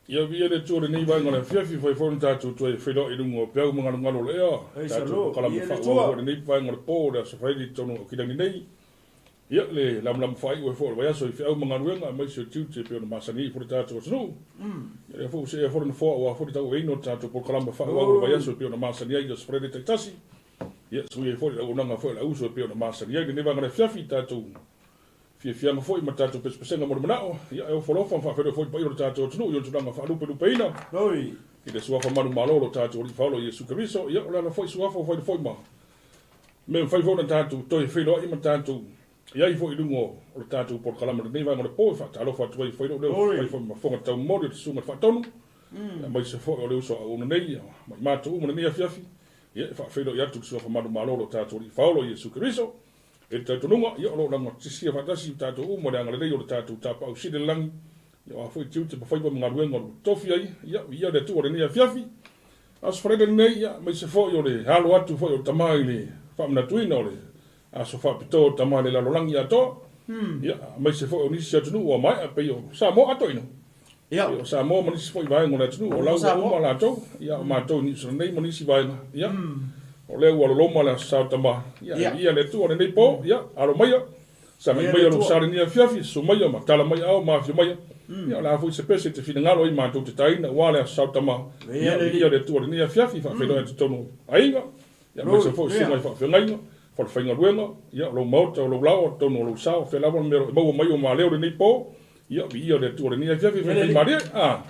Ia viia le Atua i lenei vaega o le afiafi, fai foi ona tatou toe feiloai i luga o peau ma galugalo o le ea, tatou polokalame faaauau foi i lenei vaega o le po o le Aso Faraile i totonu o Aukilani nei. Ia, le lamalama faaiu ai foi o le vaiaso i feau ma galuega aemaise o tiute e pei ona masani ai foi le tatou atunuu. Ia, lea foi ua seea foi le nofoa aua foi le tauaveina o le tatou polokalame faaauau o le vaiaso e pei ona masani ai i Aso Faraile taitasi. Ia, sui ai foi le auaunaga foi a le auuso e pei ona masani ai i lenei vaega o le afiafi, tatou fiafiaga foi ma tatou pesepesega mo le manao, ia, e ofo alofa ma faafeiloai foi i le paia o le tatou atunuu i ona tulaga faalupelupeina, i le Suafa manumalo o lo tatou Alii Faaola Iesu Keriso. Ia, o le ala foi Suafa ua fai foi ma mea mafai foi ona tatou toe feiloai ma tatou i ai foi i luga o le tatou polokalame o lenei vaega o le po e faatalofa atu ai e fai lou leo e fai foi ma fofoga taumoli o le Susuga i le Faatonu, aemaise foi o le uso a auauna nei ma i matou uma i lenei afiafi, ia, e faafeiloai atu i le Suafa manumalo o lo tatou Alii Faaola Iesu Keriso. E le talitonuga, ia o lo o lagatisia faatasi i tatou uma le agalelei o le tatou Tapaau Sili i le lagi, ia o a foi tiute ma faiva ma galuega o lo o tofi ai, ia viia le Atua i lenei afiafi. Aso Faraile lenei, ia aemaise foi o le alo atu foi o le Tama i le faamanatuina o le aso faapitoa o Tama i le lalolagi atoa, ia aemaise foi o nisi atunuu ua maea pei o Samoa atoa ina. Ia o Samoa ma nisi foi vaega o le atunuu, o la ua uma latou, ia o matou i Niu Sila nei ma nisi vaega, ia o lea ua loloma le Aso Sa o Tama, ia e viia le Atua lenei po, ia alo maia, sagai maia lou sa lenei afiafi, susu maia ma tala mai aao ma afio maia, ia o le a foi se pese e te finagalo ai matou te taina aua le Aso Sa o Tama, ia viia le Atua lenei afiafi, faafeiloai atu i totonu o aiga, ia aemaise foi o susuga i faafeagaiga, falefaigaluega, ia o lou maota, o lou laoa, totonu o lou sa, o fea lava le mea o lo o e maua mai o maleo lenei po, Ia, viia le Atua lenei afiafi, faifaimalie, a,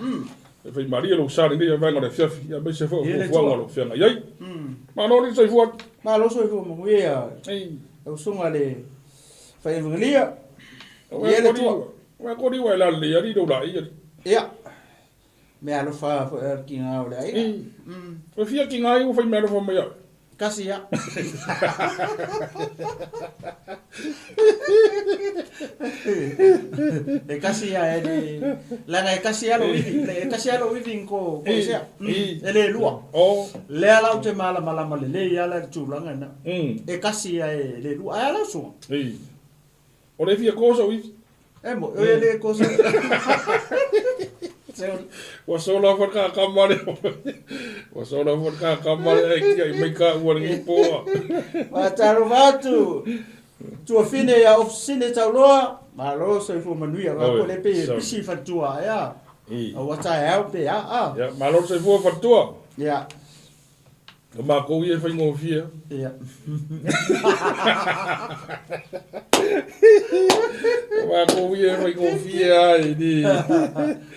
faifaimalie lou sa lenei vaega o le afiafi, ia aemaise foi o fuafuaga o lo o feagai ai. Malo le soifua. Malo soifua manuia. Lau susuga le Faianugalia. Ia le Atua. Ua kori ua e la lelei ali lou laei ali. Ia. Mea alofa foi a tiga o le aiga. Ua fia tiga ai ua fai mea alofa mai au. Kasi ia. E kasi ia e le leaga e kasi ia lou ivi, e kasi ia lou ivi ko ko isea. E le lua. Oh. Lea la ou te malamalama lelei ala i le tulaga lena. E kasi ia e le lua. Ai ala usuga. O le fia kosa o ivi. E mo, e le kosa. Ua sola fo ka kamare. Ua sola fo ka kamare ai kia i mai ka ua lengi poa. Whātaro wātu. Tuafine ia ofisine tauloa. Malo soifua manuia. Wa ko le pe pisi whatua ia. Au ata e au pe a a. Ia, malo soifua whatua. Ia. O mākou ia e whaingofie. Ia. O mākou ia e whaingofie ai ni.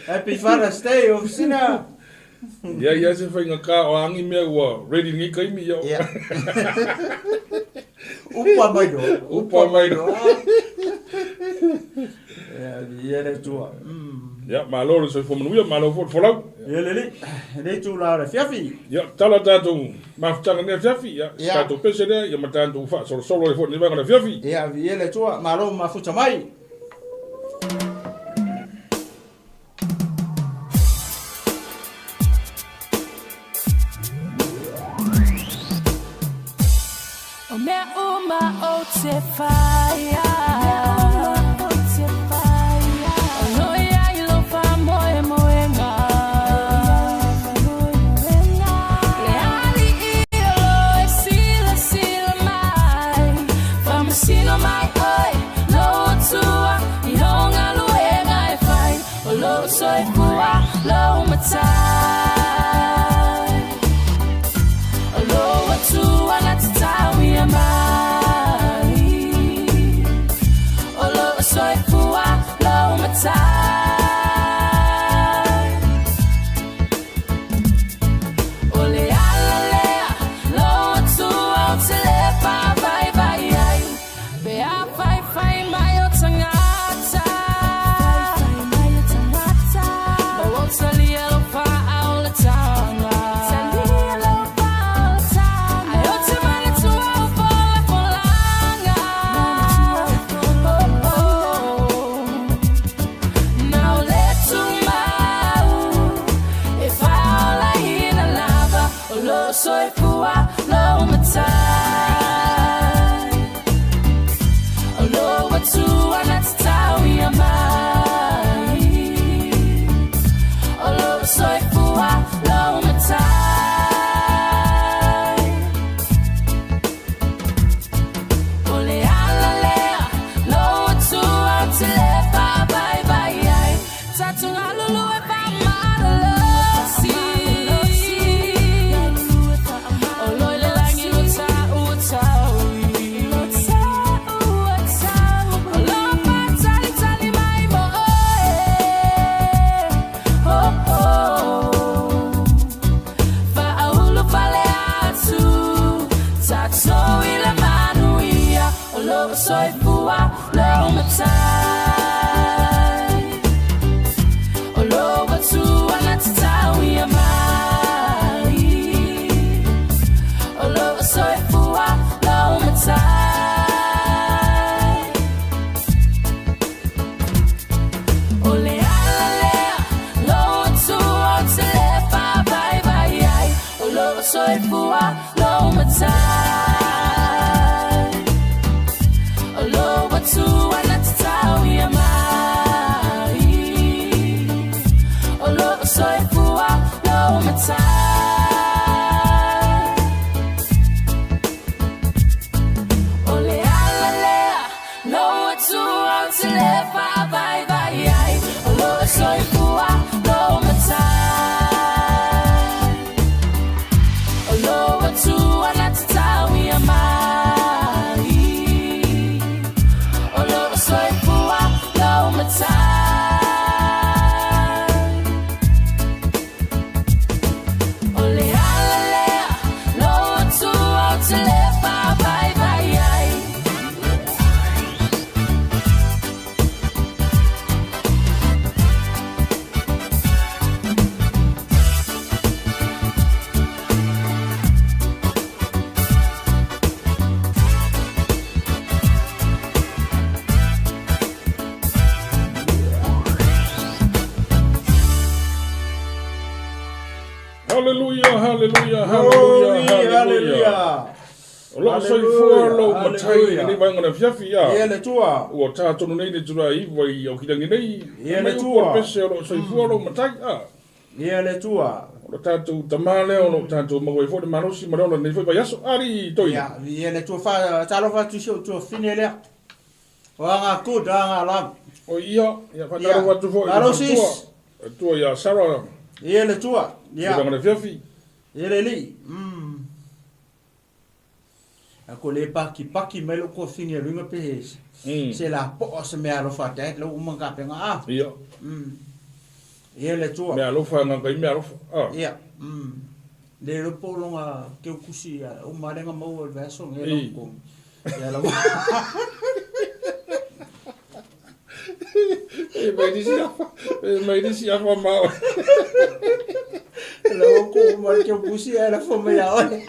Happy Father's Day, ofisina. Ia, ia se whainga ka o angi mea ua ready ngi kaimi ia. Ia. Upa mai do. Upa mai do. Ia, ia le tua. Ia, malo le soifua manuia, malo foi le folau. Ia lelei, lenei tula o le afiafi. Ia, tala tatou mafutaga lenei afiafi, ia, si tatou pese lea, ia ma tatou faasolosolo ai foi lenei vaega o le afiafi. Ia, viia le Atua, malo mafuta mai. O mea uma o te whaia. soifua lou matai. O lou Atua na tatau ia mai. O lou soifua lou matai. O le ala lea lou Atua ou te le faavaivai ai. O lou soifua lou matai. O lou Atua na tatau ia mai. O lou soifua lou matai. O le ala lea lou Atua ou te le faavaivai ai. O lou soifua lou matai. O lou Atua na tatau ia mai. O lou soifua lou matai. O le ala lea lou Atua ou te le faavaivai ai. Hallelujah, hallelujah, Glory, hallelujah, hallelujah. hallelujah. O loo soifua lou matai i Hallelujah. lenei vaega o le afiafi, a. Ia le Atua. Ua tā tonu nei le itula 9 i Aukilagi nei. Ia le Mai upu o le Atua. pese o loo soifua lou matai, a. Ia le Atua. O le tatou tamā lea o loo tatou maua ai foi le malosi ma le ola i lenei foi vaiaso. Alii Toeaina. Ia, ia le Atua fa talofa atu i si ou tuafine lea. O aga good, aga lava. O ia, ia faatalofa atu foi i le Malo sis. faletua. Atua ia Sarah. Ia le Atua. I Ia. le vaega o le afiafi. Ia le Alii. Mm. A ko le paki paki mai lo ko finge lunga pe se la po se me alofa dad lo uma ka penga a. Ia. Ia le Atua. Mea alofa nga kai mea alofa. Ah. Ia. Le lo po longa ke kusi a o marenga mau al vaso nge lo ko. Ia la. E mai disi afa, e mai disi afa ma. Lo ko ma ke kusi a la fo me ia oi.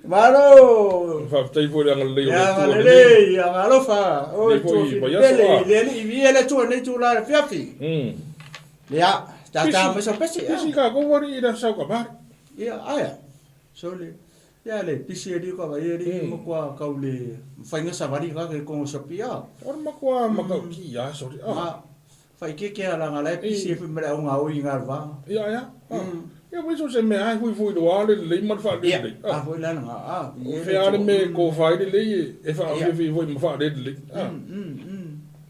Malo. Faafetai foi le agalelei o le Ia Atua lenei. agalelei, ia alofa. O Lenei le foi tuafine vaiaso, pele, ah. le alii, ia le Atua nei tula le fiafi. Ia, tata mai sa pese. Pisi ka ko wari i la sau ka mari. Ia, aia. So le, ia le pisi e ka vai e Mm. mo kua kau le whainga sawari ka ke kongo sopi a. Ora makua makau ki ia sorry. Ah. Ma, whai ke ke ala ngā lai pisi e whimere au ngā oi ngā rwa. Ia ia. Ah. Ia wai so se me ai hui hui lo ale le ma fa le Ia, le. a foi lana ngā, a. O fe ale me ko fa le le e fa Ia. fi fi foi ma fa le le. Ah.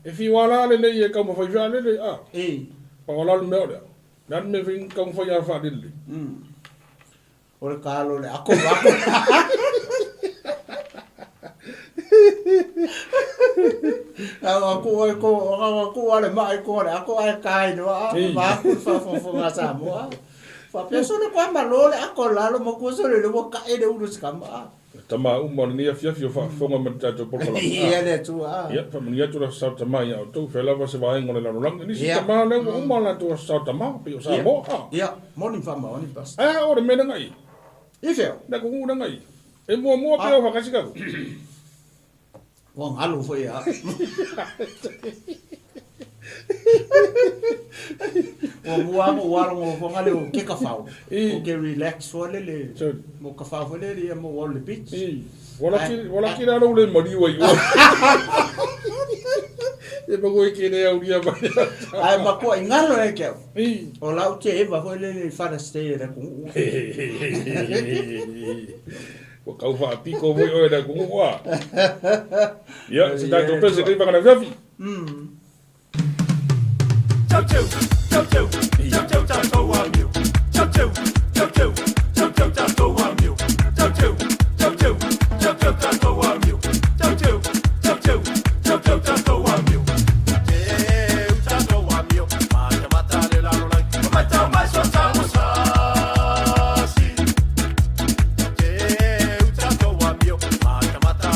E fi wala le le e ka ma fa fa le le. Ah. E, Pa wala le me ole. Nan me fin ka ma fa ya fa le le. O le kalo le ako ako. Ako ai ko ako ale mai ko le ako ai kai no a Ei. ma ku fa fa fa nga sa mo a. Fa pe so le kwa ma lo le ako la lo mo ku so le mo ka e le ulu ska ma. Tama uma le nia fiafi o faafofoga ma le tatou polokalame. Ia le tu a. Ia, faamanuia atu le sao tamā ia outou, fea lava se vaega o le lalolagi. Nisi Ia. tamā lea ua uma latou aso sao tamā, pei o Samoa. A. Ia, moni fa ma oni pas. Ae o le mea legai. I feo. Le atunuu legai. E muamua pea o faakasi kaku. Ua galu foi a. Ua mua mo ua rongo fonga le o ke ka fau. I. O ke relax fo le le. Sorry. Mo ka fau fo le le mo wa le beach. I. Wala ki wala ki la le maliu ai ua. E pago i ke le au ria mai. Ai ma ko ingalo e ke. I. O lau te eva fo le le fara stay le ku. Ua kau faapiko foi oe le atunuu a. Ia, se tatou pese lenei vagana fiafi. Chau chau, chau chau, chau chau chau chau amiu. Chau chau, chau chau, chau chau chau chau amiu. Chau chau, chau chau, chau chau chau chau amiu. Chau chau, chau chau, chau chau chau chau amiu. Cheu chau chau amiu. Mata mata le la lo la. Mata mai so chau sa si. Cheu chau chau amiu. Mata mata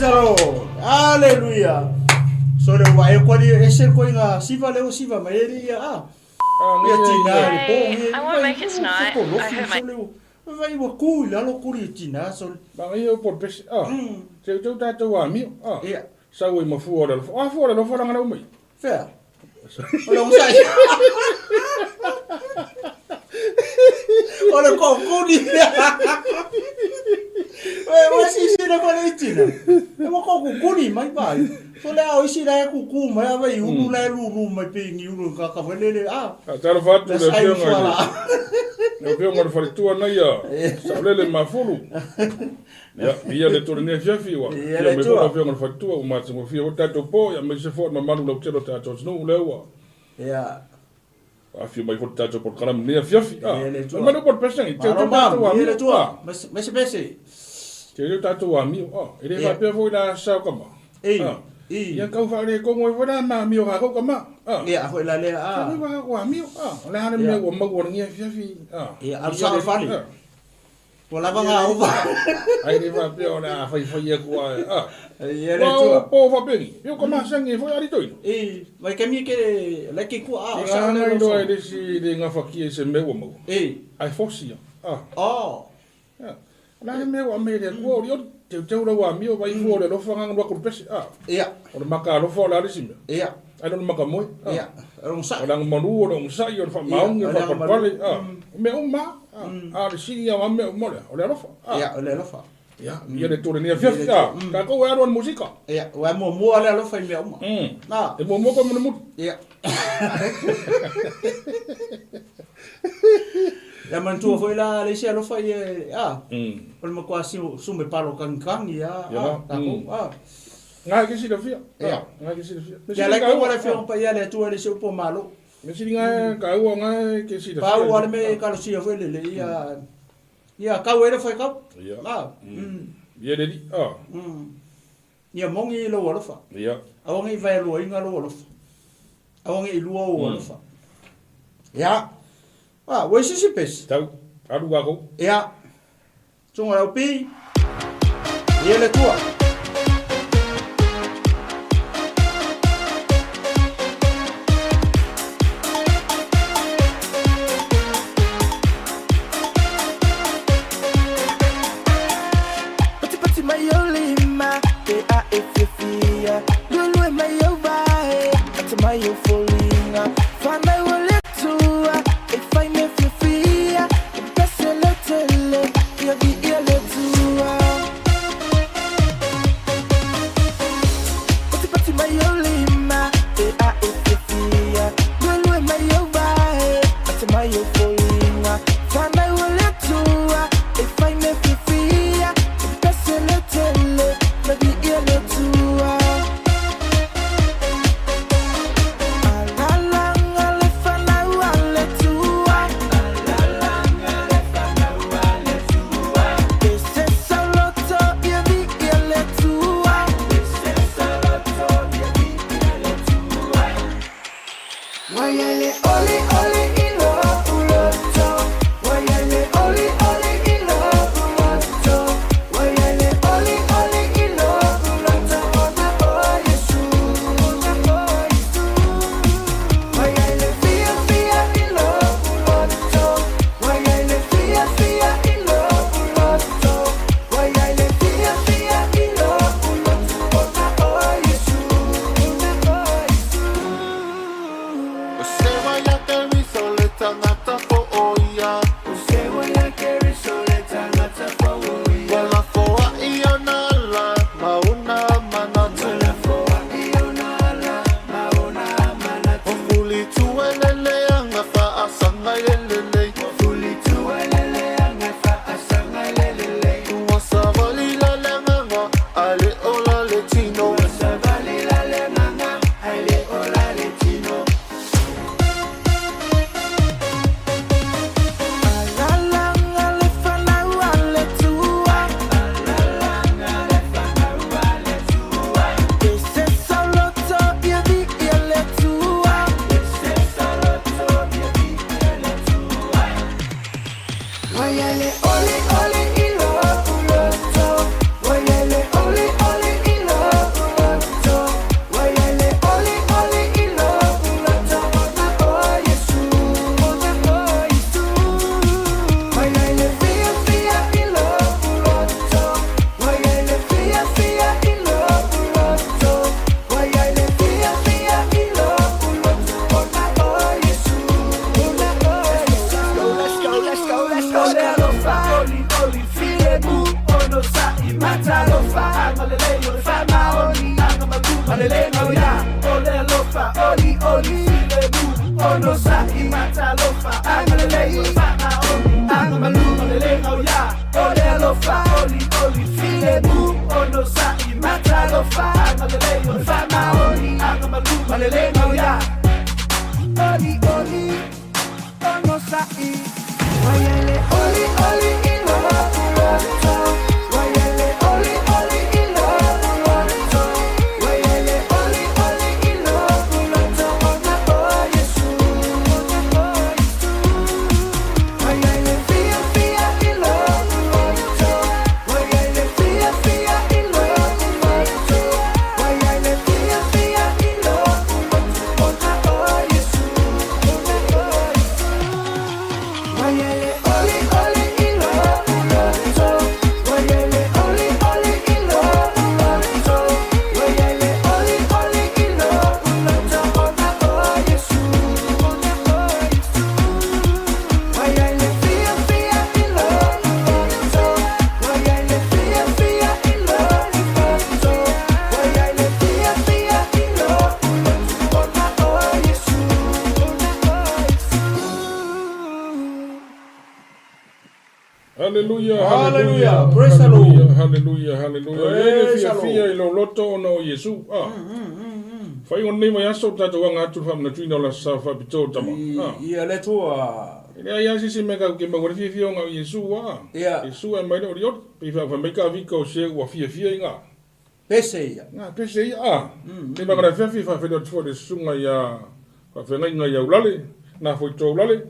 Praise the Lord. Hallelujah. So le wa e kwali e se ko inga siva le o siva mai e ia a. Ia tina le po Hey, I won't make it tonight. I hurt my Vai ua ku i lalo kuri tina so. Ma ia o pese. Ah. Te tau tātou a mio. Ah. Ia. Sau e mafua o le alofa. Ah, fua o le alofa langa mai. Fea. O le usai. O le kokuni. E o si si le fale tina. E mo kokuni mai vai. So le ao isi la e kuku mai a vai ulu la e lulu mai pe ngi ulu ka ka fale le a. A talo fatu Le le sai fionga. fuala. Le fionga le faletua nei a. Saulele mafulu. Ia, ia le tore nei fiafi wa. Ia Ia le me tua. fo fionga le faletua o mata mo fia o tātou po ia me se fo ma malu lau telo tātou tnu le ua. Ia. A fio mai fo tātou po kalam nei fiafi. Ah. Ia le tua. Ma no po pese ni te Maro tau tātou mam, a ia le mio. tua. Ah. Mese mese. Te tau tātou a mio. Ah. E le Ia. fa pea fo ila sao kama. Ei. Ah. Ei. Ia kau fa le kongo e fo ma mio ka ko kama. Ah. Ia foi la le a. Ia wa wa mio. Ah. O le hana Ia. mea ua mau o ngia fiafi. Ah. Ia, alu sao fale. Ah. Ua lava ngā ova. Ai le fa pea o le a fai fai e kua. Ah. Ia le Wa tua. po fa pengi. Io kama sangi fo ari toi. Ei, vai ke mi ke le ke ku a Ia sa hana le i loa e lo. le si le ngawhaki e se mea ua mau. Ei. Ai fosi ia. Ah. Oh. Ah. La le mea ua me le kua ori ori. Te tau rau a mio vai fua o le alofa nganga lua kurupese. Ah. Ia. O le maka alofa o le arisi mea. Ia. Ai no maka moe. Ah. Ia. Rong sa. O le malu o le ongisai o le whamaungi o le Ia, o le whapalpale. malu. Ah. Mea uma. Ah. A le siri ia mea uma lea. O le alofa. Ah. Ia, o le alofa. Ia, ia le tore nia fiafi. Ah. Kākou e aru an musika. Ia, ua mo mo le alofa i mea uma. Na. E mua mua koe munu Ia. Ia mantua foi la le isi alofa i e a. O le makuā si sume palo kangikangi ia. Ia la. A, tākou. A. Ngā ke silafia. Ia. Ngā ke silafia. Ia lai ko wala fio pa ia le atua le se upo malo. Me siri ngā ka ua ngā ke silafia. Pau ale me kalosia foi le le ia. Ia kau e le foi kau. Ia. A. Ia le li. Ah. Ia mongi i lou alofa. Ia. Aua i vai lua inga lou alofa. Aua i lua o alofa. Ia. Ah, ua sisi pesi. Tau. Aru kākou. Ia. Tunga lau pi. Ia le tua. Pati pati mai o lima, te a e fiafia. Lulu mai o vae, ata mai o folinga. Whanau o le tua, e whai me fiafia. E pese le tele, ia vi ia le tua. Oli oli filemu ono sa'i matalofa Agalelei o le faamaoni Agamalu ma le le mauia Oli oli ono sa'i Waiele oli oli i lou loto Waiele oli oli i lou loto Waiele oli oli i lou loto Ona o Iesu Ona o Iesu Waiele fia fia i lou loto Waiele fia fia i lou loto Waiele fia fia i lou loto Ona o Iesu Ona o Iesu Waiele oli oli i lou loto Waiele oli oli i lou loto Waiele oli oli i lou loto Ona o Iesu Ona o Iesu Waiele fia fia i lou loto Waiele fia fia i lou loto Waiele fia fia i lou loto Ona o Iesu Ona o Iesu Haleluia, Haleluia, praise the Lord. Haleluia, haleluia. E le Praise the Lord. fiafia i lou loto ona o Iesu. Ah. Faaiuga o lenei vaiaso o tatou aga atu i le faamanatuina o le Aso Sa Faapitoa o Tama. Ah. Ia le Atua. E leai lava se isi mea tatou te maua ai le fiafia ona o Iesu. Ah. Ia. Iesu e aumai le olioli. Pei fai mai ka vika o se ua fiafia i ngā. Pese ia. Ngā pese ia. Ah. Nei maka le afiafi faafeiloai atu foi i le susuga ia faafeagaiga ia Ulale, na foi to Ulale.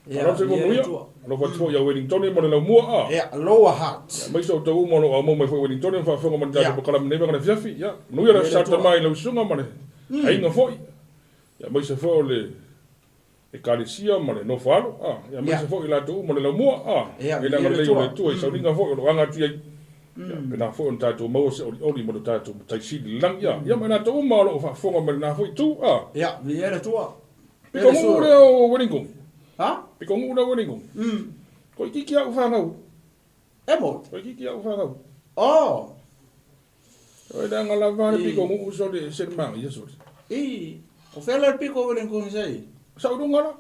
Ia, Alofa ia le manuia. Atua. Alofa atu foi ia Wellington mo le laumua. Ah. Ia, Lower Hutt. Aemaise o outou uma o lo o aumau mai foi i Wellington ma faafofoga mai i le tatou polokalame nei maka le afiafi. Ia, manuia le Ia le Aso Sa Atua. Tama i lau susuga ma le aiga foi. Ia, aemaise foi o le Ekalesia ma le nofo alo, a, ia aemaise foi i latou uma o le laumua, a, Ia, i le ia le agalelei o le Atua. Atua i sauniga foi o lo o aga atu i ai. Ia, pena foi ona tatou maua se olioli mo le tatou Matai Sili i le lagi, a, ia ma i latou uma o lo o faafofoga mai i lena foi itu, a. Ia, ia le Atua. Piko nuu lea o Wellington. Ha? Piko nuu lea o Wellington. Toeitiiti au fanau. E mo? Toeitiiti au fanau. Oh. O le aga lava le piko nuu sole se le manaia sole. I, o fea la le piko o Wellington sai? Sa u luga la.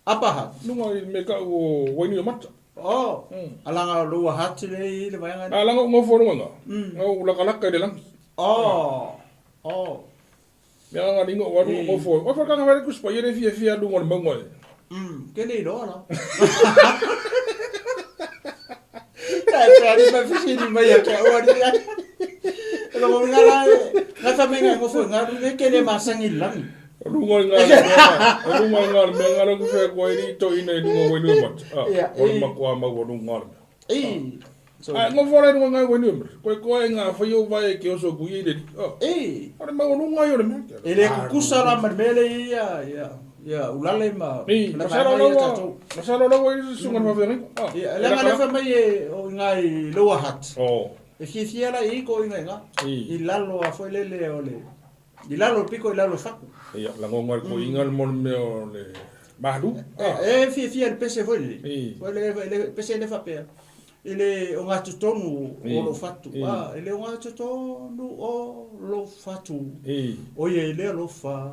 Upper Hutt. Luga i le mea tau o Wainuiomata. Oh, alaga o Lower Hutt le i le vaega lea. Alaga ou nofo luga na. Au lakalaka i le lagi. Oh, oh. Mea aga linga o alu o nofo. O fa kanga vale kuspa ia le fiafia luga o le mauga e. Ke le iloa la. Tae pea ni mai fesili mai ia te au ani ai. E longo nga la, nga fa me nga ngofo nga lu ke le masangi langi. O luga i ngā le mea, o luga i ngā le mea, ngā le ku whea kua i to ina i luga o Wainuiomata. Ah, o le makuā mau o luga ngā le mea. Ai, ngofo ala i luga ngā Wainuiomata. Koe koe e ngā whai o vai e ke oso kui i le li. Ah, o le mau o luga i o le mea. E le kukusa la ma le mea le ia, ia, ia, ulale ma, I, ma le masalo vaega ia laua, tatou. masalo laua i se susuga na whawhiangaina. Ah, Ia, leaga le fai mai e, o i ngā i Lower Hutt. Oh. E fiafia la i ko inga inga. I. I lalo a foi lele o le I lalo o le piko i lalo o le fatu. Ia, lagoga le koiga le mo le mea o le malu. E fiafia i le pese foi lele. I. Foi le, le pese le faapea. I le ogatotonu o lou fatu. I. I le ogatotonu o lou fatu. I. O ia i le alofa.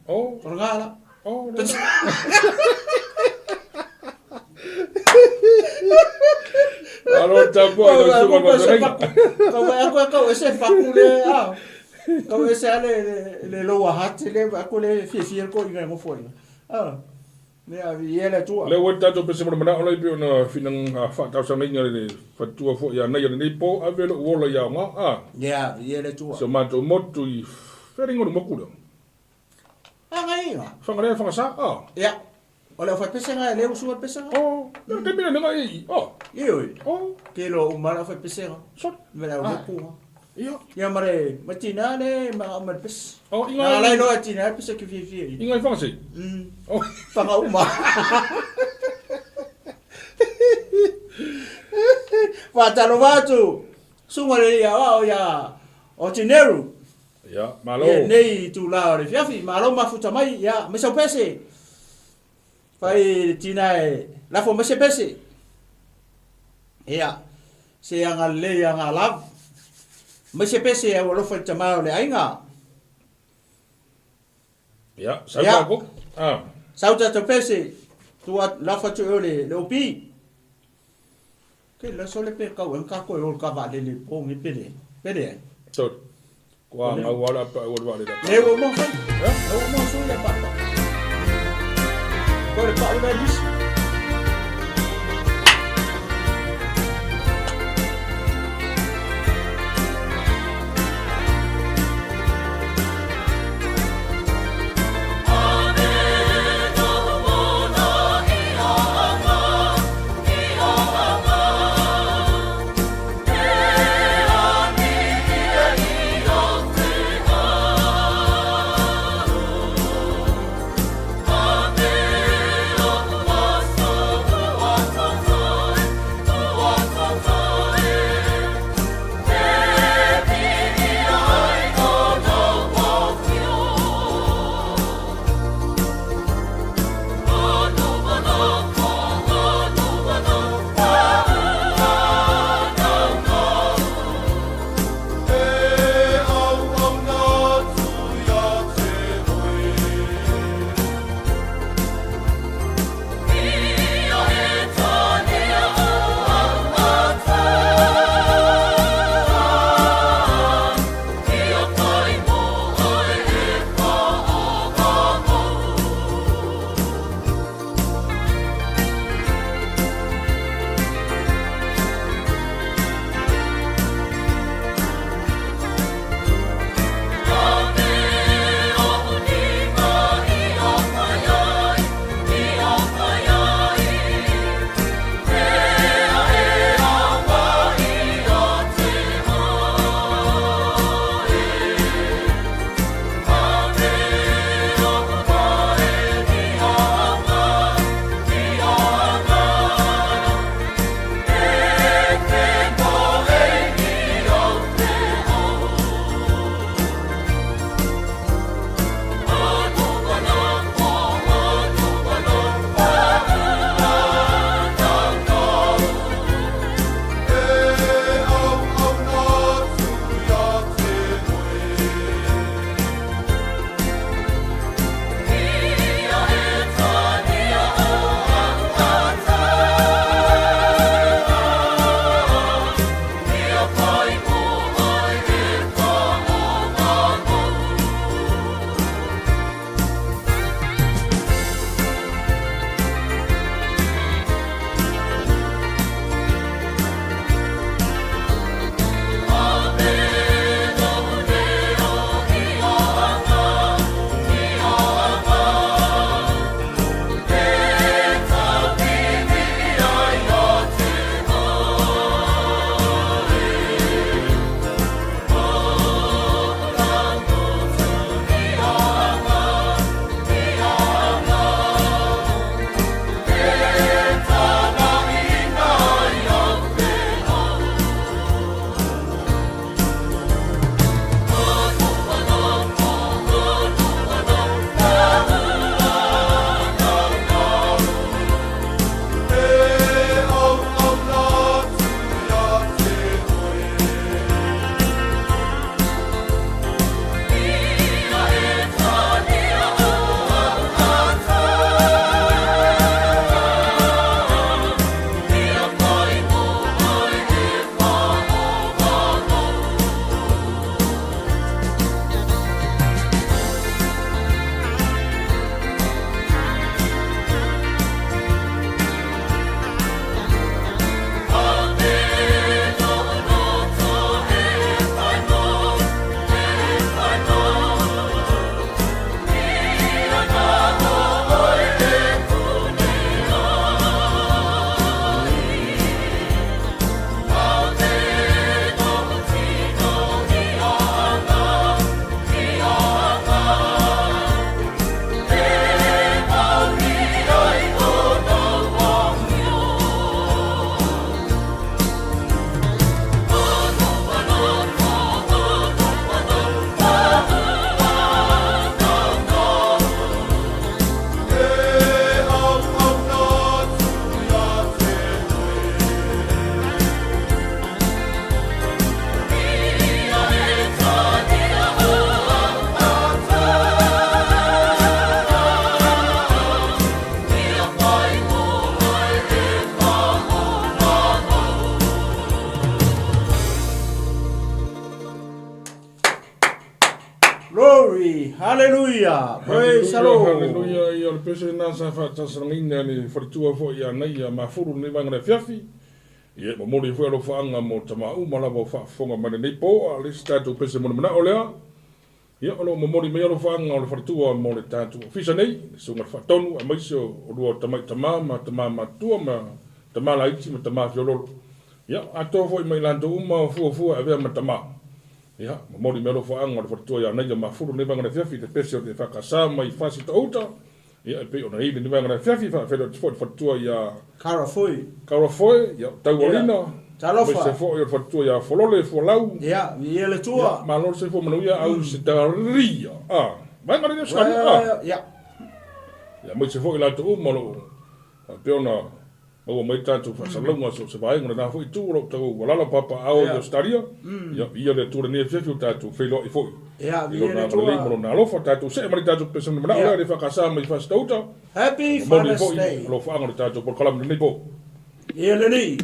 Oh. O lena la. Oh, le. Alo tapuai lau susuga i le fetalaiga. Kau vai aku kau ese faku le a. Kau ese a le le lower hutt le aku le fiafia ko inga ngofo inga. Ah. Ne a vi ele tua. Lea ua tatou pese mo le manao lai pei ona finanga faatausagaina le faletua foi ia Naia lenei po ave lou ola i aoga a. Ia vi ele tua. Si o matou motu i fea le igoa o le motu lea? Fagaiga. Fagalea Fagasa a. Ia. O le aufaipesega e le usu le pesega. Oh, le taimi lena nga i. Oh. Ioe. Oh. Ke iloa uma le aufaipesega. Sorry. Ma le aumoku. Ia. Ia ma le ma tina le ma ma le pese. Oh, i nga. ngai. La iloa e tina le pese ke fiafia i. I ngai Fagase. Oh. Faga uma. Faatalofa atu. Susuga le alii aoao ia o Tineru. Ia, malo. I lenei itula o le afiafi, malo mafuta mai, ia, mai sau pese. Fai le tina e lafo mai se pese. Ia, se agalelei agalavu. Mai se pese au alofa i le tama o le aiga. Ia, sau Ia. tatou. Ah. Sau tatou pese, tuu atu, lafo atu i o le, le OP. Ke le sole pe kau e ka ko e o ka va le le po ngi pe le. Pe le. Tolu. Kua ngau ala pa ua le vaalele. Le ua mo fai. Le ua mo sui le pa pa. Ko le pa u le lisi. Day. Haleluia! Praise the Lord! Haleluia! Ia, o le pese lena sa faatasalagaina e le faletua foi ia Naia Mafulu i lenei vaega o le afiafi. Ia, e momoli ai foi alofaaga mo tama uma lava o faafofoga mai lenei po, a o le isi tatou pese mo le manao lea. Ia, o lo o momoli mai alofaaga o le faletua mo le tatou ofisa nei, le Susuga i le Faatonu, aemaise o lua tamai tama ma tama matutua ma tama laiti ma tama fiololo. Ia, atoa foi ma i latou uma o fuafua e avea ma tama. Ia, momoli mai alofaaga o le faletua ia Naia Mafulu lenei vaega o le afiafi i le pese o le EFKS mai Fasitoo-uta. Ia, e pei ona i ai lenei vaega o le afiafi, faafeiloai atu foi i le faletua ia Cara Foe. Cara Foe, ia, o Taualina, Ia, talofa. aemaise foi o le faletua ia Folole Fualau. Ia, viia le Atua. Ia, malo le soifua manuia, Ausetaria. A, vaega lenei o Ausetaria, a. Ia. Ia, aemaise foi i latou uma o lo o faapea ona maua mai tatou faasalalauga so o se vaega o lena foi itu o lo o tau alala papaaao i Ausetalia. Ia, viia le Atua i lenei afiafi ua tatou feiloai foi i Lona agalelei ma Lona alofa. Tatou see ma le tatou pese manao lea le EFKS mai Fasitoo-uta. Happy Momoli Father's foi Day. alofaaga o le tatou polokalame i lenei po. Ia lelei.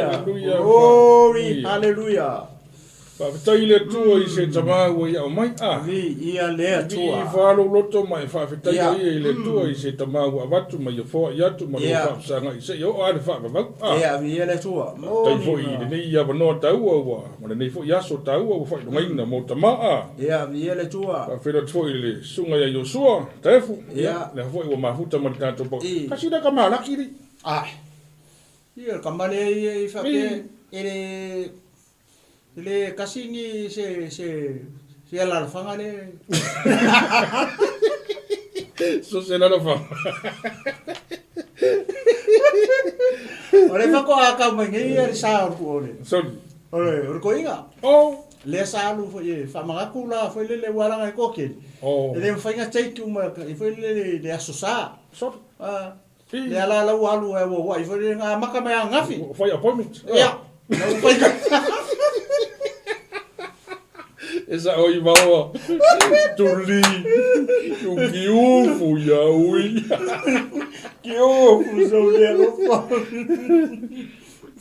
Hallelujah. Hallelujah. Glory, hallelujah. Faafetai i le Atua i se tamā ua i aumai. A. Viia le Vii Atua. faaloloto ma e faafetai Ia. o ia i le Atua i se tamā ua avatu ma ia foai atu ma lou Ia. faafesagai seia oo lava le faavavau. A. Ia, viia le Atua. Faafetai foi i Moni. lenei avanoa taua ua ma lenei foi aso taua ua faailogaina mo tamā. A. Ia, viia le Atua. Faafeiloai atu foi i le susuga ia Iosua Taefu. Ia. Lea foi ua mafuta ma le tatou pau. I. Kasi lea ka malaki li. Ah. Ia, le tama lea ia i faapea I. e le e le kasi ni se se se alalafaga lea. So se alalafaga. O le faatoa kau mai nei ia le sa o le o le Sorry. o le o le koiga. Oh. Lea sa alu foi e faamanatu la foi lele ua alaga i Kokeli. Oh. E le mafai ona take uma i foi lele le aso sa. Sorry. Ah. Le ala la ua alu ai ua uai foi lele na amata mai ananafi. Ua fai appointment. Ia. Na ua fai E sa'o i vaoa tuli ukiufu ia ui. Kiufu sou le alofa.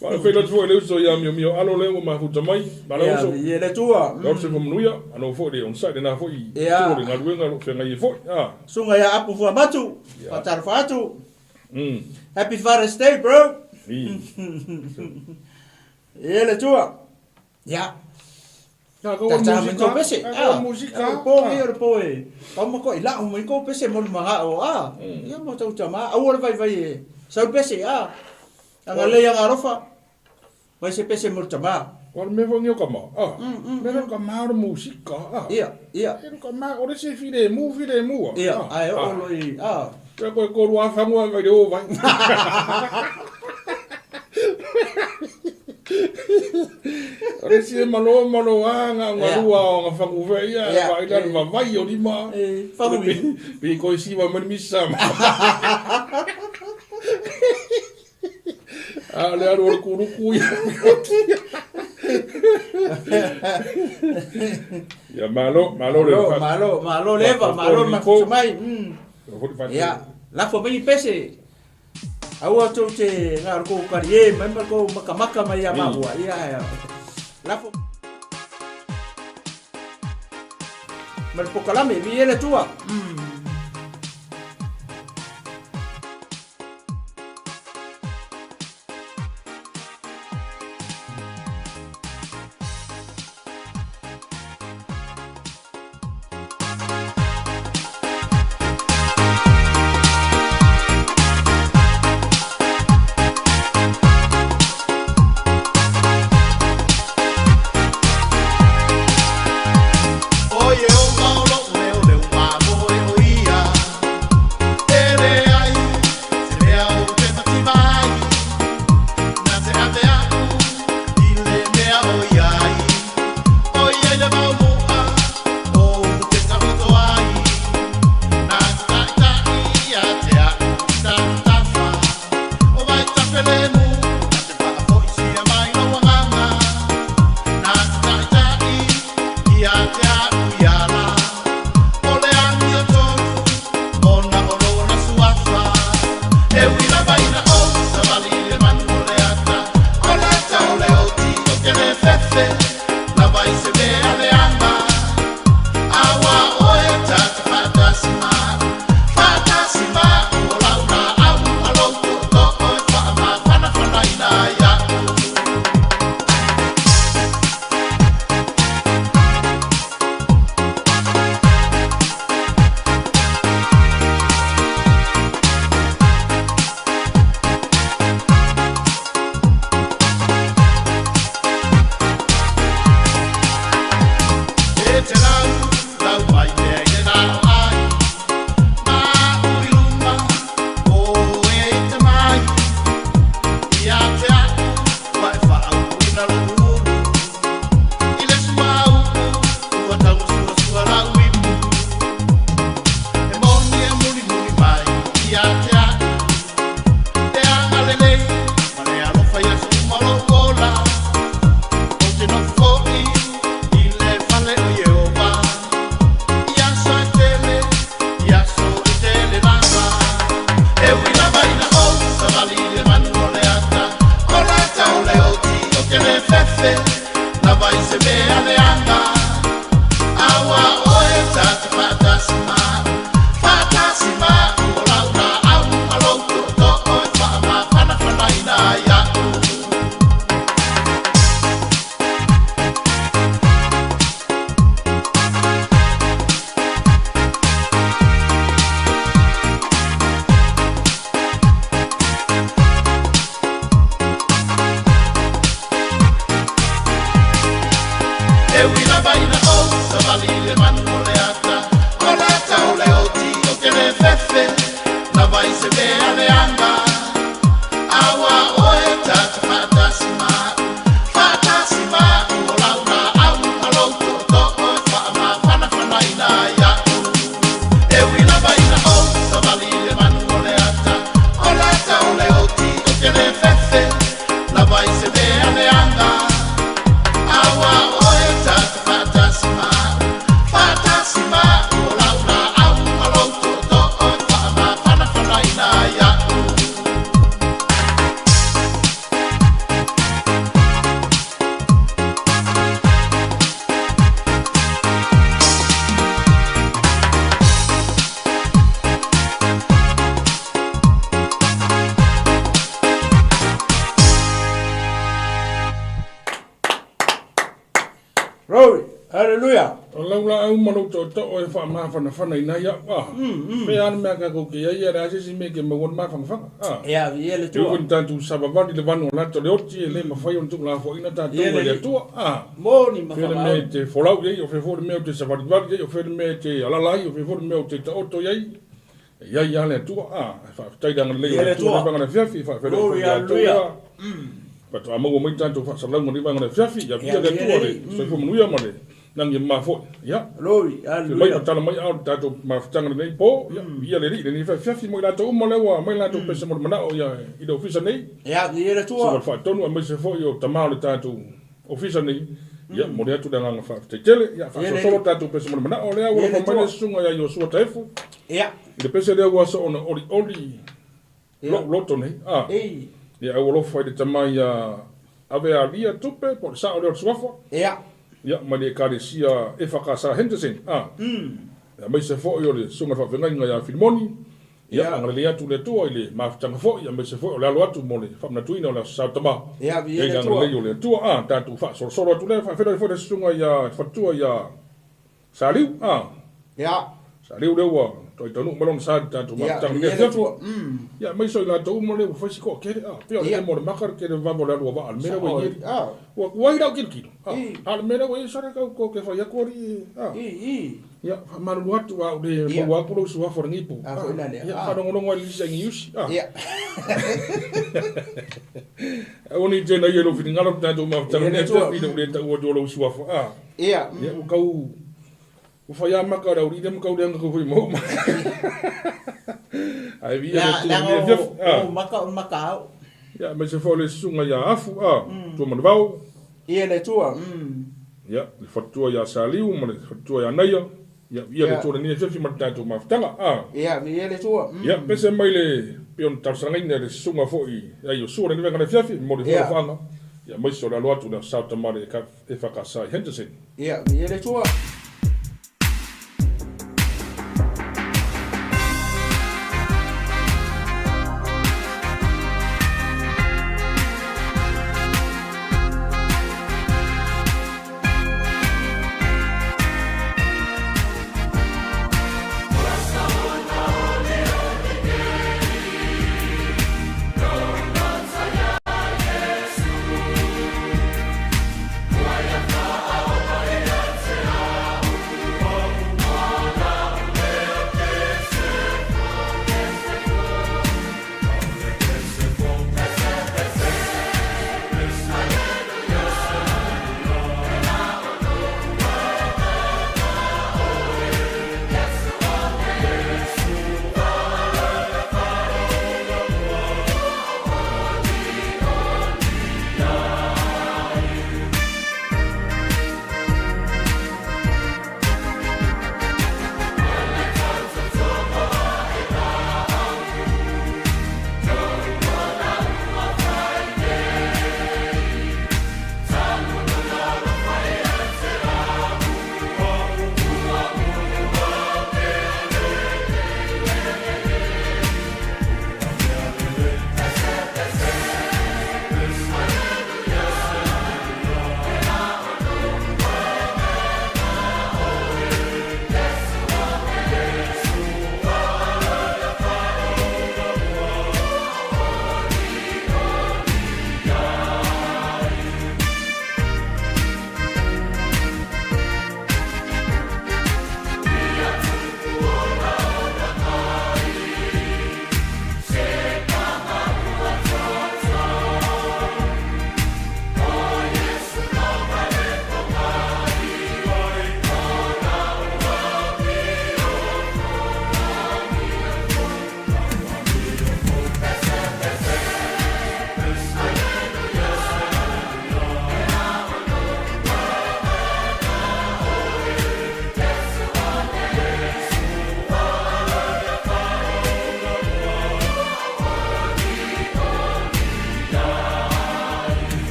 Faafetai atu foi i le uso ia Miomio Alo lea ua mafuta mai. Malo Ia, uso. ia le Atua. Lau se manuia, ano foi le onosai lena foi i Ia. tua o le galuega o lo o feagai ai foi. Ah. Susuga ia Apu Fuamatu. Ia. Faatalofa atu. Happy Father's Day bro. I. Ia le Atua. Ia. Tata mai kou pese. Ah, musika. O le po nei o le po e. Pau ma koe lau mai kou pese mo le magao a. Ia mo tau tama. Aua le vaivai e. Sau pese a. Agalelei agalofa. Mai se pese mo le tama. O le mea foi lenei o ka ma. Ah. Mea lea o ka ma o le musika. Ah. Ia, ia. E ka ma o le se filemu filemu. Ia, ae oo loa i a. Pea koe koru a fangoa mai le o vai. O le isi e malo malo a nga nga lua o nga fangu ve ia va ila le vavai o lima. Fangu i. Pi koe siwa mai le misa. A le alu o le kuruku ia. Ia malo, malo le Malo, malo, malo leva, malo mafuta mai. Ia, lafo mai ni pese. Aua tou te nga kou karie mai ma kou makamaka mai ia maua. Ia, ia. Lafo. Ma le pokalame, vi ele tua. O Ieova o lo'u leo, leo mamoe o ia. fefe Lava i se mea leaga Aua oe ta te faatasi ma Faatasi ma O lau laau ma lou tootoo E faamafanafanaina iaʻu. E ui lava ina ou savali i le manu o le ata, o le ata o le oti ou te le fefe lava i se mea leaga. Aua oe ta te faatasi ma a'u, faatasi ma a'u, o lau laau ma lou tootoo e faamafanafanaina iaʻu. E ui lava ina ou savali i le manu o le ata, o le ata o le oti ou te le fefe lava i se mea leaga. Aua oe ta te faatasi ma a'u, faatasi ma a'u, o lau laau ma lou tootoo e faamafanafanaina iaʻu. Glory. Hallelujah. O lau laau ma lou tootoo e faamafanafana ina ai a'u, a. Pea a le mea tatou te i ai, ia le a se isi mea e te maua le mafanafana, a. Ia, ia le E ui Atua. foi ina tatou savavali i le vanu o lata o le oti, e le mafai ona tuulafoaiina tatou Ia e le le Alii. Atua, a. Moni ma Fea le mea e faamaoni. te folau i ai, o fea foi le mea ou te savalivali i ai, o fea le mea e te alala ai, o fea foi le mea ou te taoto i ai, e i ai lava le Atua, a. E faafetai i le agalelei o Ia le le Atua i Atua. le vaega o le afiafi, e faafeiloai foi Glory, ia outou, hallelujah. a. Faatoa maua mai tatou faasalalauga i lenei vaega o le afiafi, ia Ia, viia le viia Atua le le Alii. soifua manuia ma le lagi e mama foi. Ia, Glory, fia mai ma hallelujah. tala mai ao le tatou mafutaga lenei po, ia, viia le Alii i lenei afiafi mo i latou uma lea ua aumai latou pese mo le manao ia i le ofisa nei. Ia, viia le Susuga Atua. le Faatonu aemaise foi o tama o le tatou ofisa nei, ia, momoli atu le agaga faafetai tele. Ia, Viia le faasolosolo Alii. tatou pese mo le manao lea ua Viia le alofa mai le Atua. susuga ia Iosua Taefu Ia. i le pese lea ua soona olioli Ia. lou loto nei. A, Ei. ia, au alofa i le tama ia ave alia tupe po o le sao lea o le suafa. Ia. Ia, mai le Ekalesia EFKS Henderson. A, aemaise foi o le susuga i le faafeagaiga ia Filimoni. Ia, Ia. agalelei atu le Atua i le mafutaga foi, aemaise foi o le alo atu mo le faamanatuina o le Aso Sa o Tama. Ia, Ia viia i le le Atua. agalelei o le Atua. A, tatou faasolosolo atu lea, faafeiloai foi le susuga ia le faletua ia Saliu. A, Ia. Saliu lea ua toe taunuu mai lona sa i le tatou Ia, mafutaga viia lenei le afiafi. Atua. Ia, aemaise o i latou uma lea ua fai si toatele. A, pei o le emo o le maka le tele vave o le alu a vaa, le mea lea ua i ai. A. Ua tuai lau tilotilo. A, I. a o le mea lea ua i ai, sole tau ko ke fai atu alii. A. I, i. Ia, faamalulu atu, a ua le Ia. maua atu lou suafa o lenei po. A, foi la lea. Ia, A. faalogologo ai i le isi aiga iusi. A. Ia. Aua ne i tena ia i lou finagalo le tatou mafutaga Ia, le nei Atua. afiafi ina ua le taua atu o lou suafa. A. Ia. Ia, ua tau, ua fai lava maka o le aualii lea ma tau leaga tau foi ma ou maka. Ae viia le Lea, Atua i leaga lenei o, afiafi. A. o maka o le maka au. Ia, aemaise foi o le susuga ia Afu, a, Tuamanuvao. Ia le Atua. Ia, le faletua ia Saliu ma le faletua ia Naia. Ia, viia le Ia. Atua i lenei afiafi ma le tatou mafutaga. A. Ia, viia le Atua. Ia, pese mai le pei ona talosagaina e le susuga foi ia Iosua lenei vaega o le afiafi, momoli foi Ia. alofaaga, ia aemaise o le alo atu o le Aso Sa o Tama le EFKS i Henderson. Ia, viia le Atua.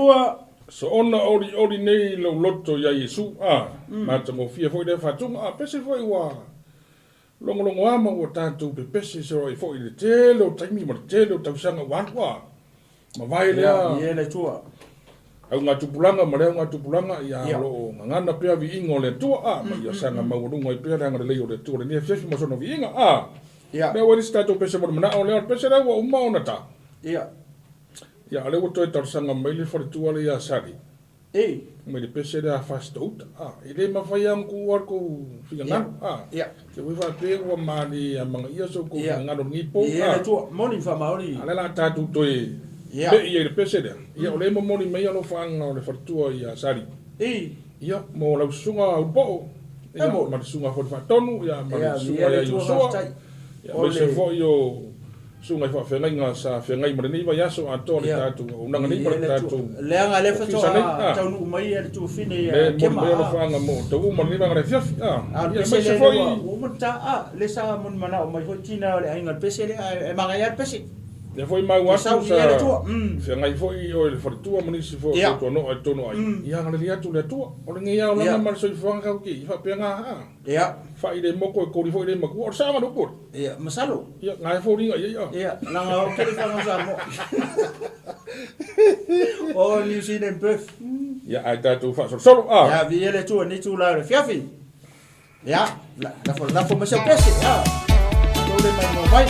Atua. Soona olioli nei lou loto iā Iesu, a, matagofie foi lea faatuga, a pese foi ua logologoa ma ua tatou pepese seoaʻi foi i le tele o taimi ma le tele o tausaga ua alu, a mavae Ia, lea viia le Atua. augatupulaga ma lea augatupulaga, ia, Ia. o lo o gagana pea viiga o le Atua, a, ma ia saga maualuga ai pea le agalelei o le Atua i lenei afiafi ma sona viiga, a. Ia. Lea ua i ai le isi tatou pese mo le manao lea, o le pese lea ua uma ona ta. Ia. Ia, a o lea ua toe talosaga mai le faletua lea ia Sally, Ei. mai le pese lea a Fasitouta. A, e le mafai lava ona tuua le tou finagalo. A, Ia. te ui faapea ua malie amanaia so outou Ia. finagalo i lenei po. Ia A, le Atua. Moni faamaoni. a o lea o le a tatou toe Ia. me'i ai i le pese lea. Ia, o lea e momoli mai alofaaga o le faletua ia Sally. Ei. Ia, mo lau susuga Ulupoo, E ia, moni. ma le susuga foi le Faatonu, ia, ma le Ia, susuga viia le ia Atua, Iosua, faafetai. ia, O aemaise le- foi o susuga i faafeagaiga sa feagai ma lenei vaiaso atoa le Ia. tatou auaunaga nei ma le Viia le Atua. tatou Leaga lea ofisa faatoa nei, a. taunuu mai le tuafine Le ia momoli Kema, mai a. alofaaga mo outou uma lenei vaega o le afiafi, a. A o le Ia, pese aemaise lea foi ua ua uma ona ta, a, lea sa manao mai foi tina o le aiga i le pese lea, ae manaia lava le pese. Lea foi maua Ia sau atu viia le sa Atua. feagai foi oe le faletua ma nisi foi o Ia. tautuanoa i totonu o aiga. Ia agalelei atu le Atua. O lenei aolaga ma le soifuaga tatou te i faapena a. Ia. Fai le moko e koli foi le matua. O le saoga le upu ole. Ia, masalo. Ia, na e foliga i ai a. Ia, leaga ou te le i fanau Samoa. O New Zealand birth. Ia, ae tatou faasolosolo a. Ia, viia le Atua i lenei itula o le afiafi. Ia, lafo, lafo mai sau pese. Ia, tou le maimoa mai.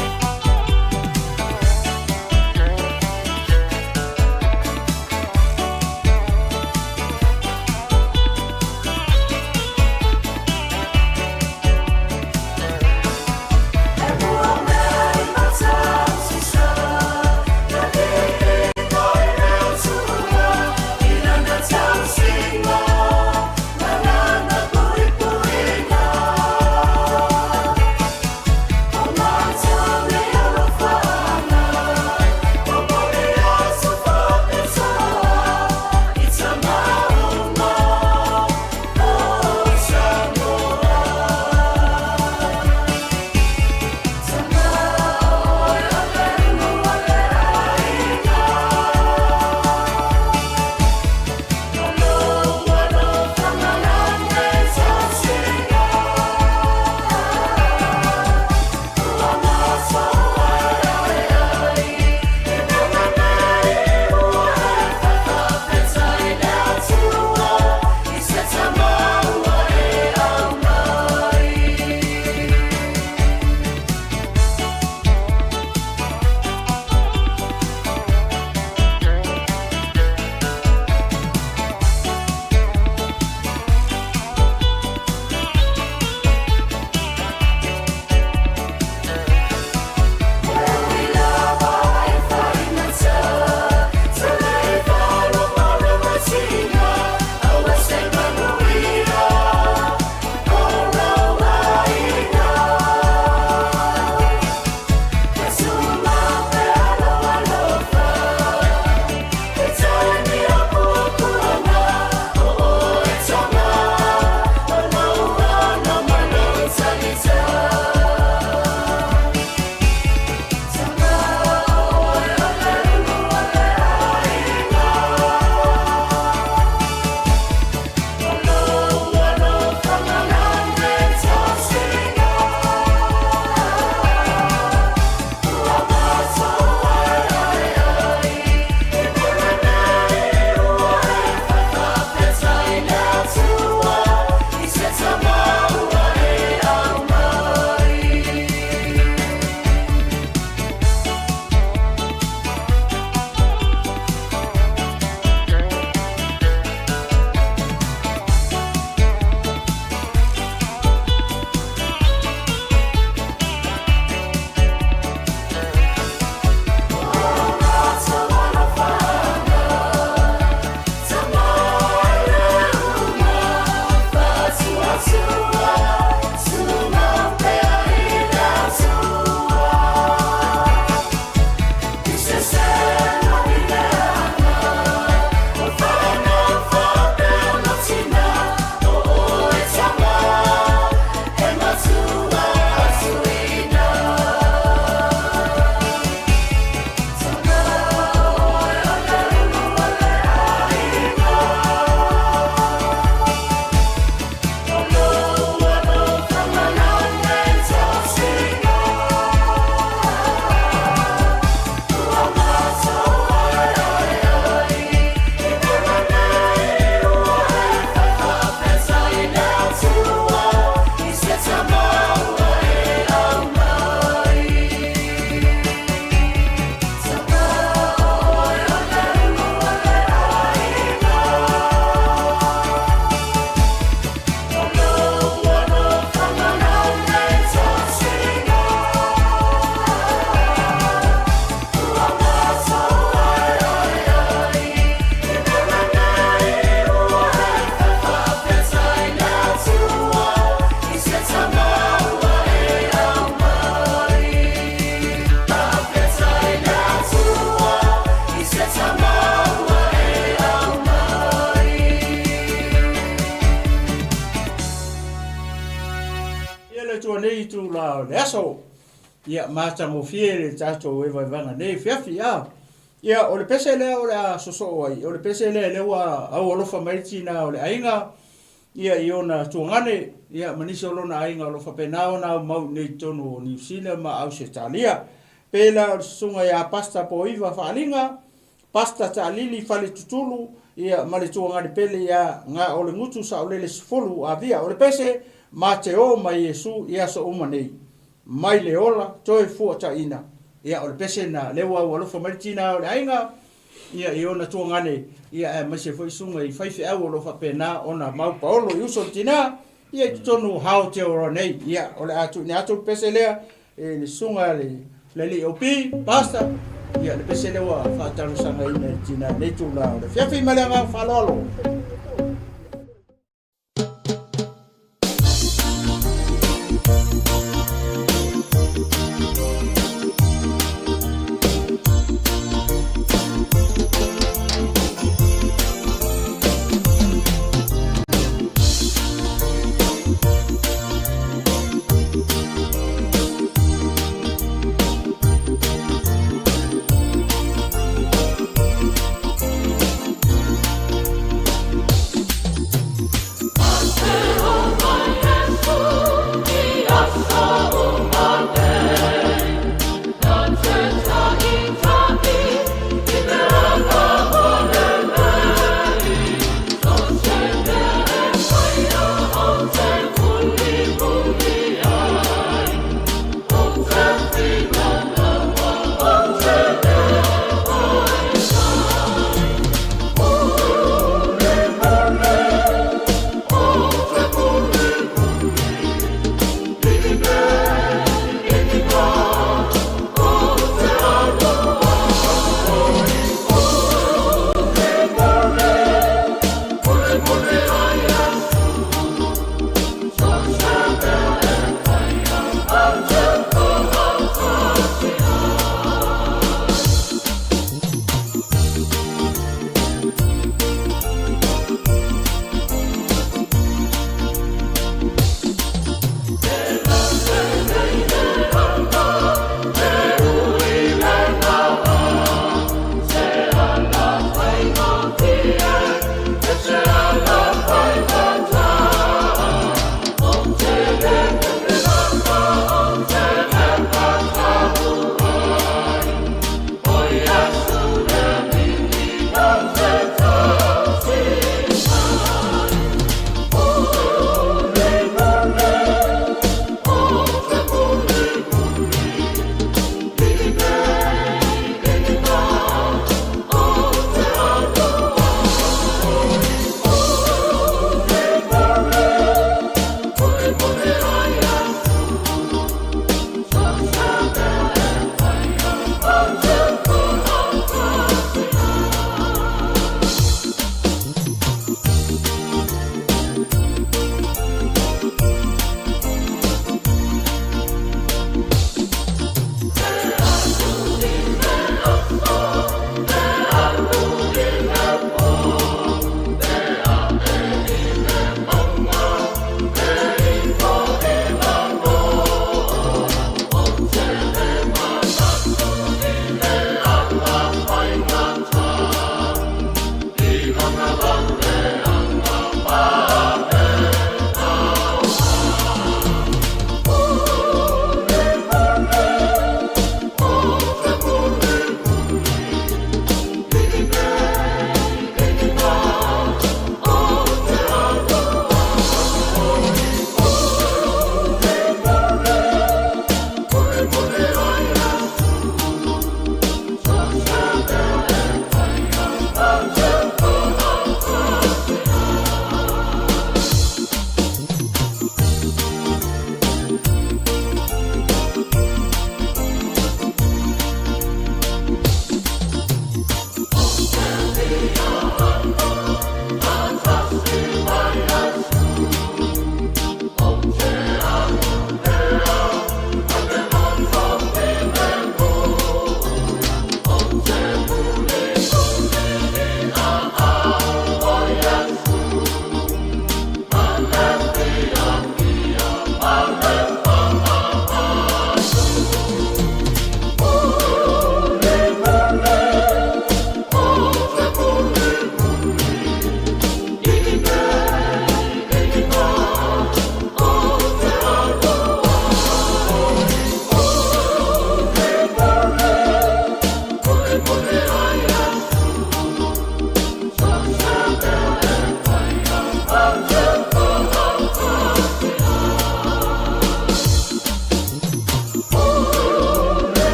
Ia le Atua nei itula o le aso. Ia matagofie le tatou evaevaga nei afiafi a. Ia o le pese lea o le a sosoo ai, o le pese lea lea ua aualofa mai le tina o le aiga ia i ona tuagane ia ma nisi o lona aiga o lo o faapena ona aumau i nei totonu o Niu Sila ma Ausetalia. Pe la o le susuga ia Pastor Poiva Faaliga, Pastor Taalili Faletutulu ia ma le tuagane pele ia Gaolegutu Saolele 10 Avia. O le pese ma te o ma Iesu i aso uma nei. Mai le ola toe fuataina. Ia o le pese na lea ua aualofa mai le tina o le aiga ia i ona tuagane ia aemaise foi susuga i faifeau o lo o faapena ona mau paolo i uso o le tina ia i totonu o Aotearoa nei. Ia o le a tuuina atu le pese lea e le susuga i le alii OP, Pastor, ia le pese lea ua faatalosagaina e le tina i lenei itula o le afiafi ma le agaga faaaloalo.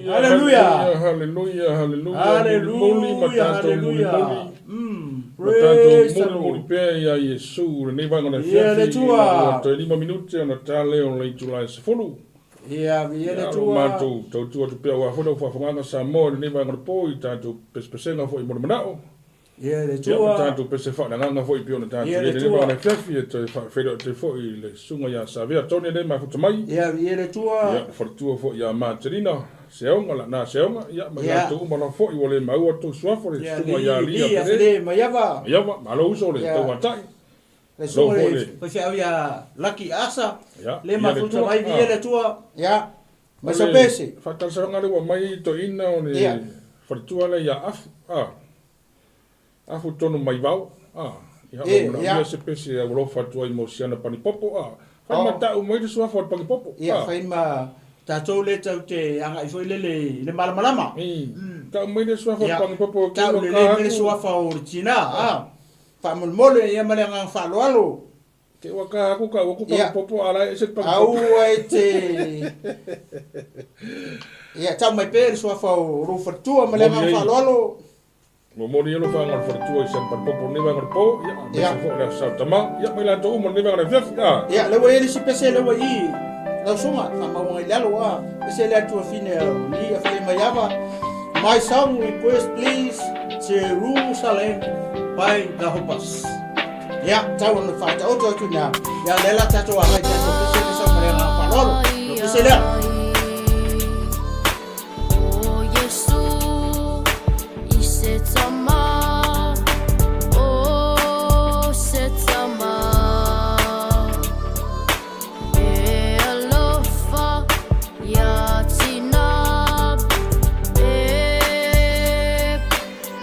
Haleluia. Haleluia, haleluia. Mulimuli ma Haleluia, tatou haleluia. mulimuli. Ma Praise tatou the mulimuli Lord. pea ia Iesu lenei vaega o le Ia le afiafi Atua. ina ua toe 5 minute ona ta lea o le itula e 10. Ia, viia le Ia, Atua. matou tautua atu pea aua foi lau faafofogaaga Samoa i lenei vaega o le po i tatou pesepesega foi mo le manao. Ia le Ia, ma Atua. tatou pese faaleagaga foi pei ona tatou Ia i le ai lenei vaega o le Atua. afiafi e toe faafeiloai atu ai foi i le susuga ia Savea Tony lea e mafuta mai. Ia, viia le Atua. Ia, le faletua foi ia Materina Seaoga, Lana Seaoga, ia, ma Ia. latou uma lava foi ua le maua tou suafa le Ia, susuga ia li, Lia li, Fele. afele, maiava. Maiava, malo uso le Ia. tauatai. Le susuga Lou foi le le- faifeau ia Lucky Asa. Ia, Le ia le mafuta Atua. mai, viia Ah. le Atua. Ia, mai O sau le pese. faatalosaga lea ua mai toeaina o le Ia. faletua lea ia Afu, ah. Afu tonu mai vao, ah. Ia, E, o manaomia ia. se pese e alofa atu ai mo siana panipopo, ah. Fai Oh. ma tau mai le suafa o le panipopo, Ia, ah. fai ma tatou le tau te agai foi lele i le malamalama. Tau mai le suafa o le Ia, panipopo, ke tau ua lelei ka mai le aku. suafa o le tinā, ah. Faamolemole ia ma le agaga faaaloalo. Ke ua ka aku ka ua ku Ia. panipopo, ala e se le panipopo. Aua e te Ia, tau mai pea le suafa o lou faletua ma le Momoli agaga ai. faaaloalo. Momoli ai alofaga o le faletua i siana panipopo lenei vaega o le po, ia, Ia. aemaise foi o le aso Sautama, ia, ma i latou uma lenei vaega o le afiafi, ah. Ia, lea ua i ai le isi pese lea ua i lau susuga, faamauga i lalo, ah. Pese lea tuafine o li afele maiava. My song request please, Jerusalem by the Hoppers. Ia, tau ona faataoto atu ina. Ia, lea la tatou agai tatou pese pese ma le agaga faaaloalo. Lo pese lea. O Iesu i se tama, o se tama, e alofa ia tina, e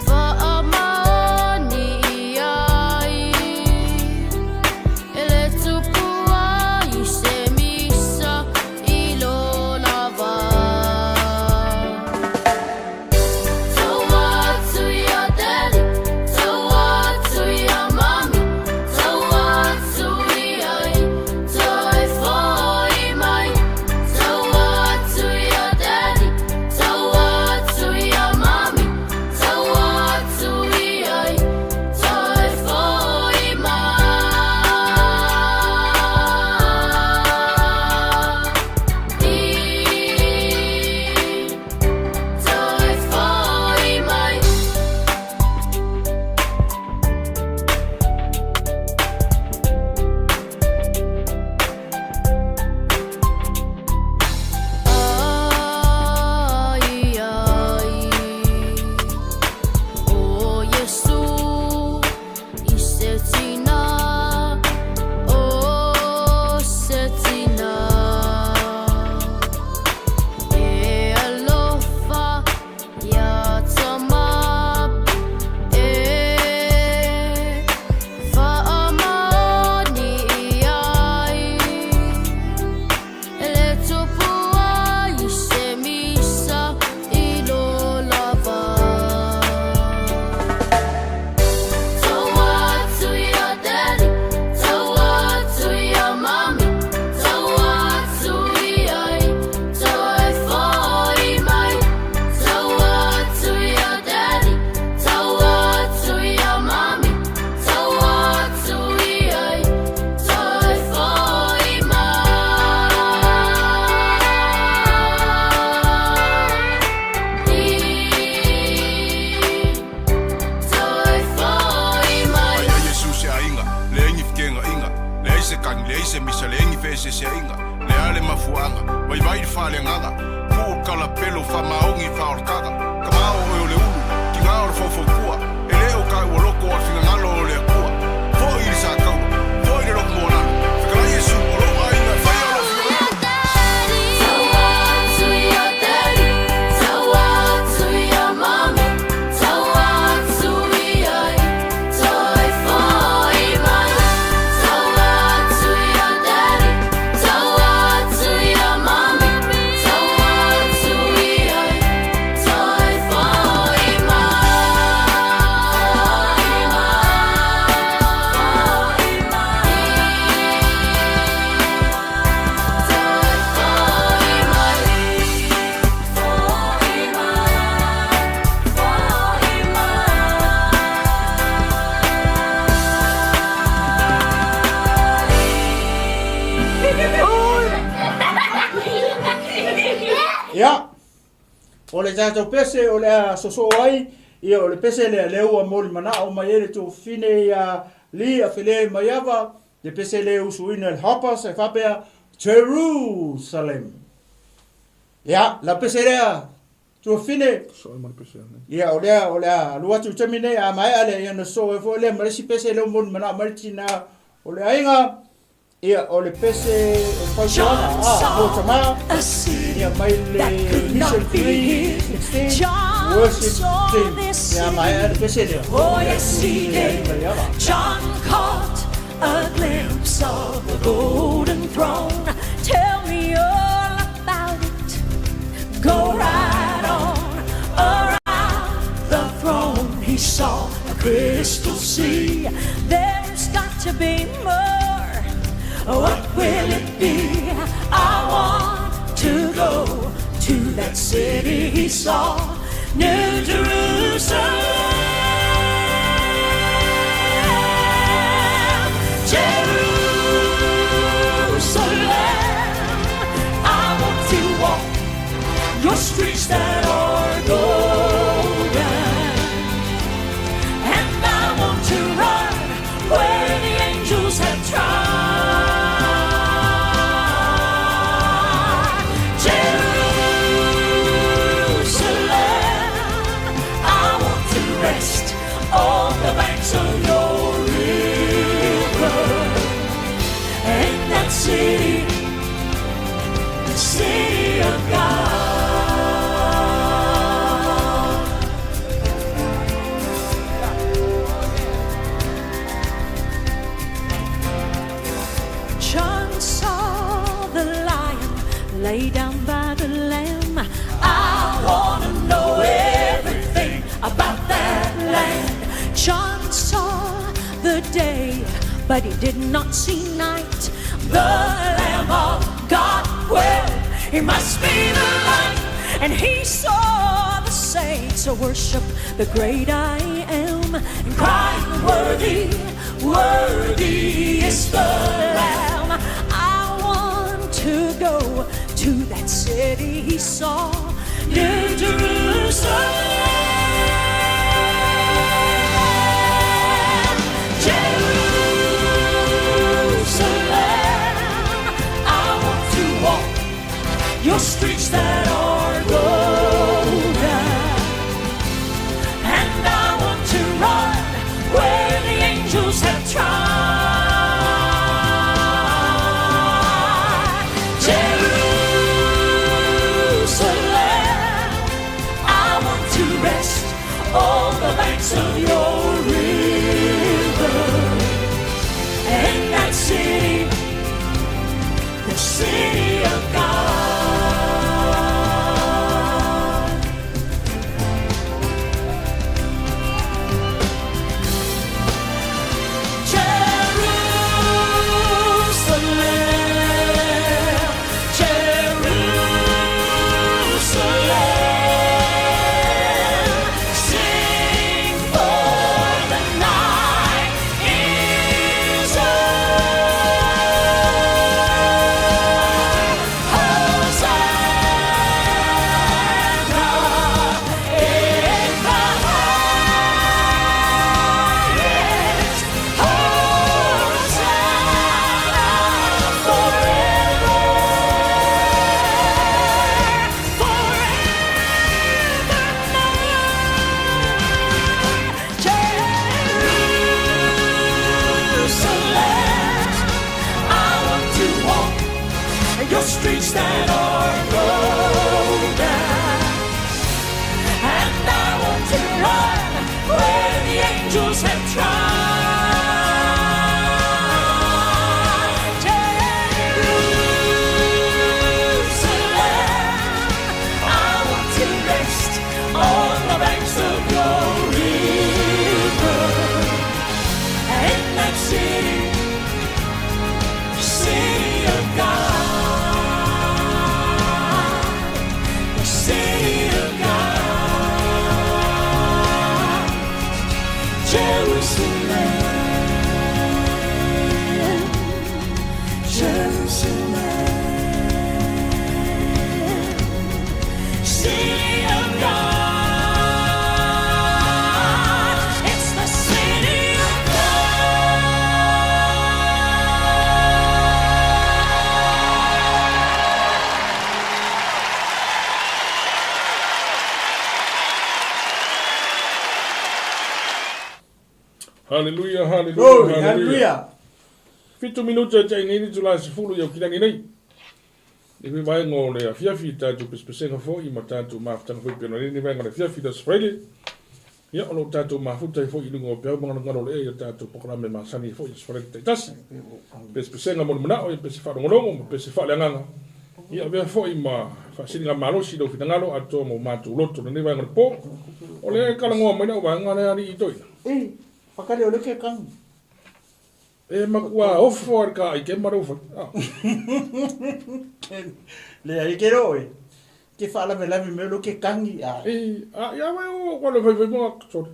faamaoni ai, e le tupu ai se misa i lona vā. Tau atu ia daddy, tau atu ia mami, tau atu ia i, toe foi mai. Tau atu ia daddy, tau atu ia mami, tau atu ia i, toe foi mai. I toe foi mai. Ai, ai, o Iesu i se tina, o se tina, e alofa ia tama, e faamaoni ai. E le tupu ai se misa i lona vā. Tau atu ia daddy, tau atu ia mami, tau atu ia i, toe foi mai. Tau atu ia daddy, tau atu ia mami, tau atu ia i, toe foi mai. I toe foi mai. Ia Iesu se aiga, leai ni fekega'iga, leai se kagi, leai se misa, leai ni feeseesea'iga, le a le mafuaaga, vaivai le faaleagaga, pu'u le kalapelo faamaogi faaolekaga, kamao oe o le ulu, tigā o le faufaukua, e lē o kāua loko o le finagalo o le Atua. Fo'i i le sākaula, fo'i le loto moalalo, fetalai Iesu o lou aiga e faia lou finagalo. Tau atu ia daddy, tau atu ia mami, tau atu ia i, toe foi mai. Tau atu ia daddy, tau atu ia mami, tau atu ia i, toe foi mai. Ia, o le tatou pese o le a sosoo ai, ia o le pese lea lea ua moli manao mai ai le tuafafine ia Lee Afele Maiava, le pese lea e usuina e le Hoppers e faapea, Jerusalem. Ia, lau pese lea tuafafine, ia o lea o le a alu atu i le taimi nei, a maea lea, ia ona sosoo ai foi lea ma le isi pese lea ua moli manao mai le tina o le aiga. Ia, o le pese o le fautuaga a mo tama, ia mai le Mission 316 Worship Team. Ia maea le pese lea. Oh yes he did. John caught a glimpse of the golden throne. Tell me all about it. Go right on around the throne. He saw a crystal sea. There's got to be more. What will it be? I want to go to that city he saw, New Jerusalem. Jerusalem, I want to walk your streets that are golden. And I want to run where the angels have trod. Jerusalem, I want to rest on the banks of your river. In that city, the city of God. John saw the lion lay down by the lamb. I wanna know everything about that land. John saw the day, but he did not see night. The Lamb of God, well, he must be the light. And he saw the saints worship the great I am and crying, Worthy, worthy is the Lamb. I want to go to that city he saw, New Jerusalem. Jerusalem, I want to walk your streets that are golden. And I want to run where the angels have trod. Jerusalem, I want to rest on the banks of your river. In that city, the city of God. Jerusalem, Jerusalem, sing for the night is o'er. Hosanna in the highest. Hosanna forever, forevermore. Jerusalem, I want to walk your streets that are golden. And I want to run where the angels have trod. Jerusalem, I want to rest on the banks of your river. In that city, city of God, the city of God, Jerusalem, Jerusalem, Haleluia, haleluia, Glory, haleluia. haleluia. 7 minute e tai nei le itula e 10 i Aukilani nei. Le hui vaega o le afiafi i tatou pesepesega foi ma tatou mafutaga foi pei ona i ai lenei vaega o le afiafi i le Aso Faraile. Ia, o lo o tatou mafuta ai foi i luga o peau magalogalo o le ea i a tatou polokalame masani ai foi i Aso Faraile taitasi. Pesepesega mo le manao, ia pese faalogologo ma pese faaleagaga. Ia avea foi ma faasiligamalosi i lou finagalo atoa ma o matou loto i lenei vaega o le po. O lea e talanoa mai lau vaega lea alii toeaina. E, whakare o le ke kangi. E matua ofo le ka ai ke ma lou fai. Ah. Le ai ke ro e. Ke whaalavelave me lo ke kangi a. E, a ia vai o ko le fai fai mo sorry.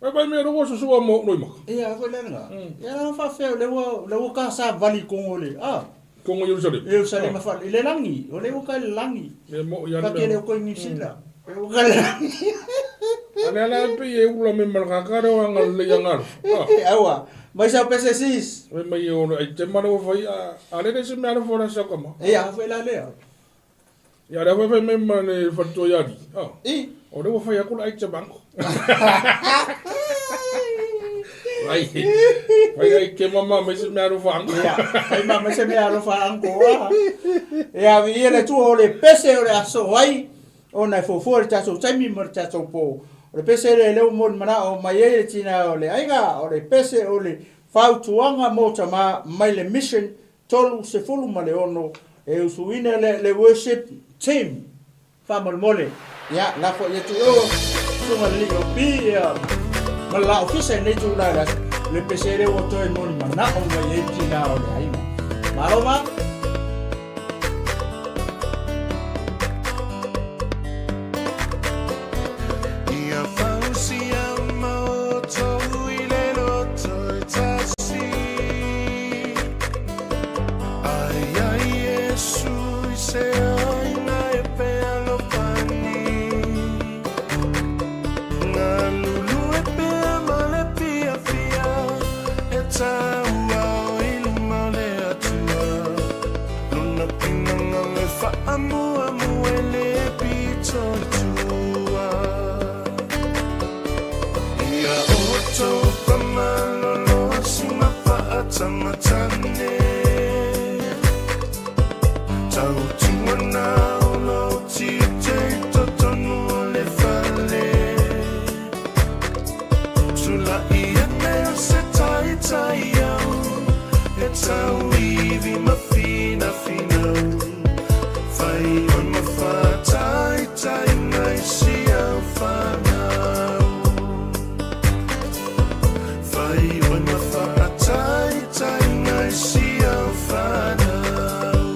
Vai vai me ro so so mo no maka. E a foi le nga. Ia la fa fe le wo le wo ka sa vali kongo le. Ah. Kongo Yerusalem. Yerusalem ah. fa le langi, o le wo ka le langi. Me mo ia le. Ka ke le ko ni sila. E wo ka le langi. Ale ala pe e ula me malaka ka ro anga le anga. Ah. Awa. Mai sa pese sis. Mai mai o ai te maro fai a ale le se me ala fora sa kama. E a foi la le. Ia le fai mai ma le fatoa ia ali. Ah. I. O le ua fai aku la ai te banko. Ai. Fai ai ke mama mai se mea alofa anko. Ia, fai ma mai se mea alofa anko. Ah. Ia, ia le tua o le pese o le aso ai, ona e fuafua le tatou taimi ma le tatou po. O le pese le leo mo le manao mai ai le tina o le aiga, o le pese o le fautuaga mo tama mai le mission 36 e usuina le, le worship team. Faamolemole, ia, lafo ia te oe, susuga le alii o Pi, ia, ma le la ofisa i lenei itula i le aso, le pese lea ua toe moni manao mai ai le tina o le aiga. Malo ma. Ia fausia uma outou i le loto e tasi. Ai ai Iesu i se aina e fealofani. Galulue pea ma le fiafia e taua o i luma o le Atua. Lona finagalo e faamuamu e le pito i tua. Ia outou famalolosi ma faatamatane. Tautuana o lou tiute i totonu o le fale. Tulai ane o se taitai au, e tauivi ma finafinau. Fai oe ma faataitaiga i si au whanau. Fai oe ma faataitaiga i si au whanau.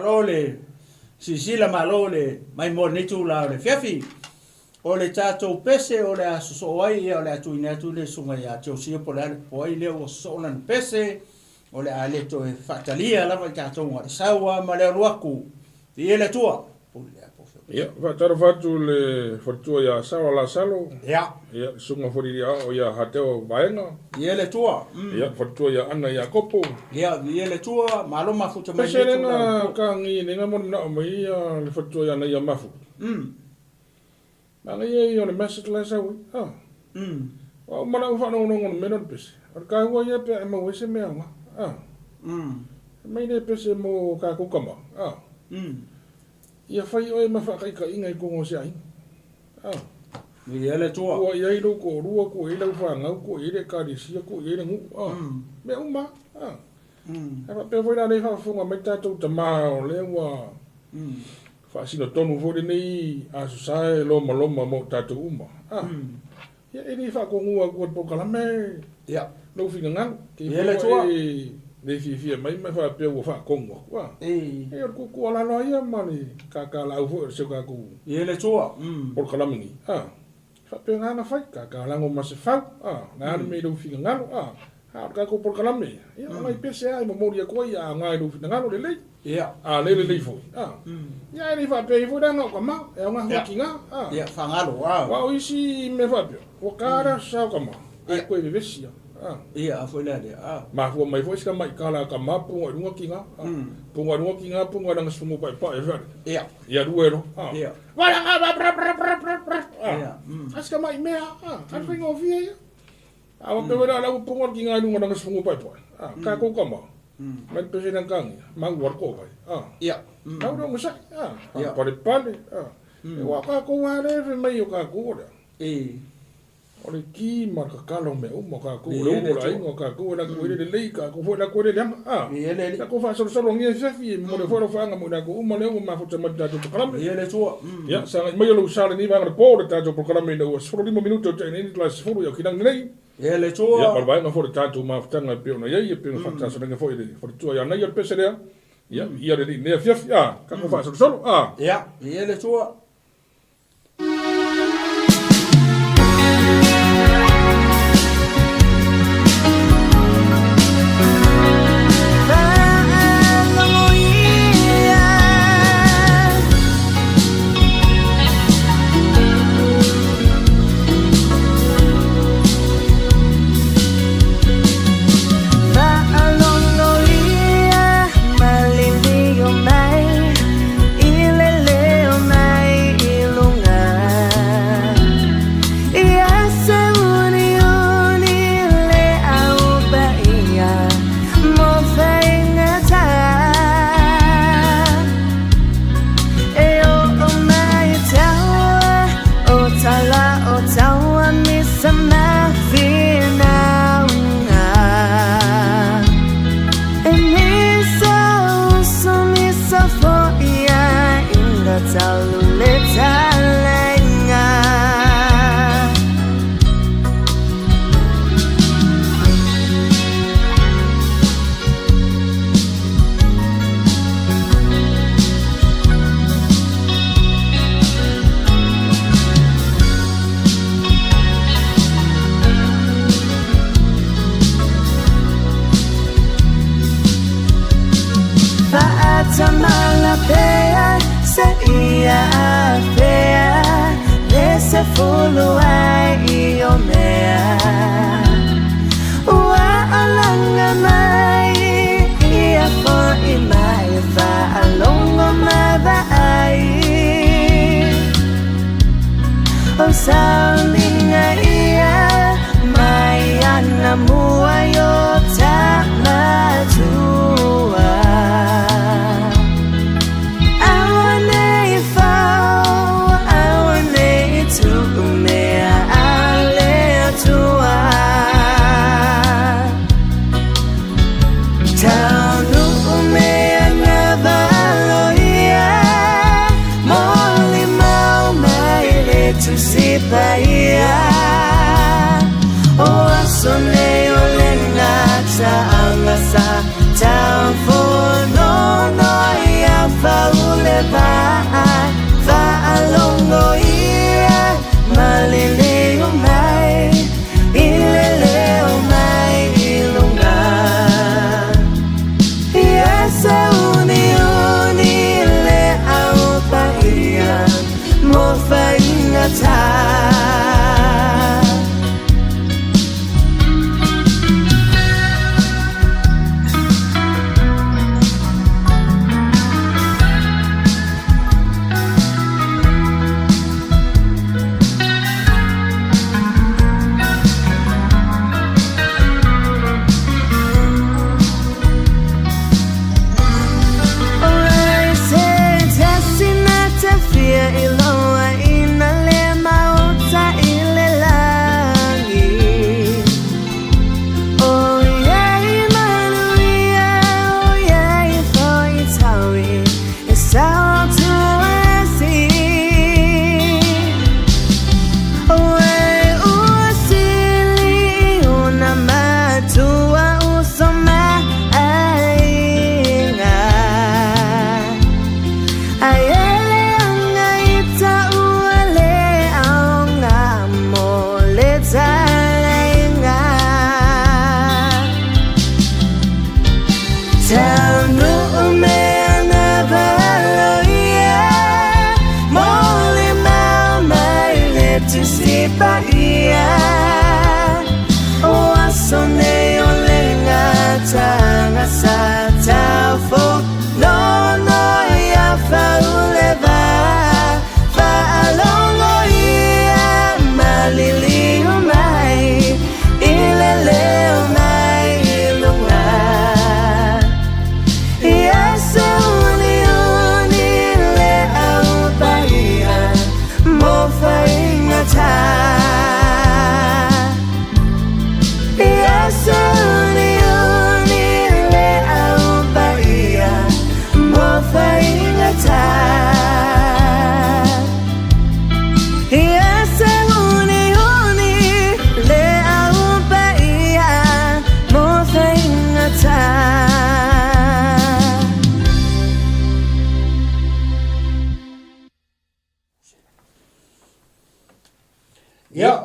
Malo le silasila, malo le maimoa i lenei itula o le afiafi. O le tatou pese o le a sosoo ai, ia o le a tuuina atu le susuga ia Josia po o le a le po ai lea ua sosoo lana pese, o le a le toe faatalia lava i tatou na o le sau lava ma le alu atu. Viia le Atua. Ia, faatalofa atu i le faletua ia Sala Lasalo. Ia. Ia, le susuga foi i le aao ia Hatewa Vaega. Viia le Atua. Ia, le faletua ia Ana Iakopo. Ia, viia le Atua, malo mafuta mai lenei itula o le po. Pese lena kagi lena mo le manao mai ia le faletua ia Ana Mafu. Manaia ia o le message la e sau ai. Ah. O au ma lau faalogologo i le mea lea o le pese, o le taua ia pe a e maua ai se mea aoga. Ah. Fai mai le pese mo tatou tama. Ah. Ia fai oe ma faataitaiga i totonu o se aiga. Ah. Ia le Atua. Tua i ai lou toalua, tua i ai lau fanau, tua i ai le ekalesia, tua i ai le nuu. Ah. Mea uma lava. Ah. Ae faapea foi la lea e faafofoga mai tatou tama o lea ua faasino tonu foi lenei Aso Sa e lomaloma mo tatou uma. Ah. Ia e le faatonua atu e le polokalame lou finagalo. Te i foi e le fiafia mai ma faapea ua faatonu atu. Ah. E o le tuutuualalo lava ia ma le kakalaau foi o si o tatou polokalame nei. Ah. Faapena ona fai, kakalago ma se fau, ah, o le a le mea i lou finagalo, ah, a o le tatou polokalame, ia, o nai pese lava e momoli atu ai, a aoga i lou finagalo, lelei, a le lelei foi, ah, ia e le faapea ai foi leaga o tama, e aoga foi i tina, ah, Ia, fagalo, ah. Aua o isi mea faapea, ua ta le aso sa o tama, ae toe vevesi lava, ah. Ia, a foi la lea, ah. Mafua mai foi si tamai tala a tama, puga i luga tina, ah, puga i luga tina, puga i lana sifumu paepae, fale. Ia. Ia lua e loa, ah. Ia. A si tamai mea, a le faigofie ia. A ua pei la ua punga le tiga i luga o lana sifugu paepae. A, tatou tama, mai le pese i lana tagia, mau a le toavai. A, mau le ogasai, a, faapalepale, a. Aua o tatou lava lea e fai mai o tatou o le a? O le ki ma le kakala o mea uma o tatou, o le ulu o le aiga o tatou, e latou e le lelei, tatou foi e latou e le leaga. A, tatou faasolosologia afiafi e momoli ai foi alofaaga mo i latou uma lea ua mafuta mai i le tatou polokalame. Ia, sagai maia lou sa i lenei vaega o le po o le tatou polokalame ina ua 15 minute o tea nei le 10 i Aukilani nei. Ia, ma le vaega foi o le tatou mafutaga e pei ona i ai, e pei ona faatasalaina foi e le faletua ia Anaia le pese lea. Ia, ia le alii i lenei afiafi. A, tatou faasolosolo. A. Ia, ia le Atua.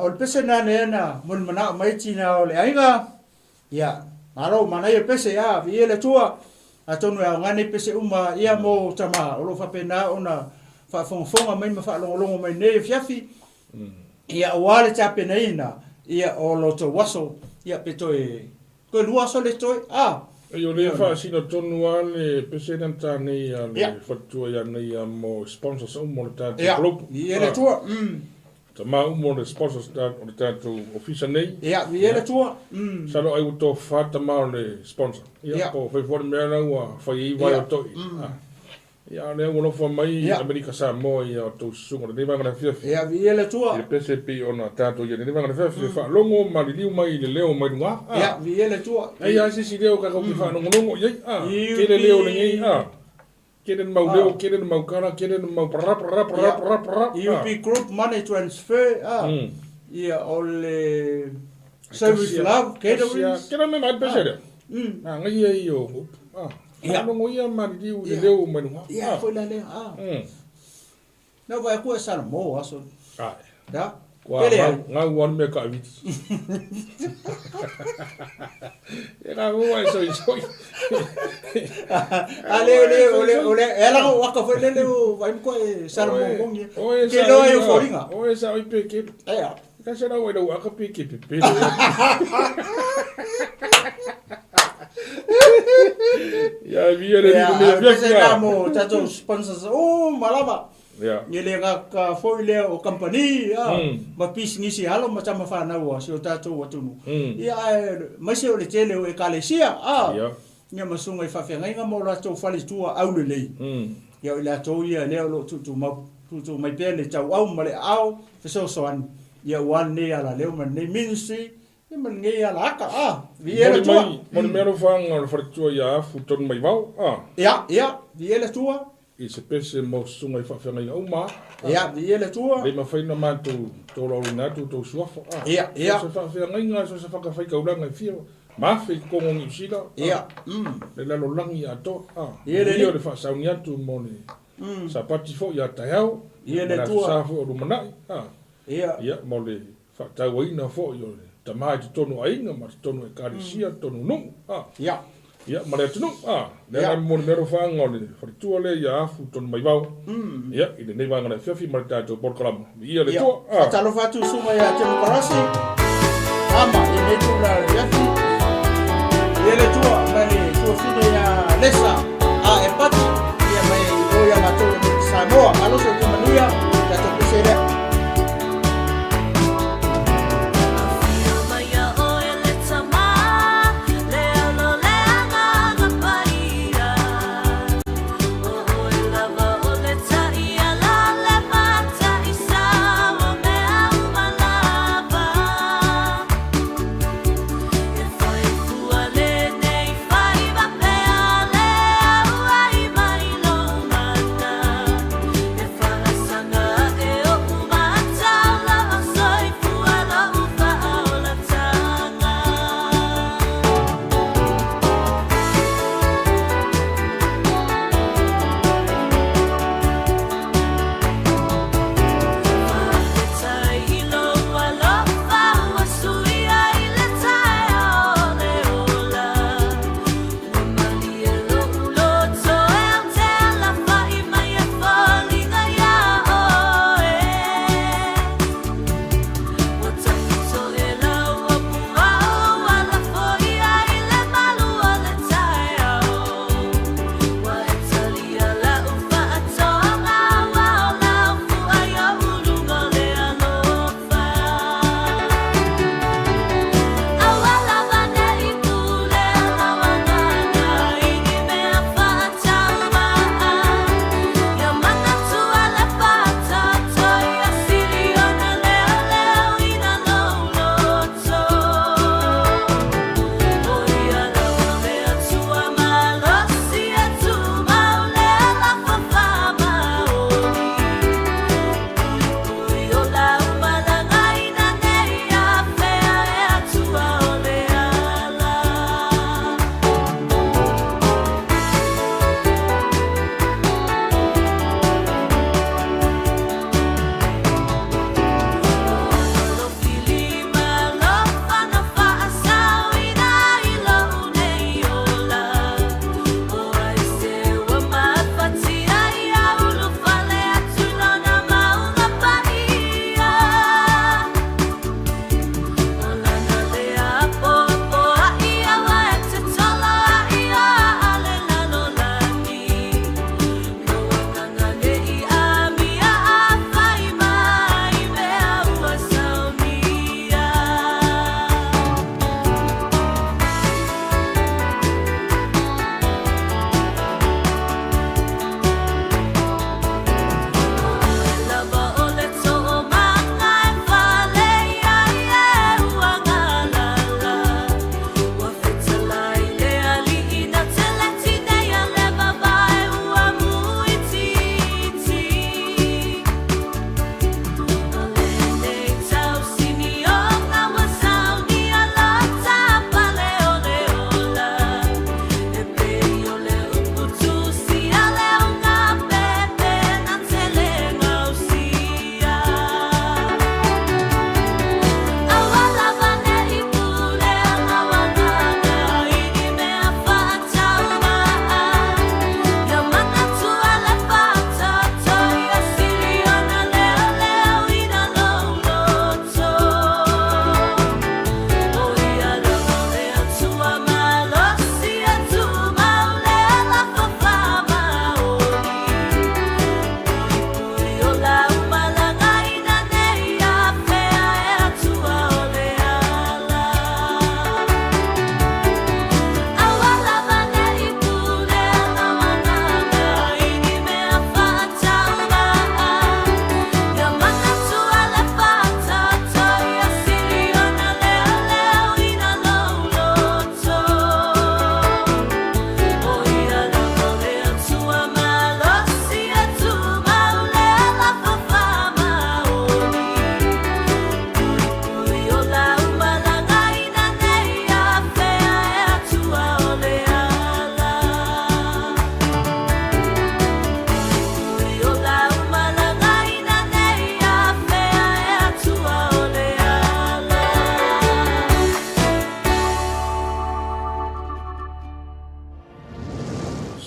o le pese lena lea na molimanaʻo mai tina o le aiga. Ia, malo, manaia pese, a, viia le Atua. Atonu e aoga nei pese uma ia mo tama o lo o faapena ona faafogafoga mai ma faalogologo mai nei afiafi. Ia, aua le tapenaina ia o lo outou aso, ia pe toe toe lua aso le toe, a. Ei, o lea e faasino tonu lava le pese lea na ta nei a le faletua ia nei a mo sponsors uma o le tatou group. Ia, viia le Atua. Tama uma o le sponsors o le tatou ofisa nei. Ia, viia le Atua. Masalo ai ua tofafa tama o le sponsor. Ia, po o fai foi le mea la ua fai ai vai o toi. Ia, a o lea ua alofa mai Amerika Samoa i a outou susuga i lenei vaega o le afiafi. Ia, viia le Atua. I le pese e pei ona tatou i ai i lenei vaega o le afiafi, e faalogo ma liliu mai i le leo mai luga. Ia, viia le Atua. E i ai lava se isi leo tatou te faalogologo i ai. Tele leo lenei. Tele le mau leo, tele le mau tala, tele le mau pra pra pra pra pra. UP Group Money Transfer, ia, o le Service Love Catering. Tele mea mai pese lea. A ngai ia i o upu. Ia. Faalogo ia maliliu i le leo mai luga. Ia, foi la lea. Na vai aku e Salamo aso. Ae. Ya. Kua Pele ai. ngau ngau anu mea ka viti. E ka ua e soi soi. A le le o le o le e ala o aka foi le le o vai mo e Salamo mongi. Oe Ke loa e o foringa. Oe sa oi pe ke. Ea. Ka se rau e lau aka pe ke pe pe. Ia via le Ia, ni le a via pese kia. na mo tatou sponsors o malava. Ia. Ia le ga foi lea o company a ma pisinisi alo ma tama whanau a si o tatou atunu. Ia ae maise o le tele o ekalesia a. Ia. Ia ma susuga i faafeagaiga ma o latou faletua aulelei. Ia o i latou ia lea o lo o tuutuu tuutuu mai pea le tauau ma le aao fesoasoani ia aua lenei alaleo ma lenei ministry ia ma lenei alaaka a. Viia le Moni Atua. mai, moni mai alofaga o le faletua ia afu tonu mai vao a. Ia, ia, viia le Atua. I se pese mo susuga i faafeagaiga uma a. Ia, viia le Atua. Le mafai ona matou tolaulauina atu outou suafa a. Ia, ia. So o se faafeagaiga, so o se fatafaitaulaga e fia ma afe i totonu o Niu Sila a. Ia. Le lalolagi atoa a. Ia le Manuia o le faasauni atu mo le Sapati foi ia taeao, Ia ma le le Aso Atua. Sa foi o lumanai a. Ia. Ia, mo le faatauaina foi o le tama i totonu o aiga ma totonu o ekalesia, totonu o nuu, a. Ia. Ia, ma le atunuu, a. Lea Ia. la momoli mai alofaaga o le faletua lea ia afu tonu mai vao, ia, i lenei vaega o le afiafi ma le tatou polokalama. Viia le Ia. Atua, a. Faatalofa atu i susuga ia Temokarasi, Ama, i lenei itula o le afiafi. Ia le Atua, ma le tuafine ia Lesa a e Pati, ia mai o ia matou i Samoa. Malo soifua manuia, tatou pese lea.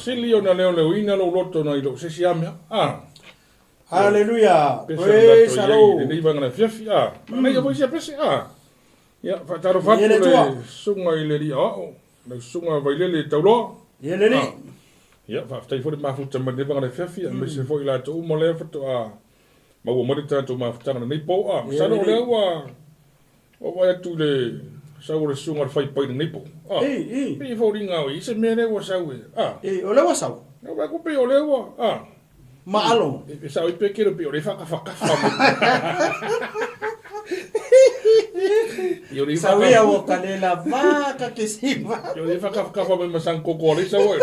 Sili ona leoleoina lou loto nai lo se isi lava mea. A. Haleluia! Pese o le Praise tatou the i ai i Lord! lenei vaega o le afiafi. A. Manaia foi sia pese. A. Ia, faatalofa Ia atu le le Atua. susuga i le Alii Aoao, lau susuga Vailele Tauloa. Ia le Alii. A. Ia, faafetai foi le mafuta mai lenei vaega o le afiafi, aemaise foi i latou uma lea faatoa maua mai le tatou mafutaga i lenei po. A, Ia masalo le o lea Alii. ua ua vaai atu i le sau o le susuga i le Faipai i lenei po. A, I, i. pei e foliga o i ai se mea lea ua sau e. A. I, o lea ua sau. Na vaai atu pei o lea ua. A. Maalo. E sao ai pe kelo pei o lea e faakafakafa mai. I o lea e Sau whaka- ia ua ka le lava ka ke siva. I o lea e whakawhakafa mai ma sang koko a leisa oe.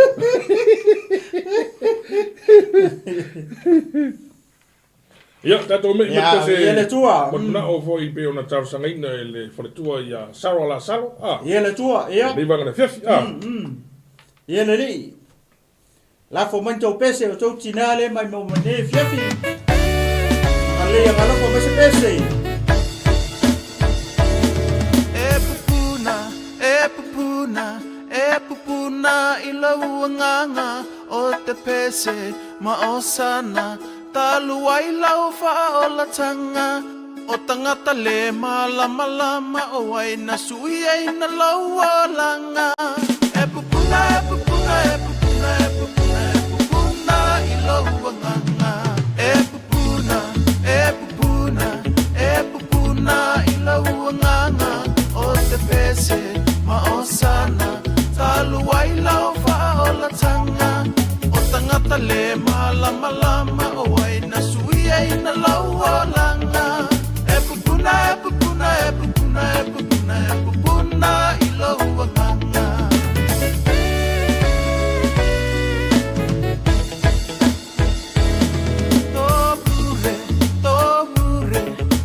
Ia, tatou mei Ia, mai se ia le Atua. manao foi pei ona talosagaina e le faletua ia Sarah Lasalo. A. Ia le Atua, ia. Lenei vaega o le afiafi. A. Ia le Alii. Lafo mai tou pese o tou tinā le mai mau mai nei fiafi. Agalelei agalofo mai se pese. E pupuna, e pupuna, e pupuna i lou agaga o te pese ma osana talu ai lau faaolataga o tagata le malamalama o ai na suiaina lou olaga. E pupuna, e pupuna, e pupuna, e pupuna, e pupuna i lou agaga. E pupuna, e pupuna, e pupuna i lou agaga o te pese ma osana talu ai lau faaolataga o tagata le malamalama o ai na suiaina lou olaga. E pupuna, e pupuna, e pupuna, e pupuna, e pupuna i lou agaga. Tobure, tobure,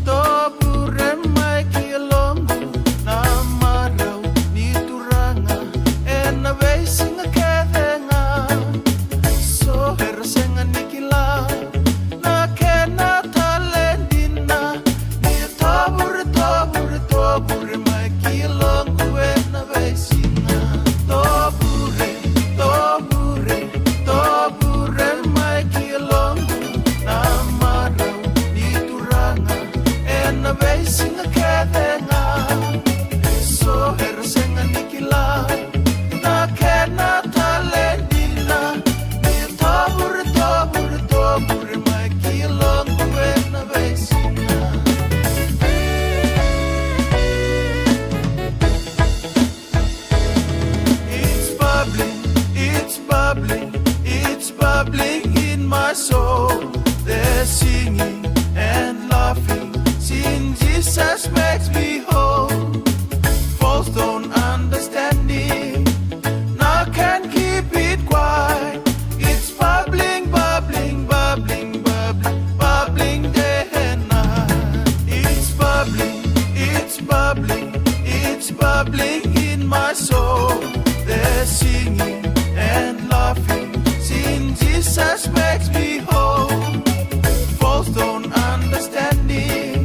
tobure mai ki longu na marau ni turanga e na veisinga kevenga so herasenga nikila na kena talendina ni tobure, tobure, tobure mai ki longu e na veisinga. Tobure, tobure, tobure mai ki longu na marau ni turanga e na veisinga kevenga so herasenga nikila na kena talendina ni tobure, tobure, tobure mai ki longu e na veisinga. It's bubbling, it's bubbling, it's bubbling in my soul. They're singing and laughing, seeing Jesus makes me whole. False don't understanding, now can keep it quiet. It's bubbling, bubbling, bubbling, bubbling, bubbling day and night. It's bubbling, it's bubbling, it's bubbling in my soul. They're singing and laughing, seeing Jesus makes me whole. False don't understanding,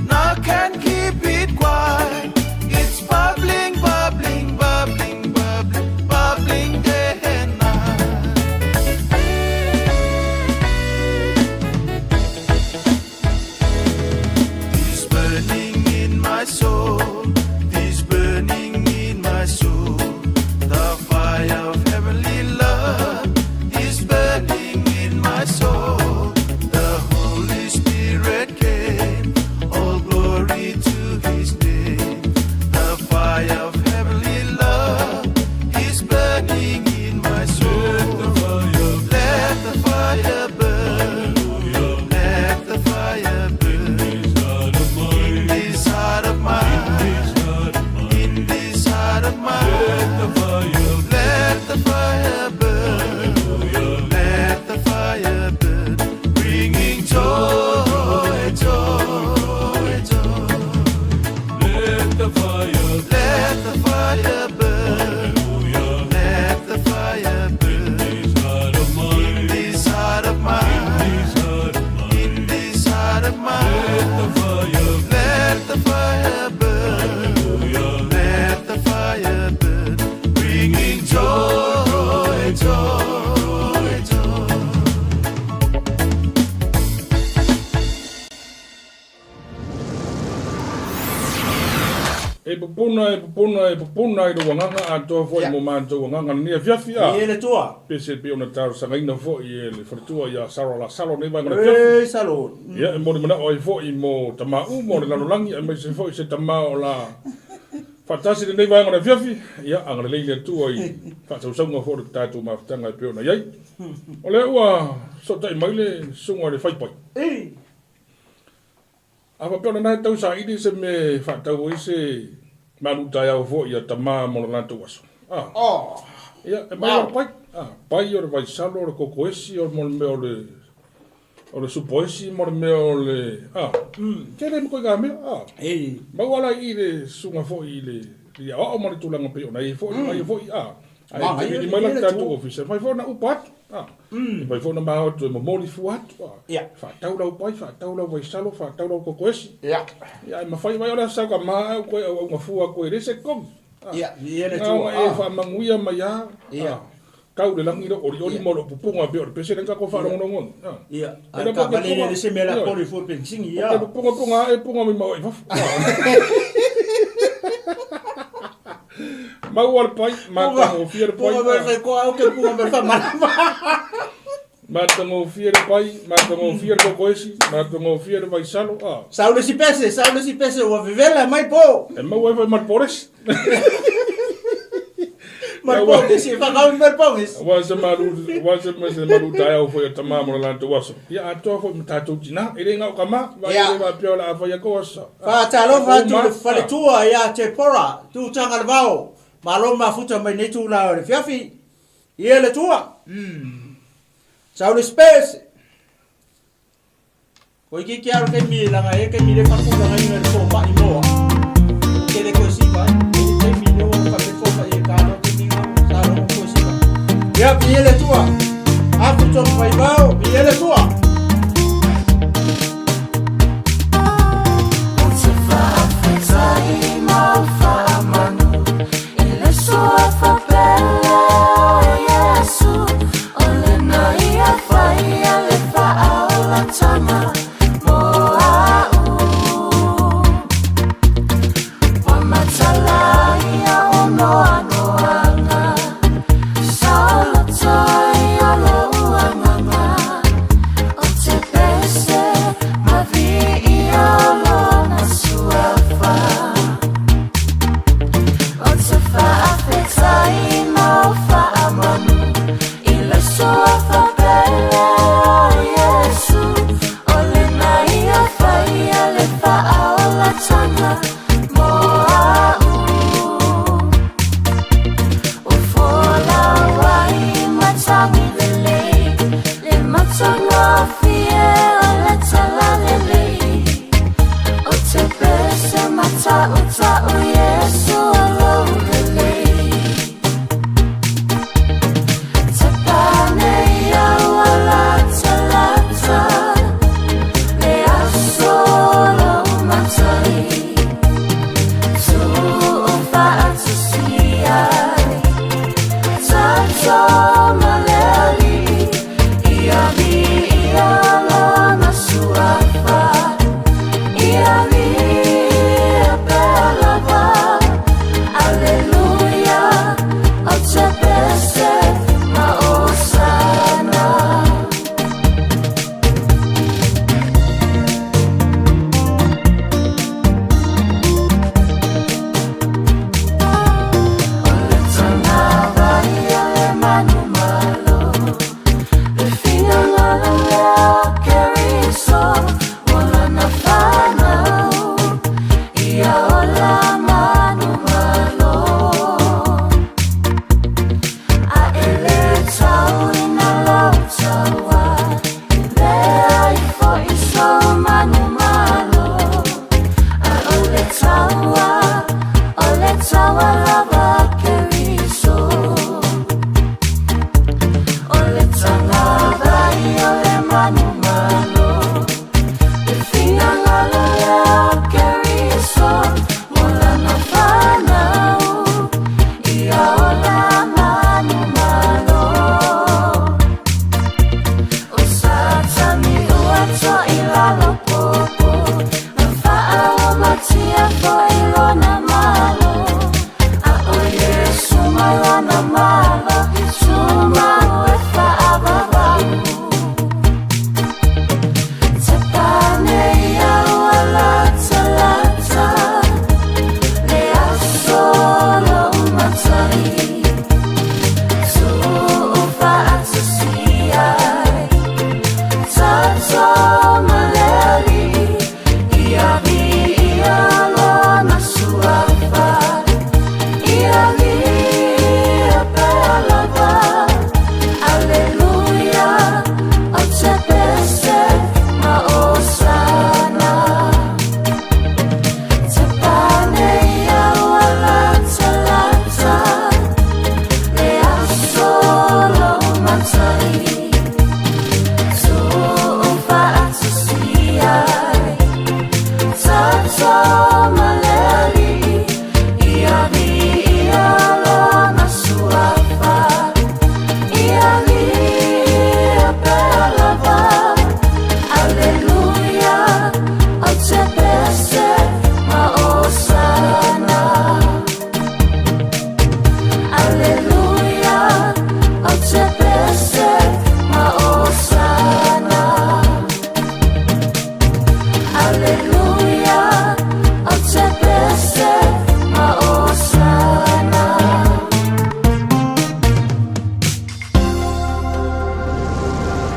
now can keep it quiet. It's bubbling, bubbling, bubbling, bubbling, bubbling day and night. This burning in my soul, this burning in my soul, the fire of heavenly love is burning in my soul. The Holy Spirit came, all glory to His name. The fire of heavenly love is burning in my soul. Let the fire burn. Let the fire burn. In this heart of mine. In this heart of mine. Let the fire burn. Let the fire burn. Bringing joy, joy, joy. Let the fire burn. Let the fire burn. In this heart of mine. In this heart of mine. Let the fire burn. Let the fire burn. Bringing joy, joy, pupuna e pupuna e pupuna i lou agaga atoa foi mo matou agaga lenei afiafi a. Ie le Atua. Pese pei ona talosagaina foi e le faletua ia Sarah Lasalo lenei vaega o le afiafi. Ei Salo. Ia e moli manao ai foi mo tama uma o le lalolagi aemaise foi se tama o la faatasi lenei vaega o le afiafi. Ia agalelei le Atua i faasausauga foi o le tatou mafutaga e pei ona i ai. O lea ua fesootai mai le susuga i le Faipai. Ei. A faapea o lena e tau saili se mea e faatau ai se malu taeao foi ia tama mo le latou aso. A. Oh. Ia, e mai o le pai. A, pai o le vaisalo, o le kokoesi, o le mea o le o le supoesi mo le mea o le a. Tele ma koiga mea. A. Ei. Maua la i le susuga foi i le i aoao ma le tulaga pei ona i foi, mai foi a. Ae te vili mai la le tatou ofisa, e mafai foi ona upa atu. E mafai foi ona ma o atu e momoli fua atu. Faatau lau pai, faatau lau vaisalo, faatau lau kokoesi. Ia, e mafai mai o le aso sau ka ma au koe auauga fua koe le se togi. Na ona e faamanuia mai lava. Tau le lagi lou olioli ma lou pupuga pei o le pese lea na tatou faalogologo ai. Ia, a o le taavale lea e le se mea la poli fua penisini, ia. Ou te puga puga ae puga mai ma oe i fafo. Maua le pai, matagofie le pai. Puga mai whaikoa, au ke puga mai whamalama. Matagofie le pai, matagofie le kokoesi, matagofie le vaisalo. Ah. Sau le si pese, sau le si pese, ua vevela mai po. E maua ai foi ma le polesi. Ma le polesi, e whakau ma le polesi. Aua se malu, aua se se malu taeao foi a tama mo le latou aso. Ia atoa foi ma tatou tinā. E le gao kama, vai Ia. le faapea o le a fai atu aso. Faatalofa atu i le faletua ia Tepora, Tutaga le Vao, malo mafuta mai nei tula o le fiafi. Ia le tua. Sau le space. Ko ikeike alo taimi langa e taimi le faatulagaina le fomai moa. Tele koe siva e le taimi le ua fape fomai e kalo taimi nga sa longo koe siva. Ia pie le tua. Afu tong vaivao pie le tua.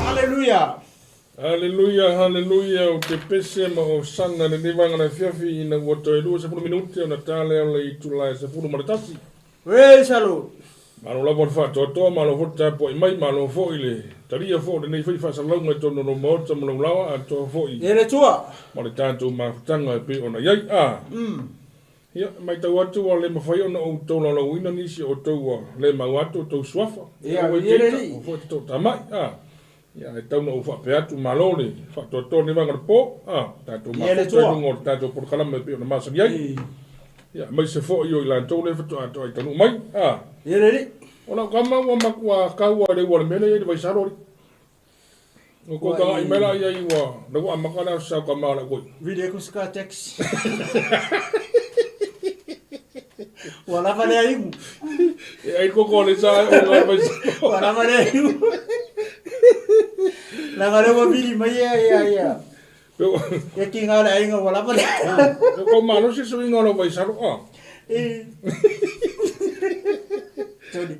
Aleluia! Aleluia, haleluia, ou te pese ma Hosana lenei vaega o le afiafi ina ua toe 20 minute ona ta lea o le itula e 11. Praise the Lord. Malo lava le faatoatoa, malo foi le tapuai mai, malo foi le talia foi o lenei foi faasalalauga i totonu o lou Maota ma lou laoa atoa foi E le Atua. ma le tatou mafutaga e pei ona i ai. A. Ia, e matau atu ua le mafai ona ou tolaulauina nisi o outou ua le maua atu outou suafa. Ia, Aua e ia te le ita, Alii. ua foi te toatamai. A. Ia, ae tau na ou faapea atu, malo le faatoatoa lenei vaega o le po, a, tatou Ia le mafuta i Atua. luga o le tatou polokalame e pei ona masani ai. I. Ia, aemaise foi o i latou lea faatoa toai taunuu mai. A. Ia le Alii. O lau kama ua matua kaua i le ua o le mea lea e i ai le vaisalo alii. Ua kou Ua taga'i i. mai la i ai ua, la ua amata le aso sau kama o lau koi. Vili aku se ka taxi. Ua lava lea imu. E ai koko le sa e o ngai vaisalo. Ua lava lea imu. Leaga lea ua vili mai ia ia ia. Ia ki ngā le aiga ua lava lea. Pe kou malosi suiga o lau vaisalo a. E. Tony,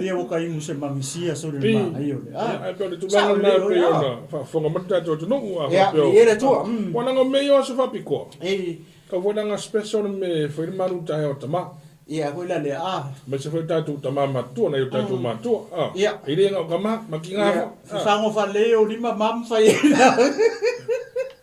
ia ua ka imu se mangisia soli le Pi. maai o le. Ia, Ah. ae pei o le Sao tulaga le lena e o pei le ona ah. faafofoga mai le tatou atunuu a Ia, faapea o. ia le Atua. Mm. Ua laga mea ia o aso faapitoa. E. Kau foi laga special le mea e fai le malu taeao o tama. Ia, foi la le ah. Aemaise foi o tatou tama matutua nai o tatou matua. A. Ia. E le gao kama, ma ki ngā Ia, foi. A. fafago faalelei o lima ma mafai ai la.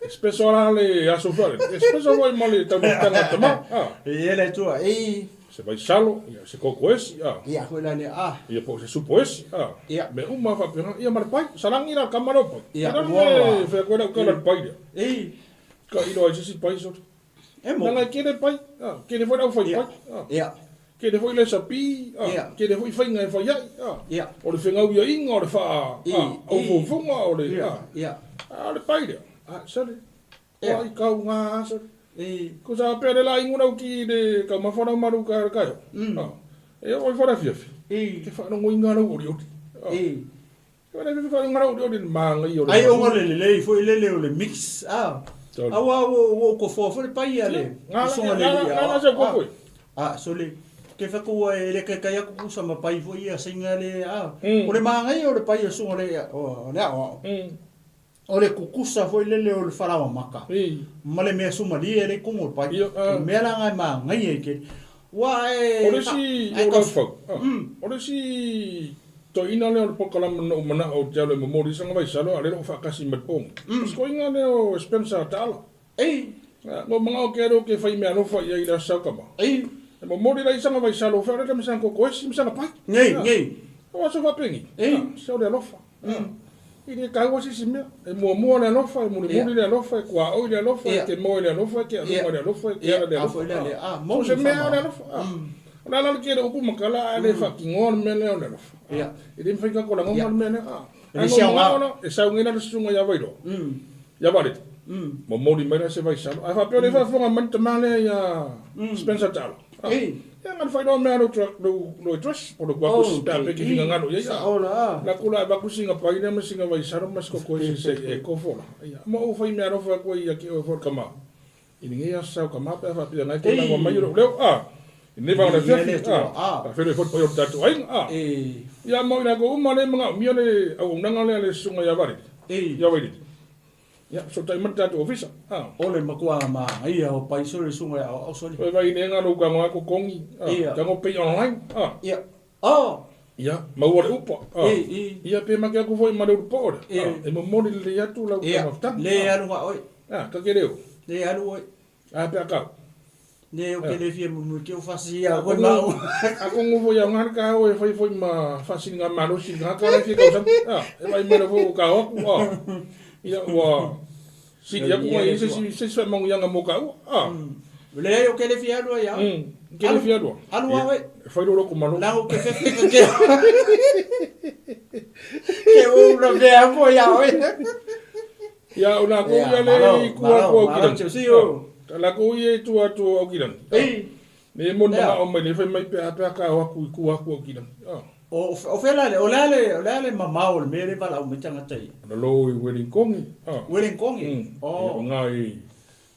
Special la le aso foi. E special foi ma le taumafataga a tama. A. Ia le Atua. E. Se vaisalo, ia, se koko esi, a. Ia, foi la le ah. Ia po o se supo esi, a. Ia. Mea uma faapena, ia ma le pai, salagi la kama leo pai. Ia, Ia, ua le ua. fea koe lau kala le pai lea. E. Ka iloa ai se isi pai sole. E mo. Leaga e kele pai, a. Kele foi le aufai Ia. pai, a. Ia. Kele foi le sapi, a. Ia. Kele foi faiga e fai ai, a. Ia. O le fegauiaiga, o le faa, I, a, i. aufuafuga, o le, Ia. a. Ia. A o le pai lea, a, sole. Ia. Ua i kau ngā, sole. E. Ko sa pea le la ingo lau ki le taumafa lau malu ka le kaio. Mm. A. E oo i fo le afiafi. E. Ke faalogoina lau olioli. A. E. Ke faalogoina lau olioli le magai o le Ai malu. onga le lelei foi lele o le mix. Ah. Tolu. Aua ua ua kofoa foi le pai a le. Ngā la- Usoga le ngā la- ia. ngā la se koko e. Ah, sole. Ke whakua e le kai aku kusa ma pai foi ia singa le ah. Mm. O le maangai o le pai o sunga le ia. O le o. Mm. O le kukusa foi lele o le falaoa maka. I. Ma le mea sumalie le kongo o le pai. Ia, ah. O le mea la ngai maangai e ke. Ua e O le isi ai o ka lau fau. Ah. Mm. O le isi toeaina lea o le polokalame na ou manao ou te alu e momoli sanga vaisalo a o lea o faakasi mai le poga. Mm. O se koiga lea o Spencer Taala. Ei. Ah, mo mangao ke alo ke fai mea alofa i ai le aso sau kama. Ei. E momoli la i sanga vaisalo fea o le ka koko esi ma sanga pai. Nei, Ah. nei. O aso faapengi. Ei. Ah, se o le alofa. Ah. I le kaua se isi mea. E muamua le alofa, e mulimuli Ia. le alofa, e kuaoi le alofa, e Ia. ke moe le alofa, e ke Ia. aluga le alofa, e ke Ia, ala le a alofa. foi la le Ah. ah, So moni se mea whama. o le alofa. Ah. O le ala le kele upu makala, a le whakingoa le mea lea o le alofa. Ah. Ia. E le mawhai kako langonga Ia. le mea lea. Ah. E le Ai siau mo mangao ngā. na, e saungina le susunga ia Vailoa. Mm. Ia Valeti. Mm. Momoli mai la se vaisalo. Ae faapea o le faafofoga mai le tamā lea ia Spencer Taala. Ah. Ei. Ia ngana whailoa mea lo lo lo address o lo guaku Oh, pe pe ki finga ngalo ia. Sa ola ah. La kula e vaku singa pai lea ma singa vaisalo ma siko koe se se e kofola. Ia mo o whai mea alofa koe ia ki o for kama. I ni ngia sau kama pe faapea ngai ke Ei. lango mai lo leo. Ah. Nei vaega o le Viia afiafi, le Atua. a, faafeiloai foi i le paia o le tatou aiga, a. Ia ma o i latou uma lea e manaomia le auaunaga lea a le susuga ia Valele, ia Vailele. Ia, fesootai mai le tatou ofisa, a. O le matua manaia o pai sole le susuga ia aoao sole. Toe vai nei lou tago lava totogi, a, tago pay online, a. Ia. Oh. Ia, maua le upa, a. Ia, pe make atu foi ma le ulu poo lea, a, e momoli lelei atu lau faafetaga. Le alu ga oe. A, ta te le o. Le alu oe. A pe a kau. Ne o ke le fia mumu ke o fasi ia koe mau. Atonu foi aoga le taeao e fai foi ma faasiliga malosi i le tagata la e fia tausaga. A, e vaai mai lava foi ua tao atu, a, ia ua sili atu nai se isi se isi faamanuiaga mo taua. A. Leai o ke le fia alu ai au. Ke le fia alu ai. Alu a oe. E fai lou loto malo. Leaga ou te fefe ka ke. Ke ou na mea foi ia oe. Ia, o lakou ia lea e i tua atu o Aukilani. O lakou ia e i tua atu o Aukilani. Ne moni manao mai le fai mai pe a pe a ka o atu i tua atu o Aukilani. O fea la le, o le a le, o le a le mamao o le mea lea e valaau mai tagata ia? O lalo i Wellingkongi. Wellingkongi? O nga i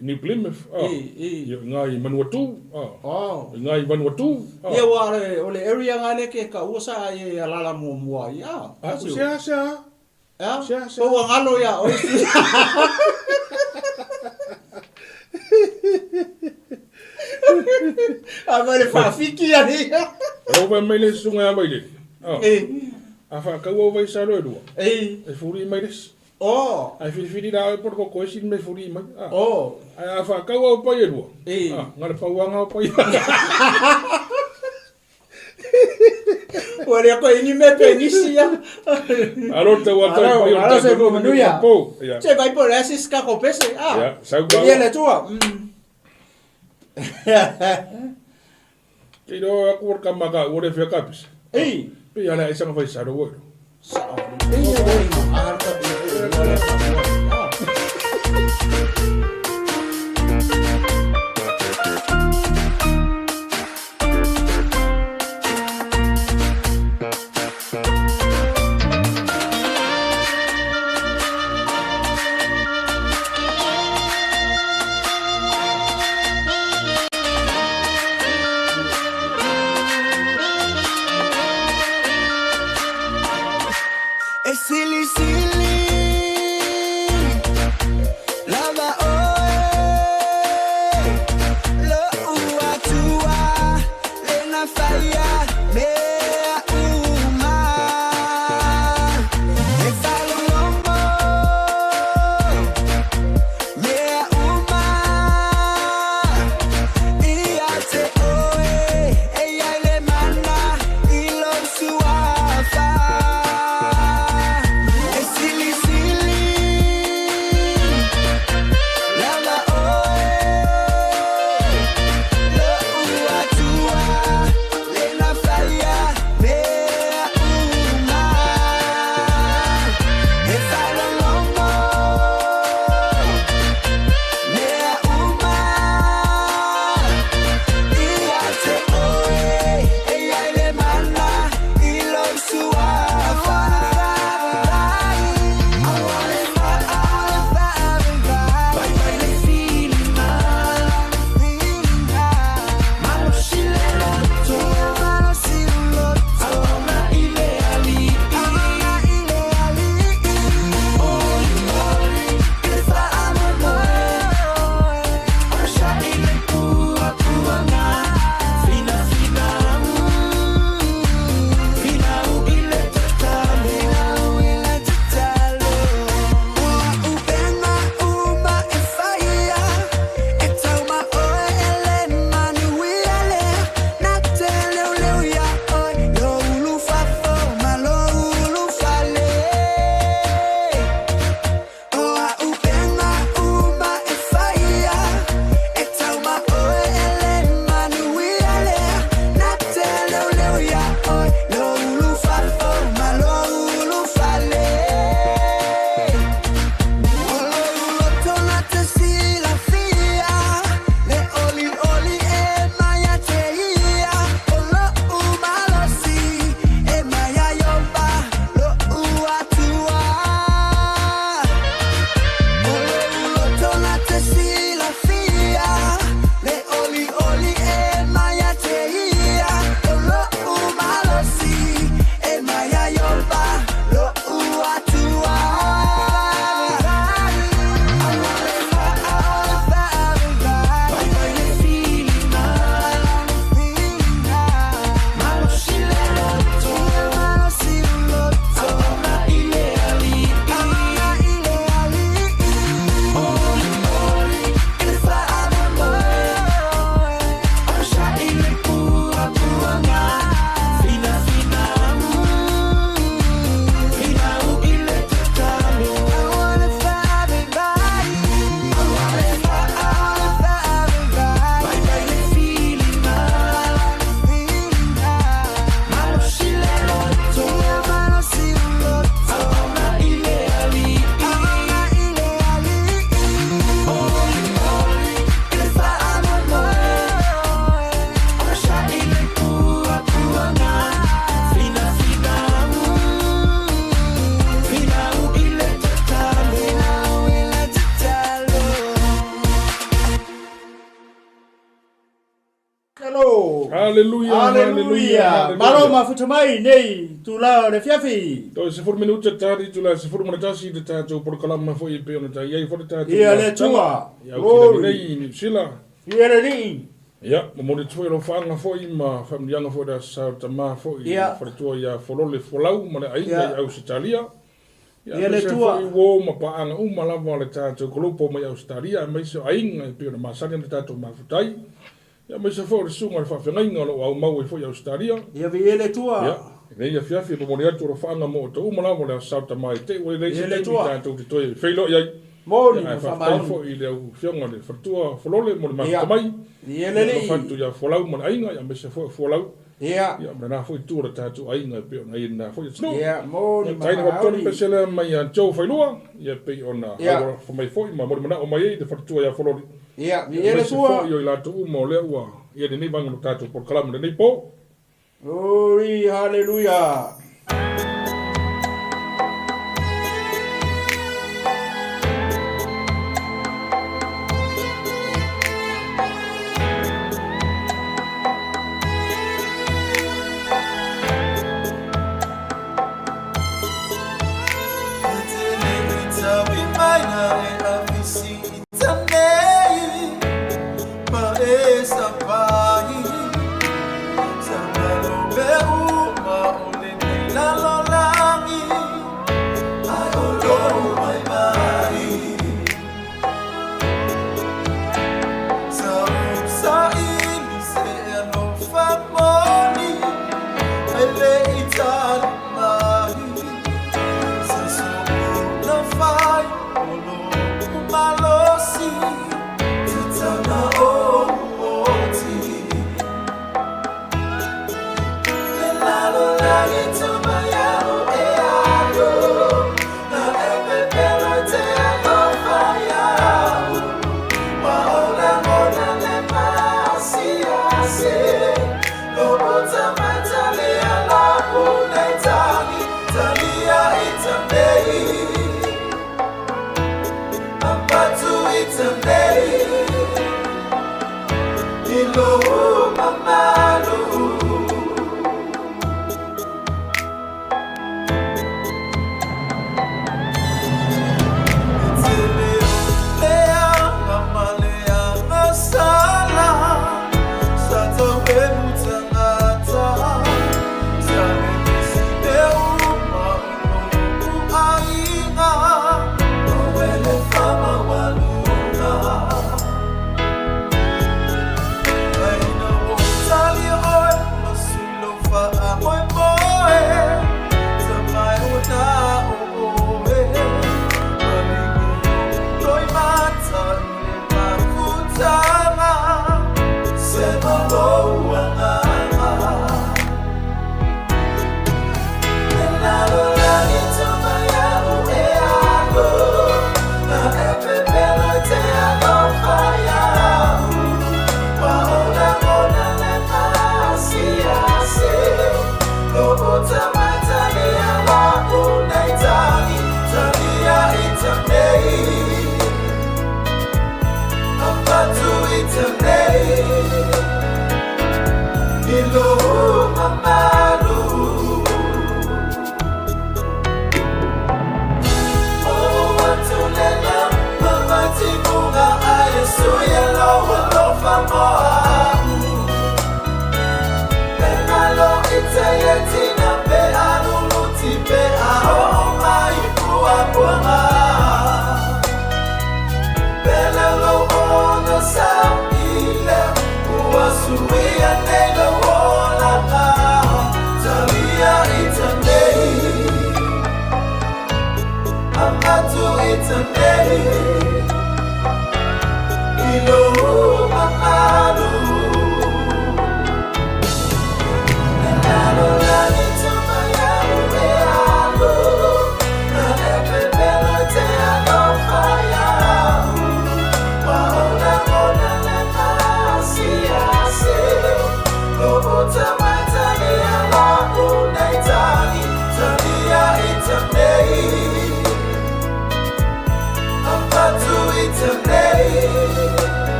New Plymouth. Ia, o nga i Manuatu. O nga i Vanuatu. Ia, ua o le area nga lea ke taua sa ai e alala muamua ai. A, sea, sea. Ea? Sea, sea. Ua galo ia oe. A mai le faafiki ia ni. O vai mai le susuga ia Vailele. A faataua au vaisalo e lua. E fuli mai le isi. Ae filifili la oe po o le koko esi le mea e fuli mai. Ae a faataua au pai e lua. Na o le pau lava lena o pai. Ua le koe ni mea pe nisi ia. Alo tau atu ai pai o Malo se tatou ko manuia. po. Ia. Se vai po le asis ka ko pese. Ah. Ia, sau ba. Ia le tua. Ke iloa aku o le kama ka ua le fia kapisa. Ei. Pe ia le ai sanga fai salo ua ilo. Sao. Ei ia le ah ka bi. E silisili Haleluia, Haleluia. Malo mafuta mai nei tula o le fiafi. Toe 10 minute tali itula 11 i le tatou polokalama foi e pei ona tai ai foi le tatou Ia le Atua. Ia au ki nei i Niu Sila. Ia le Alii. Ia, momoli atu foi alofaaga foi ma faamanuiaga foi i le Aso Sa o le Tama foi i le faletua ia Folole Folau ma le aiga i Ausetalia. Ia, Ia le aemaise Atua. foi uo ma paaga uma lava o le tatou kolopo mai Ausetalia aemaise o aiga e pei ona masani ona tatou mafuta ai. Ia, aemaise foi o le susuga i le faafeagaiga o lo o aumau ai foi i Ausetalia. Ia viia le Atua. Ia, i lenei afiafi e momoli atu alofaaga mo outou uma lava o le Aso Sa o le Tama i te i ua lelei Ia se le taimi Atua. tatou te toe feiloai ai. Moni Ia, ae ma faafetai faamaoni. foi i le au afioga i le faletua Folole mo le Ia, mafuta mai. viia le Ia, Alii. alofa atu ia Folau ma le aiga, ia aemaise foi o Fualau. Ia. Ia, ma lena foi itu o le tatou aiga e pei ona i ai lena foi atunuu. Ia, moni Ia, ma taina faapitoa le faaoli. pese lea mai ia Joe Failua, ia pei ona Ia. aualofa mai foi ma molimanaʻo mai ai le faletua ia Fololi. Ia, Ia, viia le aemaise Atua. foi o i latou uma o lea ua i ai lenei vaega o le tatou polokalame i lenei po. Glory, hallelujah.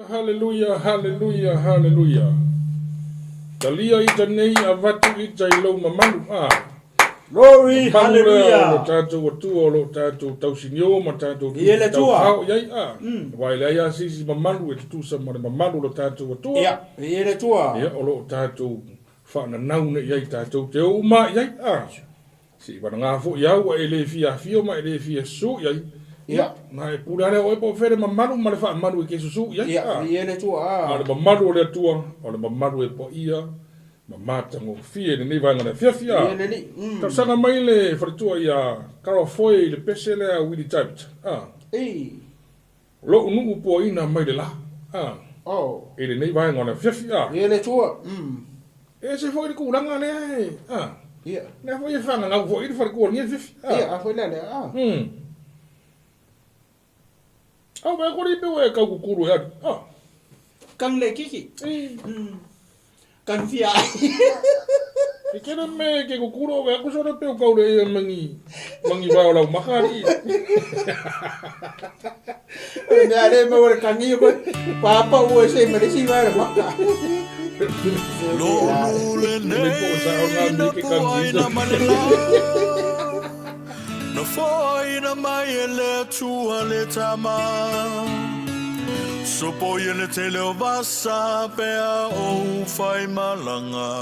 Haleluia, haleluia, haleluia. Talia ita nei avatu ita i lou mamalu. Ah. Glory, Mamalu lea o lo hallelujah. tatou Atua o lo tatou tausinio ma tatou I ele Atua. taufao i ai. Ah. Aua e leai lava se isi mamalu e tutusa ma le mamalu o lo tatou Atua. Ia, i ele Atua. Ia, o lo o tatou faananau nei i ai tatou te o uma i ai. Ah. Se i valaga foi au ua e le fia afio ma e le fia susu i ai. Ia, na e pule lava lea o oe po o fea le mamalu ma le faamalu e te susu i ai. Ia, i le Atua. A o le mamalu o le Atua, o le mamalu e paia ma matagofie i lenei vaega o le afiafi. I le Alii. Talosaga mai le faletua ia Carol Foy i le pese lea a Willie Tavita. Lou nuu puaina mai le la. I lenei vaega o le afiafi. I le Atua. E ese foi le tulaga lea e. Lea foi e faagagau foi i le faletua o lenei afiafi. Ia, a foi lea lea. Au vaai atu alii pe ua e tau kukulu e alu. Kang le kiki. Kang fia. E kele me ke kukulu o vaai atu sona pe o kau le ia mangi mangi vao lau maka alii. O le mea lea e maua le kangi o koe. Papa ua se ma le isi vae le maka. Lou lenei na puaina mai le la Na foaina mai e le Atua le Tama Sopo ia le tele o vasa pe a ou faimalaga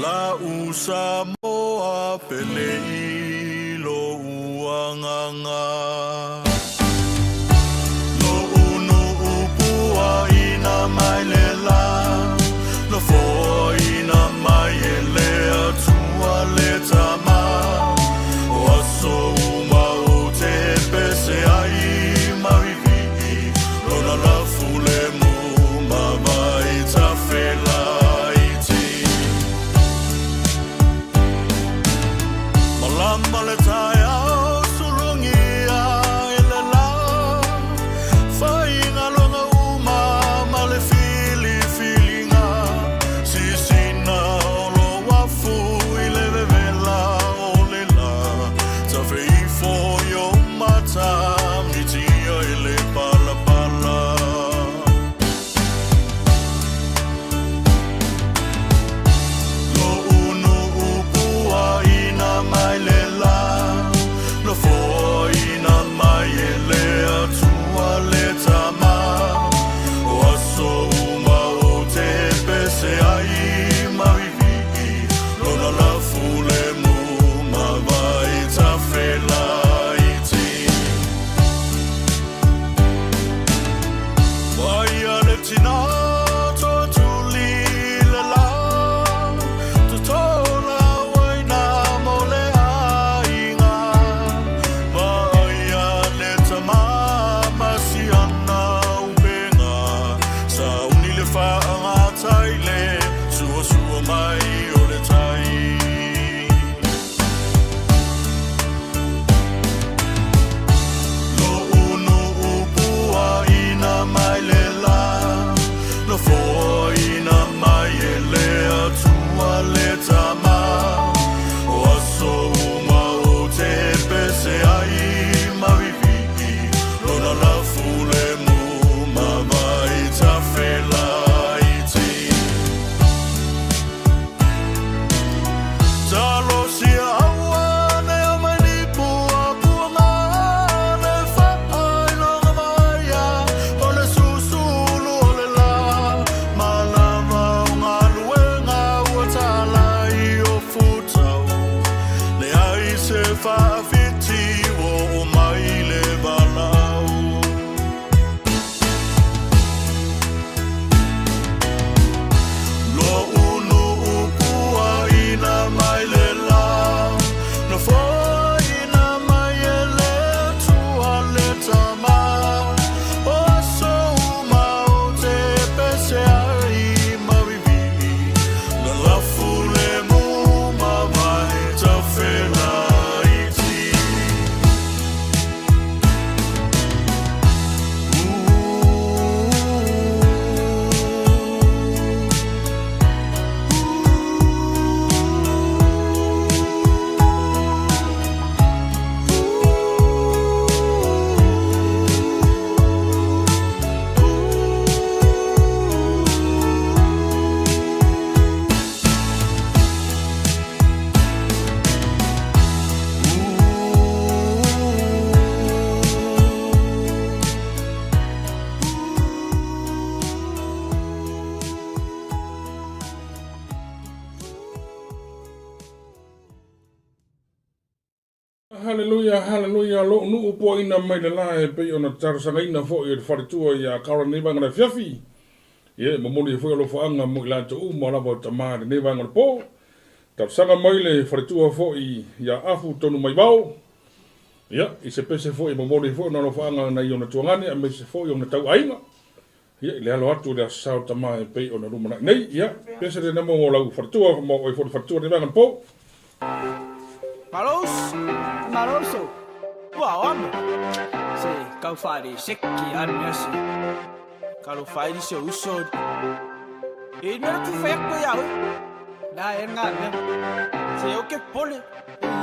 La u Samoa penei lou agaga Lou nuu puaina mai le la Na foaina mai e le Atua le Tama O aso uma ou te pese ai ma vivii Lona lafu lemu ma vai tafelaiti Malama le taeao sulugia e Haleluia, haleluia, lo'u nuu puaina mai le la e pei ona talosagaina foi e le faletua ia Carol lenei vaega o le afiafi. Ia e momoli ai foi alofaaga mo i latou uma lava o tama i lenei vaega o le po. Talosaga mai le faletua foi ia Afu Tonumaivao, ia, i se pese foi e momoli ai foi ona alofaaga nai ona tuagane aemaise foi ona tauaiga. Ia, i le alo atu i le Aso Sa o Tama e pei ona lumanai nei. Ia, pese lena mo lau faletua, mo oe foi le faletua i lenei vaega o le po. Maros, maroso, ua amo. Se kau whaere seki ane ase. Kalo whaere se uso. E mera tu whai ako ia oi. Na e ngā mea. Se o ke pole.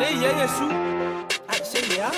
Le ia Yesu. Ai se lea.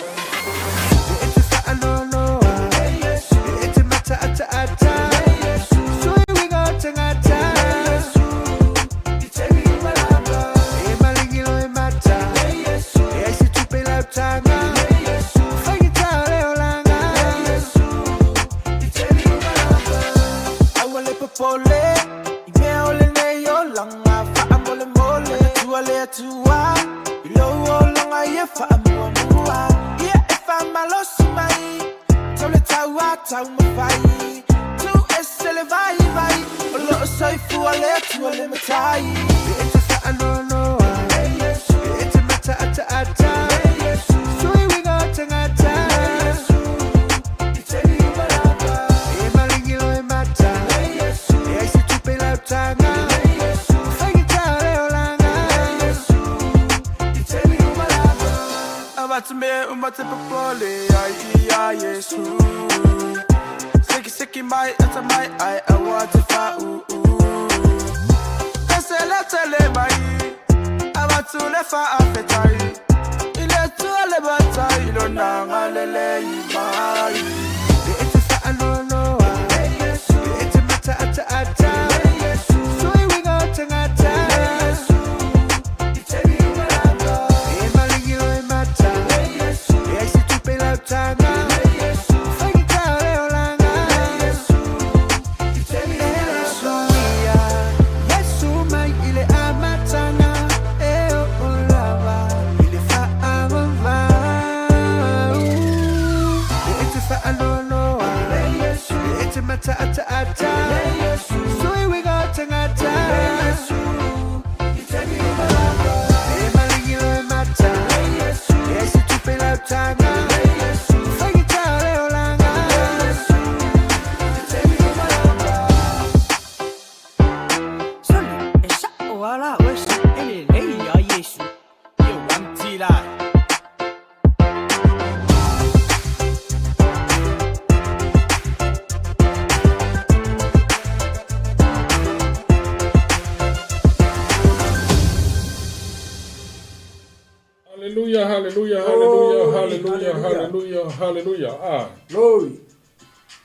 Haleluia, haleluia, haleluia, haleluia, haleluia, haleluia. Ah. Glory.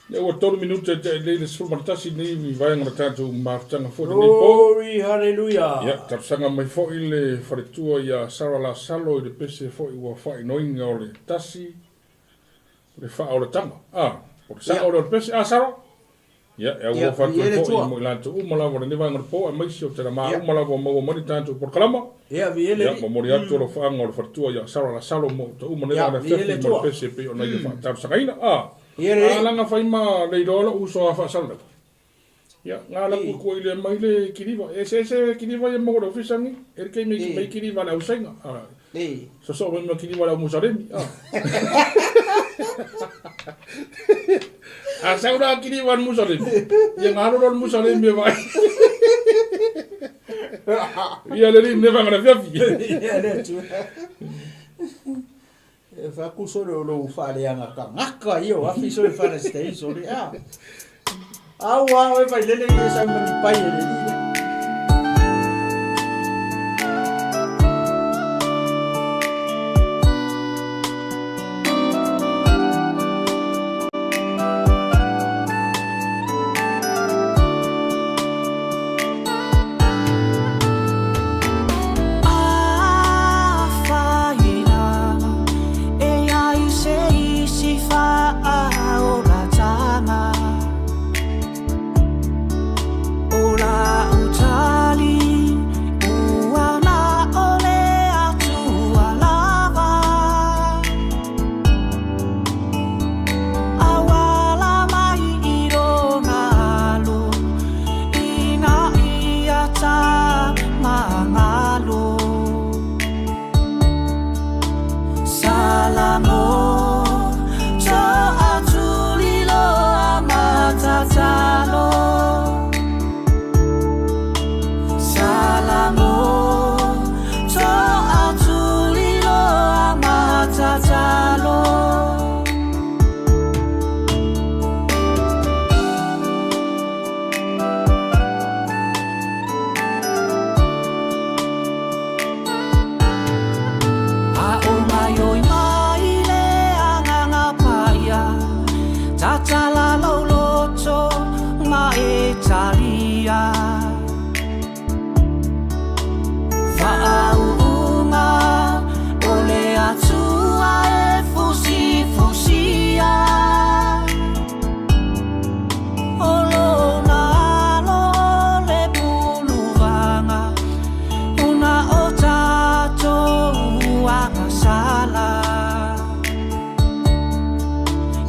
Ia ua tolu minute te lei le 11 nei i vaega o le tatou mafutaga foi lenei po. Glory, haleluia. Ia, talosaga mai foi le faletua ia Sarah Lasalo i le pese foi ua faaigoaina o le tasi le faaolataga. Ah, o le sao lea o le pese. Ah, Sarah? Ia, e aualofa atu ai foi mo i latou uma lava o lenei vaega o le po, aemaise o talama uma lava ua maua mai le tatou polokalama. Ia, momoli atu alofaaga o le faletua ia Sarah Lasalo mo outou uma nei vaega afiafi mo le pese e pei ona ia faatalosagaina. A, a laga fai ma le iloa lou uso a faasalalau. Ia, nga la ku ile mai le kiliva. Eseese kiliva ia maua i le ofisa nei. E like me mai kiliva a le ausaiga. A, sosoo mai ma kiliva a le au Musalemi. A. A sau la kiliva a le Musalemi. Ia nga alu loa le Musalemi e vaai. Ia le li ne vanga na fiafi. Ia le atu. E faakuso le o lou faaleaga tagata ia o afi so e falasitei sole a. Au a oe vailele ia sau ma ni pai e le alii. lou loto ma e talia. Faauuga o le Atua e fusifusia. O lona alo le puluvaga ona o tatou agasala.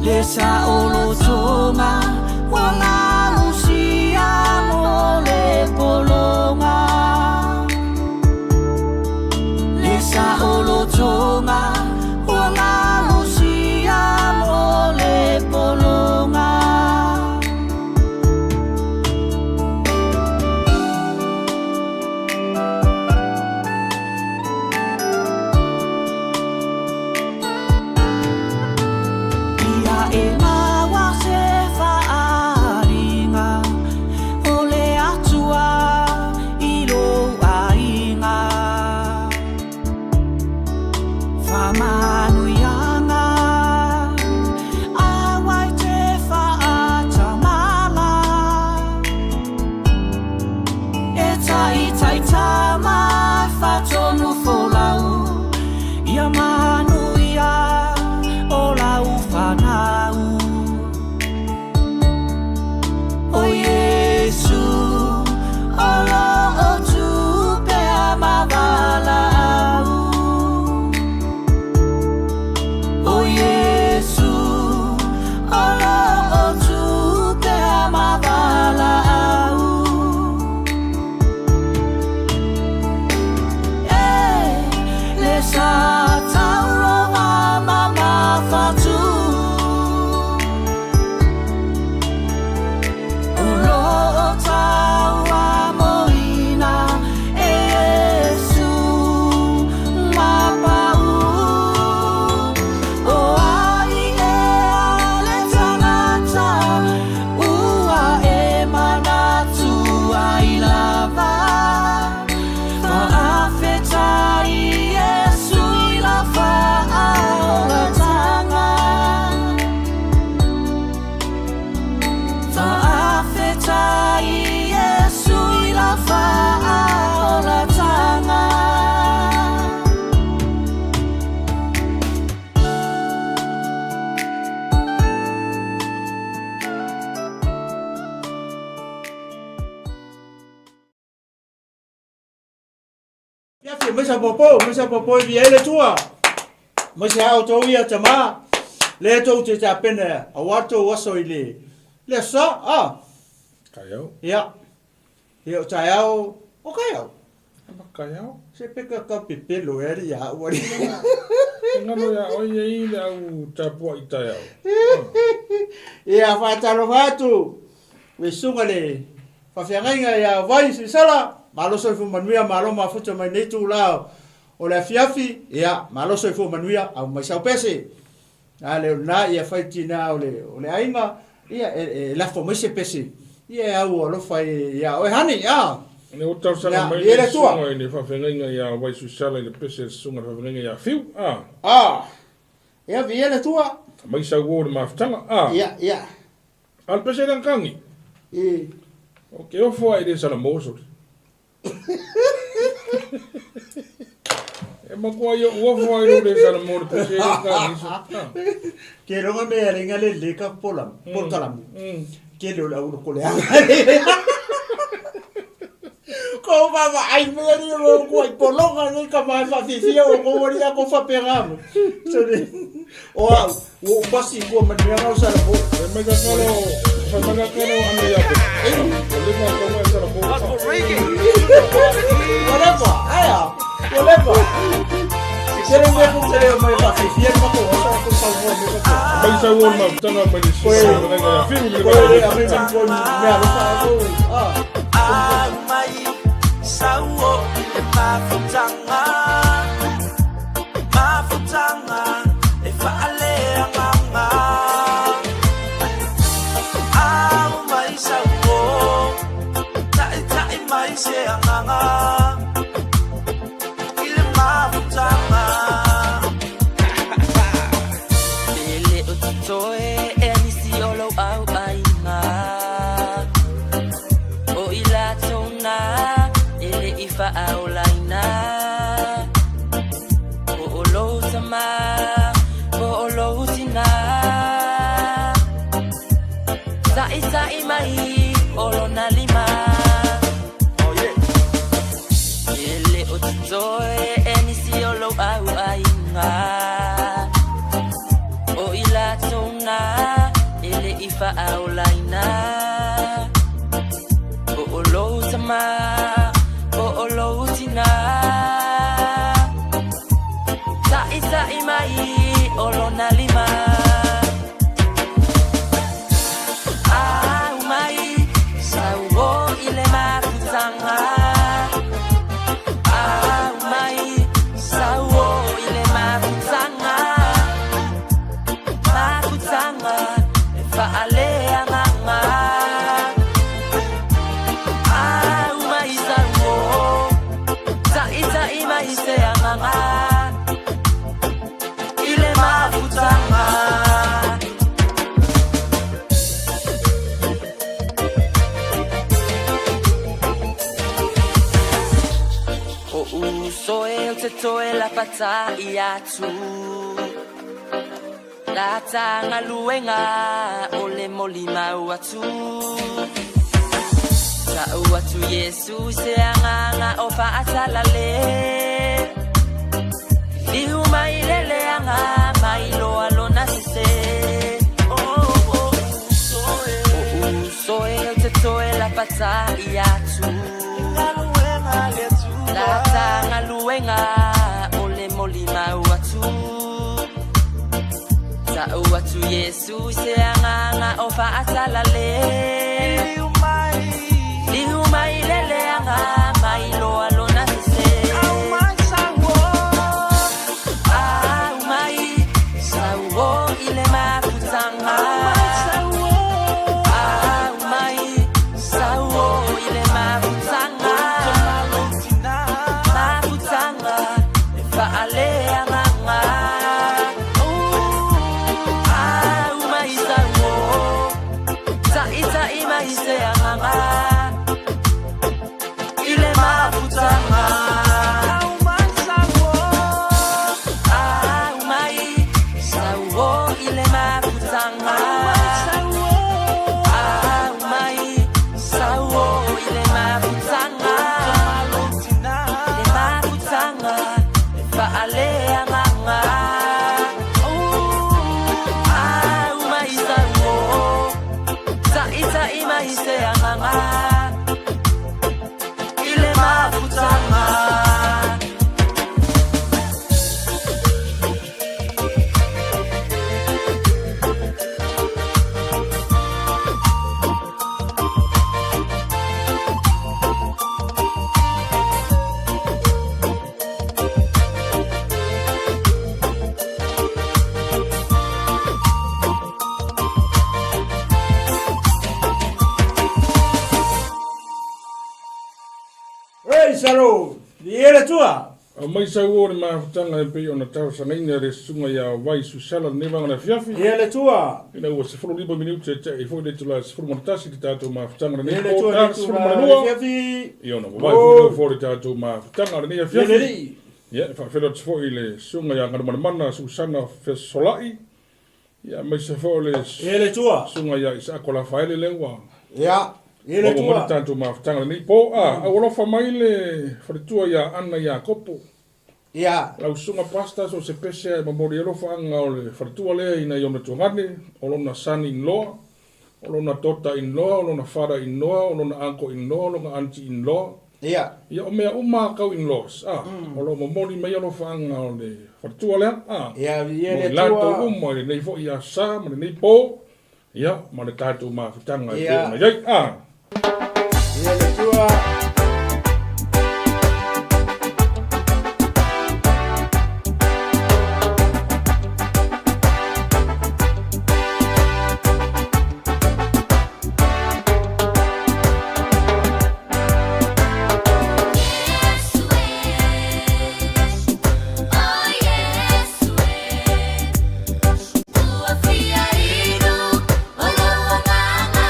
Le saolotoga ua galusia mo le pologa. Le saolotoga ua galusia mo le pologa. Ia e maua se faaaliga o le Atua i lou aiga. Faamanuiaga aua i te faatamala. E taitaitama faatonu folau ia manuia o lau fanau. O Iesu o lo o tu pea ma valaau. O Iesu o lo o tu pea ma valaau. E le sa tauloga mamafa tu. O lo o tauamoina e Iesu ma pau. O ai ea le tagata ua e manatu ai lava. Faafetai Iesu i lau faaolataga. Faafetai Iesu i lau faaolataga. Fiafi, mai sa popo, mai sa popo i via le tua. Mai se hao tau ia tama. Le tou te tapena a wato aso i le. Le sa, ah. Kaiau. Ia. Ia o taeao, o kaiau. Ama kaiau. Se peka ka pepelo e ari ia ua. Ngalo ia oi e i le au tapua i taeao. Ia whātalofa atu. Le susuga le faafeagaiga ia Vai Suisala, malo soifua manuia, malo mafuta mai nei itula o le afiafi, ia malo soifua manuia, au mai sau pese. A le o lena ia fai tina o le o le aiga, ia e, e lafo mai se pese. Ia e au alofa ia oe hani, a. Le ua talosaga mai le susuga i le faafeagaiga ia Vai Suisala i le pese a le susuga i le faafeagaiga ia Fiu, a. A. Ia viia le Atua. Mai sau o le mafutaga, a. Ia, ia. A le pese le kangi. I. O ke ofo ai le sala moso. E makoa i o ofo ai le sala mo le pese le kangi. Ke ronga me ale le le ka polam, pol kalamu. Ke le o le au ko le anga. Ko baba ai me ni ro ko ai polonga ni ka mai fa fifia o ko wari a ko fa pegamo. So o au, o basi ko man me ngau sala mo. E mai ka kalo, fa mai ka kalo ana ia pe. O le fa ka mai sala mo. Whatever, aia, whatever. Tere me ko tere mai fa fifia ma ko sa ko sa mo me ko. Mai sa wo ma tanga mai ni Koe, sisi na ga fiu le koe, ba. a me ko me alofa ko. Ah. Au mai sau o le mafutaga, mafutaga e faaleagaga. Au mai sau o taʻitaʻi mai se agaga i le mafutaga. Pe le o totoe e nisi o lou auau. mafutanga O i latou na e le i faaolaina Po o lou tama po o lou tina Taʻitaʻi mai o lona lima Oh yeah. E le o totoe e nisi o lou au aiga O i latou na e le i faaolaina Po o lou tama po o lou tina Taʻitaʻi mai o lona lima Aumai sauo i le mafutaga Aumai sauo i le mafutaga Mafutaga e faaleagaga Aumai sauo Taʻitaʻi mai se agaga I le mafutaga O uso e o te toe lapataʻi atu Lata galuega o le molimau atu Ta'u atu Iesu i se agaga o fa'atalale Liu mai le leaga mai loa lona sese O uso e o te toe lapataʻi atu Lata galuega o le molimau atu Ta'u atu Iesu i se agaga o fa'atalale Liu mai le leaga mai loa lona sese Aumai sauo i le mafutaga Aumai sauo i le mafutaga Mafutaga e faaleagaga Aumai sauo Taʻitaʻi mai se agaga I le mafutaga Aumai sauo i le mafutaga Aumai sauo i le mafutaga Le mafutaga e faaleagaga Aumai sauo Taʻitaʻi mai se agaga I le mafutaga Ei, salo, i ele tua. Aumai sauo le mafutaga e pei ona talosagaina e le susuga ia Vai Susala lenei vaega o le afiafi. Ia le tua. Ina ua 15 minute e te'i foi le itula e 11 i le tatou mafutaga lenei Ia le po tua ta le tua 12. afiafi. Ia ona ua vae foi lau fo le tatou mafutaga lenei Ia afiafi. le lii. Ia, e faafeiloai atu foi i le susuga ia Galumalemana Susana Fesolai, ia aemaise foi o le Ia le tua. susuga ia Isaako Lafaele lea ua Ia, ia le maua mai le tua. tatou mafutaga lenei po. A, aualofa mai le faletua ia Ana Iakopo. Ia. Lau susuga pastor so se pese e momoli alofaaga o le faletua lea ina i ona tuagane, o lona son in law, o lona daughter in law, o lona father in law, o lona uncle in law, o lona auntie in law. Ia. Ia o mea uma kau in laws, a, o lo o momoli mai alofaaga o le faletua lea, a, Ia, ia mo le i latou tua. uma i lenei foi aso ma lenei po, ia, ma le tatou mafutaga e pei Ia. ona i ai, a. Ia le tua. O Iesu e, ua fia inu o lou agaga.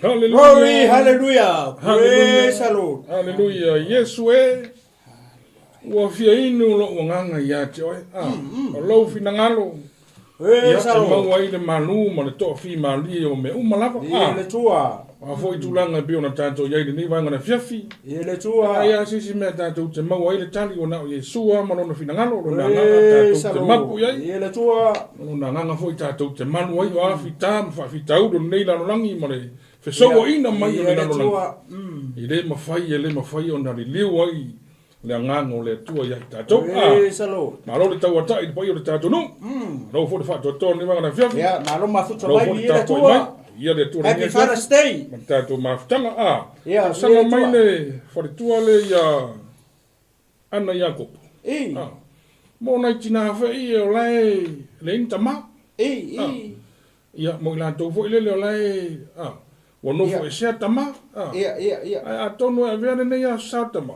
Hallelujah. Glory, hallelujah. Praise the Lord. Hallelujah. Iesu e. Ua fia inu lo'u agaga iā te oe. Ah, o lou finagalo. Praise Ia the e Lord. maua ai le malū ma le toafimalie o mea uma lava. Ia Ah, le Atua. a foi tulaga e pei ona tatou iai lenei vaega na fiafi. Ia le Atua. Ai a se isi mea tatou te maua ai le tali o na o Iesu lava ma lona finagalo, lona agaga Praise tatou the te Lord. mapu iai. Ia le Atua. O lona agaga foi tatou te malu ai o afita ma faafitauli o lenei lalolagi ma le fesouaina mai o Ia le le lalolagi. Atua. E lē mafai, e lē mafai ona liliu ai le agaga o le Atua ia i tatou. Ah, Praise the Lord. malo le tauata'i le paia o le tatou nuu. Malo foi le faatoatoa lenei vaega na fiafi. Ia, malo mafuta Malo mai foi le ia le tapuai mai. Atua. Ia le Atua Happy lenei afiafi. Father's Day. Ma le tatou mafutaga. Ah, Ia, talosaga ia le mai Atua. le faletua le ia Ana Iakopo. I, Ah, mo nai tinā fe'i o lae leai ni tamā. i, Ah. i. Ia, mo i latou foi lele o lae, ah, ua nofo Ia. esea tamā. Ah, Ia, ia, ia. ae atonu e avea lenei aso sa tamā.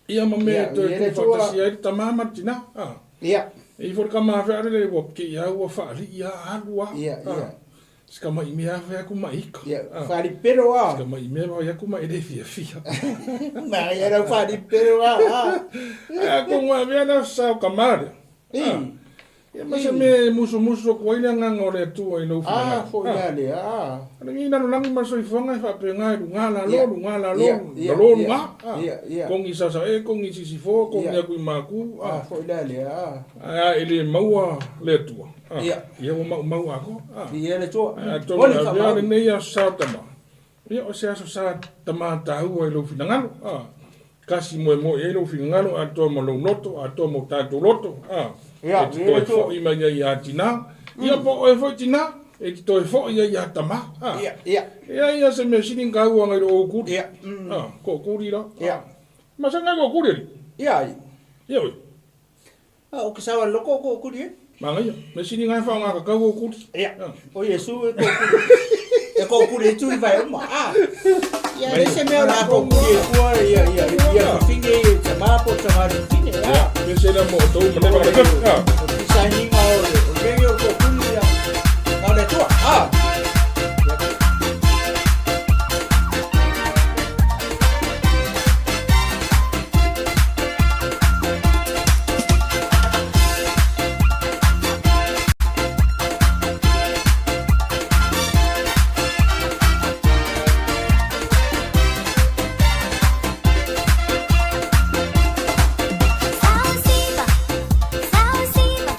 Ia ma mea Ia, e toe ia le tuufaatasi Atua. ai le tamā ma le tinā. Ah, Ia, e ifo le kama afea lele ua keia ua faalii a alu a. Ia, Ah, ia. Se kama'i mea afe aku ma ika. ia. Ah, Wharipero se a. kama'i mea vai aku ma e le fiafia. Ma ia rau wharipero a. Ah. Ae atonu e avea le aso sa o kamā lea. I. Ah, ia ma se mea e musumusu aku ai le agaga o le Atua i lou Ah, finagalo. foi Ah, le ah. Alagi lalolagi ma le soifuaga e faapega e lugā lalo, Ia. lugā lalo, Ia, ia, lalo ia. lugā. Ah, Ia, ia. kogi sasa'e, kogi sisifo, kogi Ia. aku i maku. Ah, Ah, foi le ah. ae a e lē maua le Atua. Ah, Ia. ia ua maumau akoa. Ah, Ia le Atua. ae atonu Oli e avea whamau. lenei aso sa o tamā. Ia o se aso sa tamā tāua i lou finagalo. Ah, kasi moemoe ai lou finagalo atoa ma lou loto, atoa ma o tatou loto. Ah, Ia, e te ia toe le Atua. fo'i mai ai iā tinā. Ia po o oe foi tinā, e te toe fo'i ai iā tamā. Ah, Ia, ia. ia ia se mea sili ga ua ngai o kuri. Ia. Ah, ko kuri la. Ia. Ma sa ngai ko kuri ali. Ia. Ia oi. Ah, o ke sawa loko ko kuri e. Ma ngai. Me sili ngai fa ngā ka o kuri. Ia. Ah. O Iesu e ko kuri. E ko kuri e tui vai uma. Ah. Ia, le se mea la ko kuri e kua ia ia ia finge e te mapo te mari fine. Ia, Ah. me se la mo to ma le ba ka. Ah. O designing o le o le o ko kuri ia. Na le tua. Ah. Sausiva, Sausiva,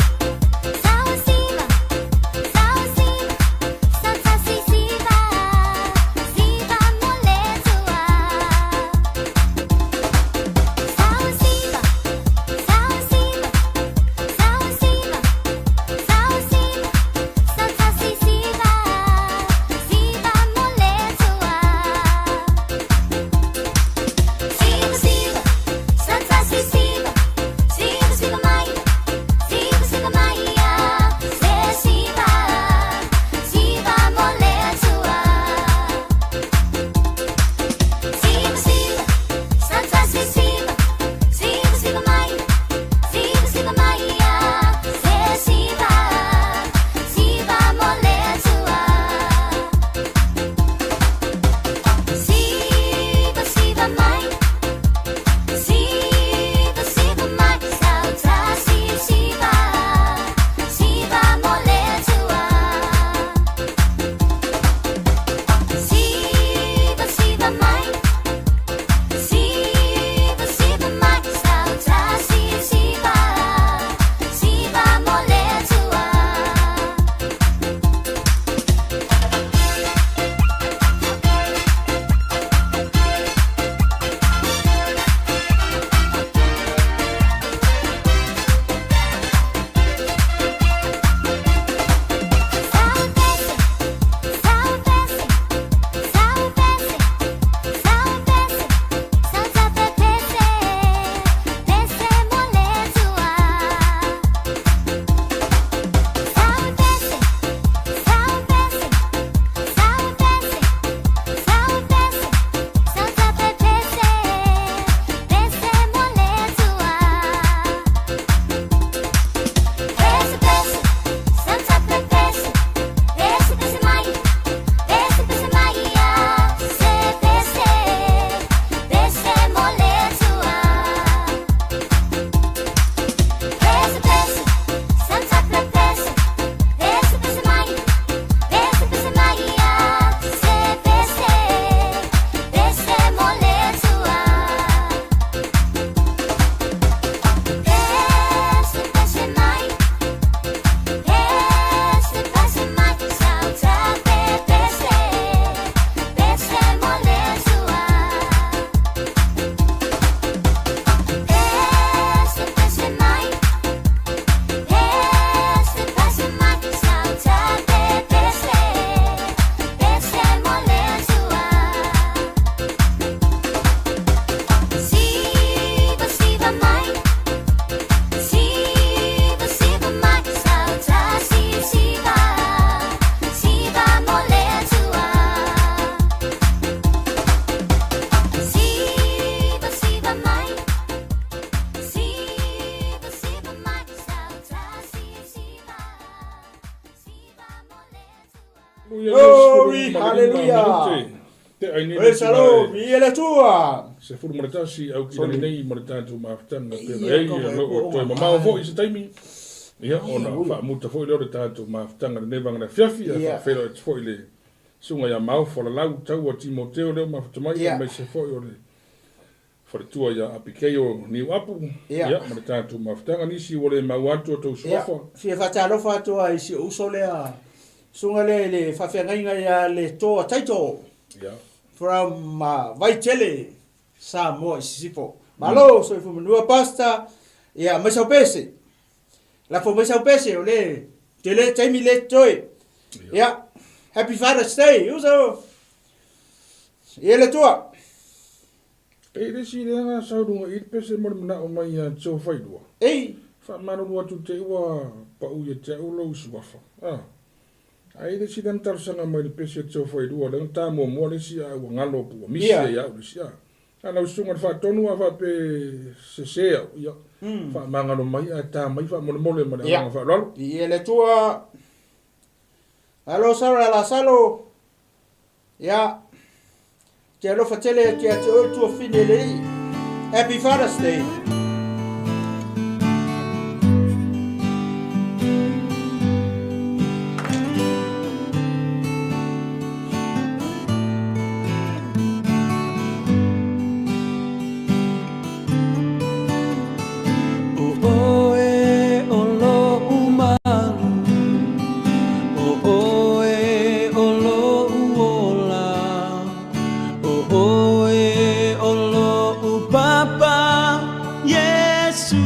ma le 5 minute. Te ai nei le Praise the Lord, tulae. Viia le Atua. 11 au ki Sorry. rangi nei ma le tatou mafutaga e pei ona Ia, i ai, kau o e lo o po toe onga mamao mai. foi se taimi, ia, ona Ui. faamuta foi lea o le tatou mafutaga i lenei vaega afiafi, ae Ia. faafeiloai atu foi i le susuga ia Maofa Lalau Taua Timoteo lea ua mafuta mai, Ia. aemaise foi o le faletua ia Apikeio Niuapu, Ia. ia, ma le tatou mafutaga, nisi ua le maua atu o tou Ia, suafa. fia faatalofa atu ai i si ou uso lea, susuga lea i le faafeagaiga ia Letoa Taito Ia. from Vaitele, Samoa i Sisifo. Malo, soifua manua Pastor, ia aumai sau pese. Lafo mai sau pese, o le tele taimi le totoe. Ia, Happy Father's Day, uso. Ia le Atua. E le isi lea na sau luga i le pese mo le manao mai ia Joe Failua. Ei. Faamalulu atu te i ua pau ia te au lou suafa. A. Ae le isi lea na talosaga mai i le pese a Joe Failua lea na ta muamua le isi a ua galo pu ua misi ai au le isi a. A lau susuga i le faatonu a faape sese au ia. Faamagalo mai ae ta mai faamolemole ma le agaga faaaloalo. Ia le Atua. Alo Sarah Lasalo. Ia. Te alofa tele atu ia te oe tuafine e le alii. Happy Father's Day. O oe o loʻu malu, O ʻoe o loʻu ola, O ʻoe o loʻu papa, Iesū.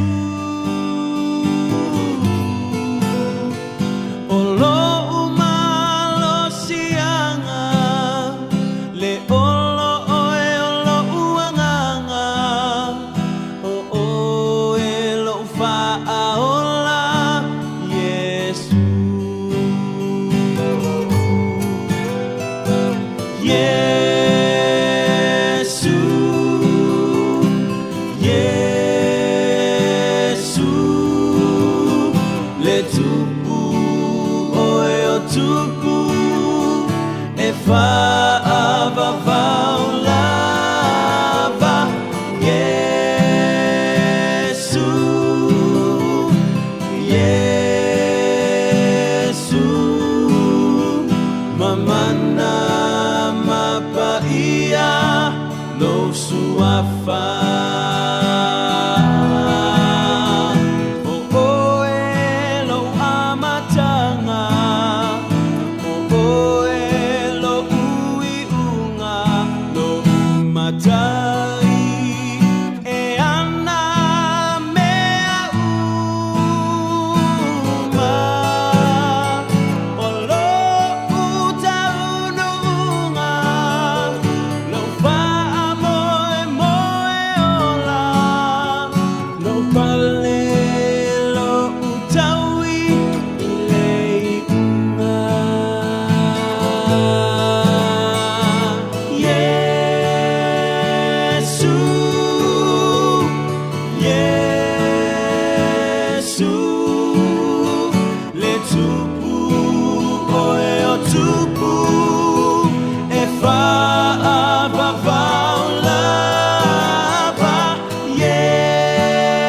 O loʻu malosiaga, Le olo ʻoe o loʻu agaga, O ʻoe loʻu faaola, Iesū. Iesū, Iesū, le Tupu ʻoe o Tupu, e faavavau lava, Iesū, Iesū, mamana ma paia lou suafa. O ʻoe lou amataga, o ʻoe loʻu iʻuga, loʻu matai e ana mea uma. O loʻu taunuuga, lou faamoemoe ola, lou pale, loʻu taui i le iʻuga. Iesū, Iesū, le Tupu ʻoe o Tupu, e faavavau lava, Iesū,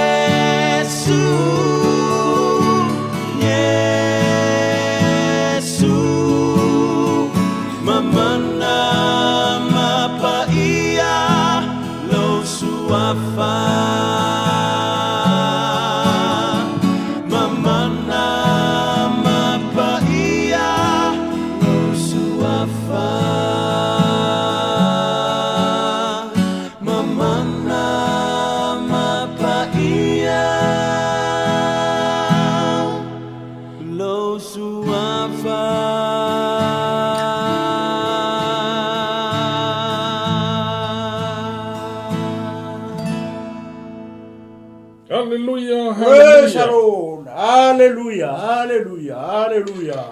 Iesū, mamana ma paia lou suafa. Mamana ma paia lou suafa. Mamana ma paia lou suafa. Haleluia, Praise the haleluia. Lord. Haleluia, haleluia, haleluia.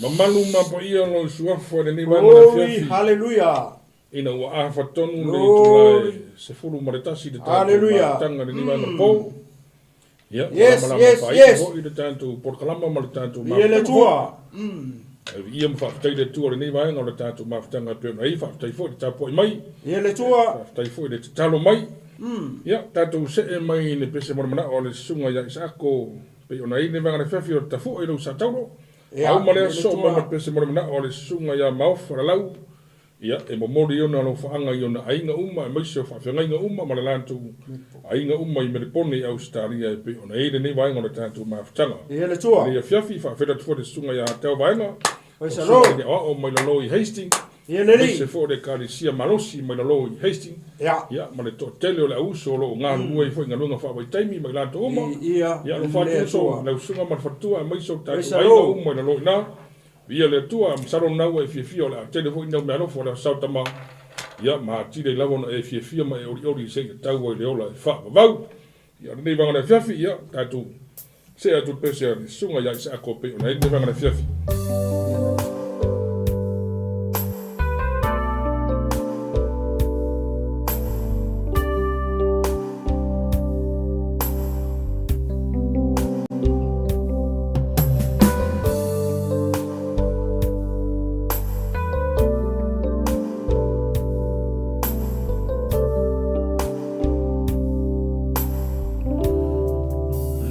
Mamalu ma paia lou suafa i lenei vaega Glory, afiafi. haleluia. Ina ua afa tonu le Glory. itula e 11 i le tatou Haleluia. mafutaga i lenei vaega po. Ia, ua Yes, lamalama yes, faaiu yes. foi le tatou polokalama ma le tatou Viia le mafutaga foi. Atua. Ae viia ma faafetai le Atua i lenei vaega o le tatou mafutaga e pei ona i ai. Faafetai foi le tapuai mai. Ia le Atua. Faafetai foi le tatalo mai. Ia, tatou see mai i le pese mo le manao a le Susuga ia Isaako pei ona i ai lenei vaega o le afiafi o le Tafua i lou Sataulo. Ia, A uma lea le soo mai Atua. ma le pese mo le manao a le Susuga ia Maofa Lalau. Ia, e momoli ona alofaaga i ona aiga uma aemaise o faafeagaiga uma ma le latou aiga uma i Melepone i Ausetalia e pei ona i ai lenei vaega o le tatou mafutaga. Ia le Atua. I lenei afiafi, faafetai atu foi i le Susuga ia Teo Vaega, Oi o salo. Susuga i le Aoao mai lalo i Hastings, Ia le Alii. aemaise foi o le Ekalesia malosi mai lalo i Hastings, Ia. ia, ma le toatele o le auuso o lo o galulue ai foi i galuega faavaitaimi ma i latou uma. Ia Ia, alofa le atu uso Atua. i lau susuga ma le faletua aemaise o Oi tatou aiga salo. uma i lalo i ina. Viia le Atua, masalo lena ua e fiafia o le a tele foi nau meaalofa o le Aso Tama, ia, ma atili ai lava ona e fiafia ma e olioli seia tau ai le ola e faavavau. Ia, o lenei vaega o le afiafi, ia, tatou see atu i le pese a le Susuga ia Isaako pei ona i ai lenei vaega o le afiafi.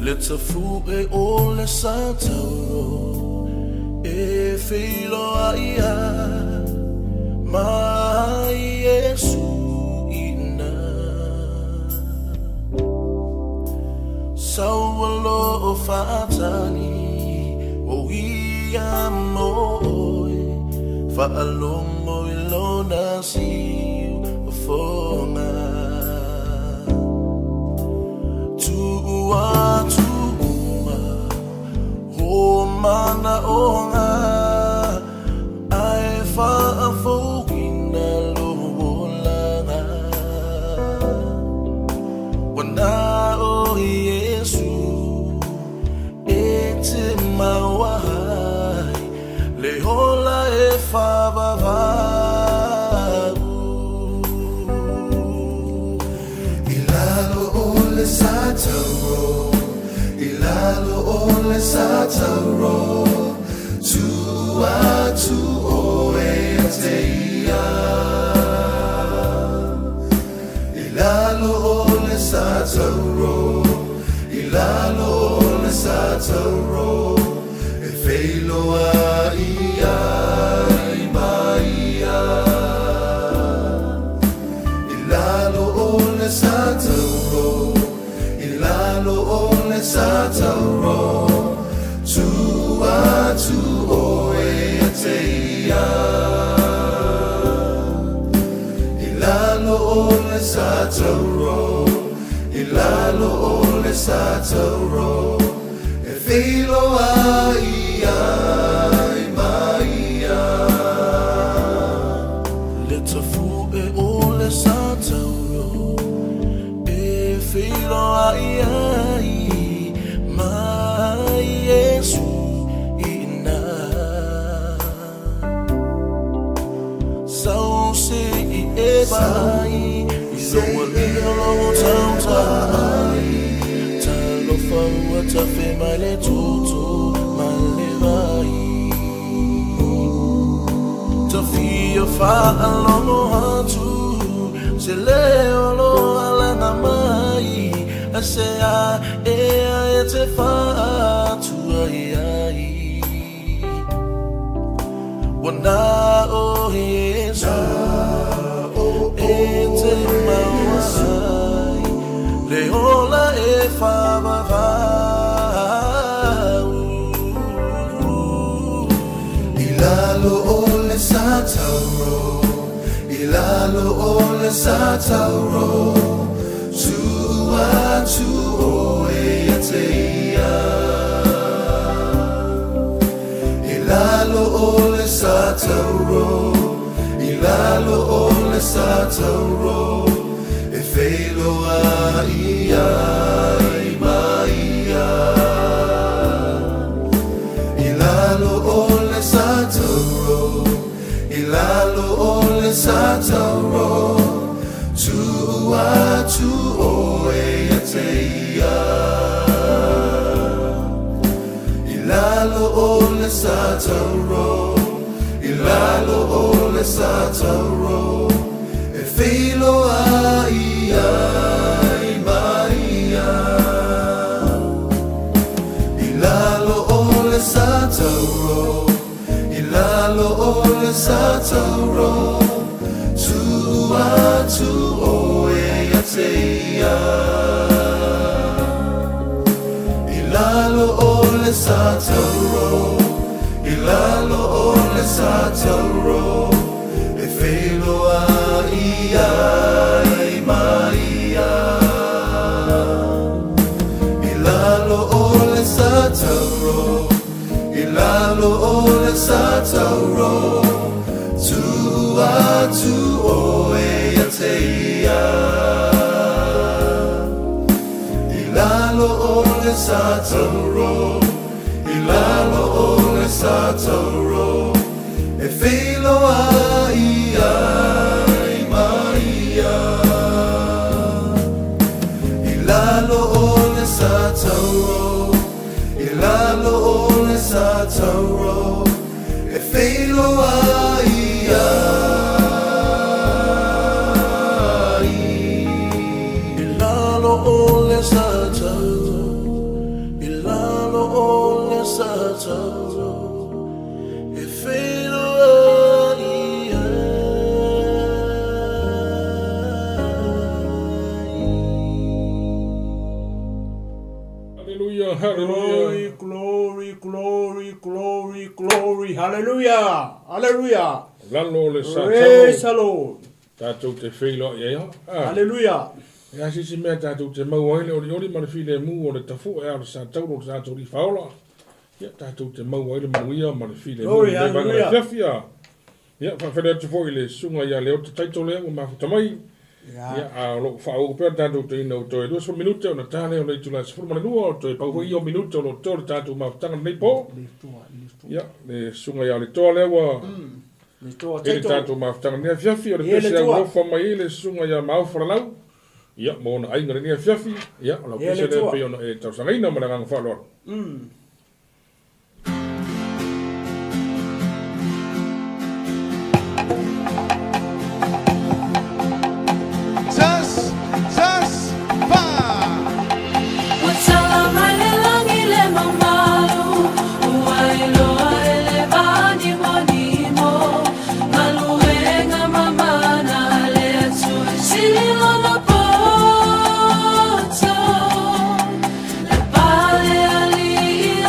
Le tafu'e o le satauro e feiloai ai ma Iesu i ina. Saua lo faatali o ia mo oe, faalogo i lona siufofoga. Tuu atu uma o manaoga ae faafouina lou olaga. Ua na o Iesu e te maua ai le ola e faavavau. I lalo o le satauro, i lalo o le satauro, tuu atu oe ia te ia. I lalo o le satauro, i lalo o le satauro, e feiloai ai ma ia. I lalo o le satauro, i lalo o le satauro, tuu atu oe ia te ia. I lalo o le satauro, i lalo o le satauro, e feiloai ai ma ia. Le tafu'e o le satauro e feiloai ai ma Iesu i ina. Sau se'i e vaai i lou alii o lo o tautai. Talofa ua tafe mai le toto ma le vai. Ta fia faalogo atu se leo o lo alaga mai. Aisea ea e te faatuai ai. Ua na o Iesu e te maua ai le ola e faavavau. I lalo o le satauro, i lalo o le satauro, tuu atu oe ia te ia. I lalo o le satauro, i lalo o le satauro, e feiloai ai ma ia. I lalo o le satauro, i lalo o le satauro, tuu atu oe ia te ia. I lalo o le satauro. I lalo o le sa tauro e feiloai ai ma ia. I lalo o le sa tauro, i lalo o le sa tauro, tuu atu oe ia te ia. I lalo o le sa tauro, i lalo o le sa tauro, e feiloai ai ma ia. I lalo o le sa tauro, i lalo o le sa tauro, tuu atu oe ia te ia. I lalo o le sa tauro, i lalo o le sa tauro, e feiloai ai ma ia. I lalo o le sa tauro, i lalo o le sa tauro, e feiloai ai. I lalo o le sa tauro, i lalo o le sa tauro, e feiloai ai. Hallelujah, hallelujah. Glory, glory, glory, glory, glory. Hallelujah. Hallelujah. Lalo o le sa Praise tauro. the Lord. Tatou te feiloai ai. Ah. Hallelujah. E a se isi mea tatou te maua ai le olioli ma le filemu o le tafua e a o le sa tauro o le tatou Alii Faaola. Ia, tatou te maua ai le manuia ma le filemu Glory, i lenei vaega hallelujah. afiafi. Ah. Ia, faafetai atu foi i le susuga ia Leota Taito lea ua mafuta mai. Ia, a o lo o faaauau pea le tatou toeaina ua toe 20 minute ona ta lea o le itula e 12, o toe pau foi ia o minute o lo o totoe o le tatou mafutaga lenei po. Ia, le susuga ia Letoa lea ua Letoa i le Taito. tatou mafutaga lenei afiafi, o le Ia, pese Letoa. aualofa mai ai le susuga ia Maofa Lalau. Ia, ma ona aiga lenei afiafi. Ia, o lau Ia, pese lea Letoa. pei ona e tausagaina ma le agaga faaaloalo. Tas, tas, fa. Ua tala mai le lagi le mamalu, ua iloa e le vanimonimo, galuega mamana a le Atua, e sili lona poto. Le pale alii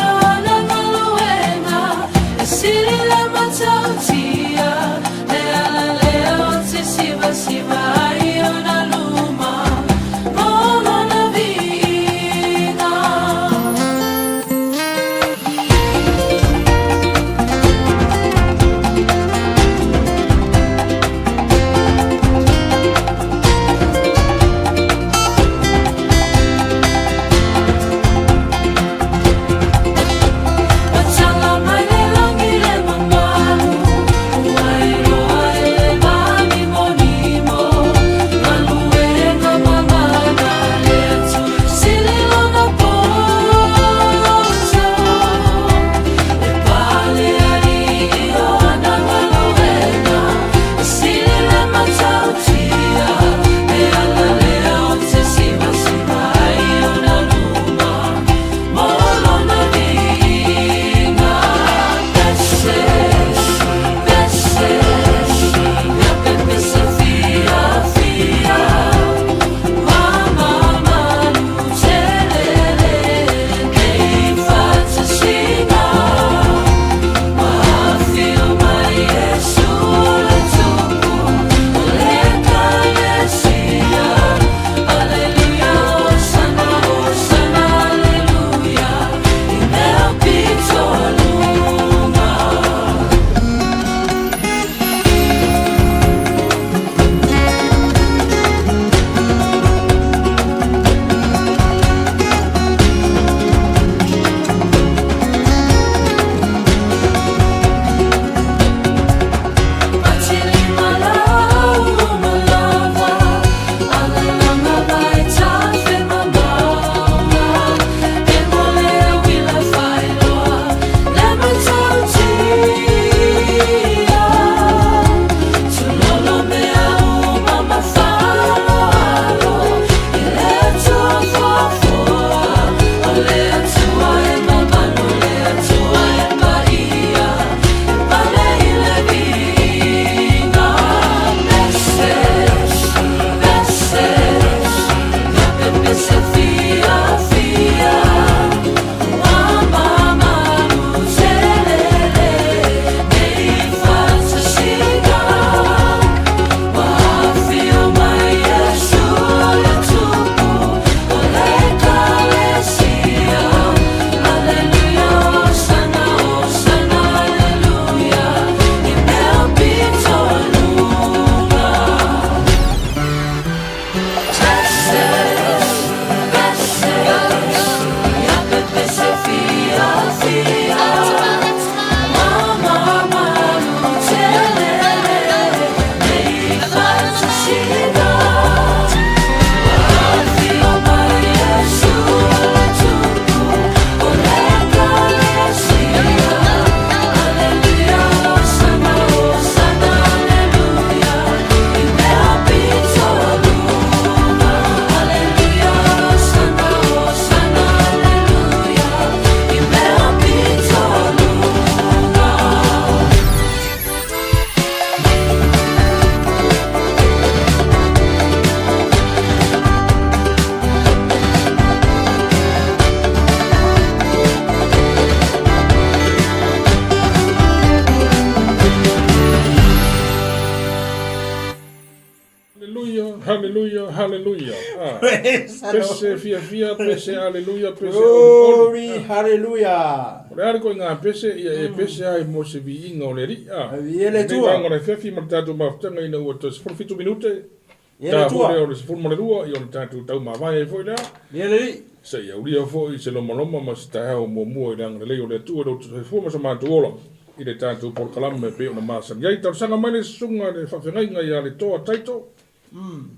hallelujah, hallelujah. Ah. Praise the Lord. Pese fiafia, pese hallelujah, pese olioli. Glory, hallelujah. O le a le koiga pese, ia e pese ai mo se viiga o le Alii. Ah. Viia le Lenei Atua. vaega o le afiafi ma le tatou mafutaga ina ua toe 17 minute. Viia le Ta Atua. foi lea o le 12, ia o le tatou taumavae ai foi lea. Viia le Alii. Seia aulia foi se lomaloma ma se taeao muamua i le agalelei o le Atua i lo outou soifua ma so matou ola i le tatou polokalame e pei ona masani ai. Talosaga mai le susuga i le faafeagaiga ia Letoa Taito,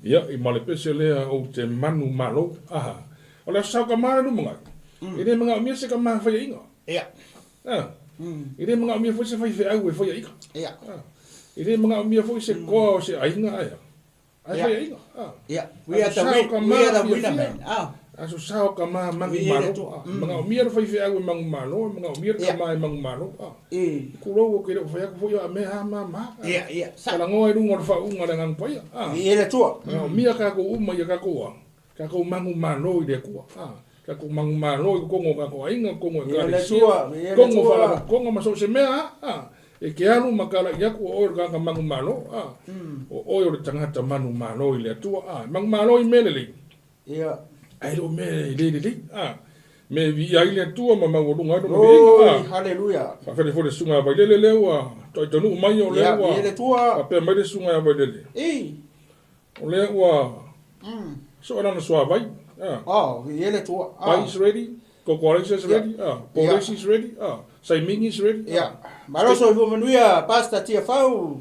ia, i ma le pese lea ou te manu malo. Aha. O le Aso Sao Kama le lumanai, e le manaomia se kama e faiaina. Ia. Ah. E le manaomia foi se faifeau e faiaina. Ia. Ah. E le manaomia foi se koa o se aiga ae. Ae Ia. faiaina. Ah. Ia. We are Aso the Sao win, Kama we are the fiafia. winner man. Ah. Aso Sao Kama mangu Viia le malo. Atua. Ah. Manaomia le faifeau e mangu malo, manaomia le Ia. kama e mangu malo. Ah. E. Kulou o ke le o fai aku foi a mea ha ma ma. Ah. Ia, ia. Sa. Talagoa i luga o le faauuga o le Agaga Paia. Ah. Viia le Atua. Manaomia kākou uma ia kākou a. Kākou mangu malo i le Atua. Ah. Kākou mangu malo i kokogo o kākou aiga, kokogo Viia le ekalesia, Atua, viia le kogo Atua. faalapotopotoga ma so o se mea. Ah. E ke alu ma kala'i aku o oe o le tagata mangu malo. Ah. O oe o le tagata manu malo i le Atua. Ah. Mangu malo i mea lelei. Ia. Ae le o mea e le lelei. Ah. Mea e viia ai le Atua ma maualuga ai lona viiga. Glory, Ah. hallelujah. Faafetai foi le susuga a Vailele lea ua taitaunuu mai o lea Ia, ua viia le Atua. faapea mai le susuga ia Vailele. E. O lea ua soo lana suavai. Ah. Oh, viia le Atua. Ah. Pai is ready, Kokoalesa is Ia. ready, ah. Polesi is ready, ah. Saimingi is ready. Ia. Ah. Malo soifua manuia, Pastor Tiafau.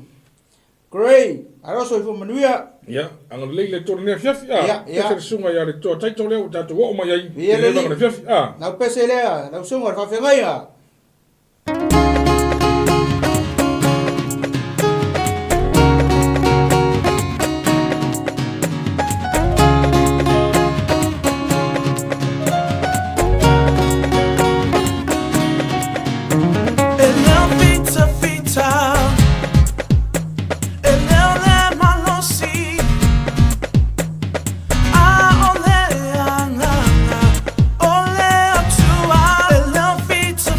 Great. Malo soifua manuia. Ia, agalelei le Atua i lenei afiafi. Ah. Ia, ia. Pese le susuga ia le Toa Taito lea ua tatou oo mai ai i Viia le lenei Alii. vaega o le afiafi. Ah. Lau pese lea, lau susuga i le faafeagaiga. E leo fita fita, e leo le malosi, a o le agaga o le Atua. E leo fita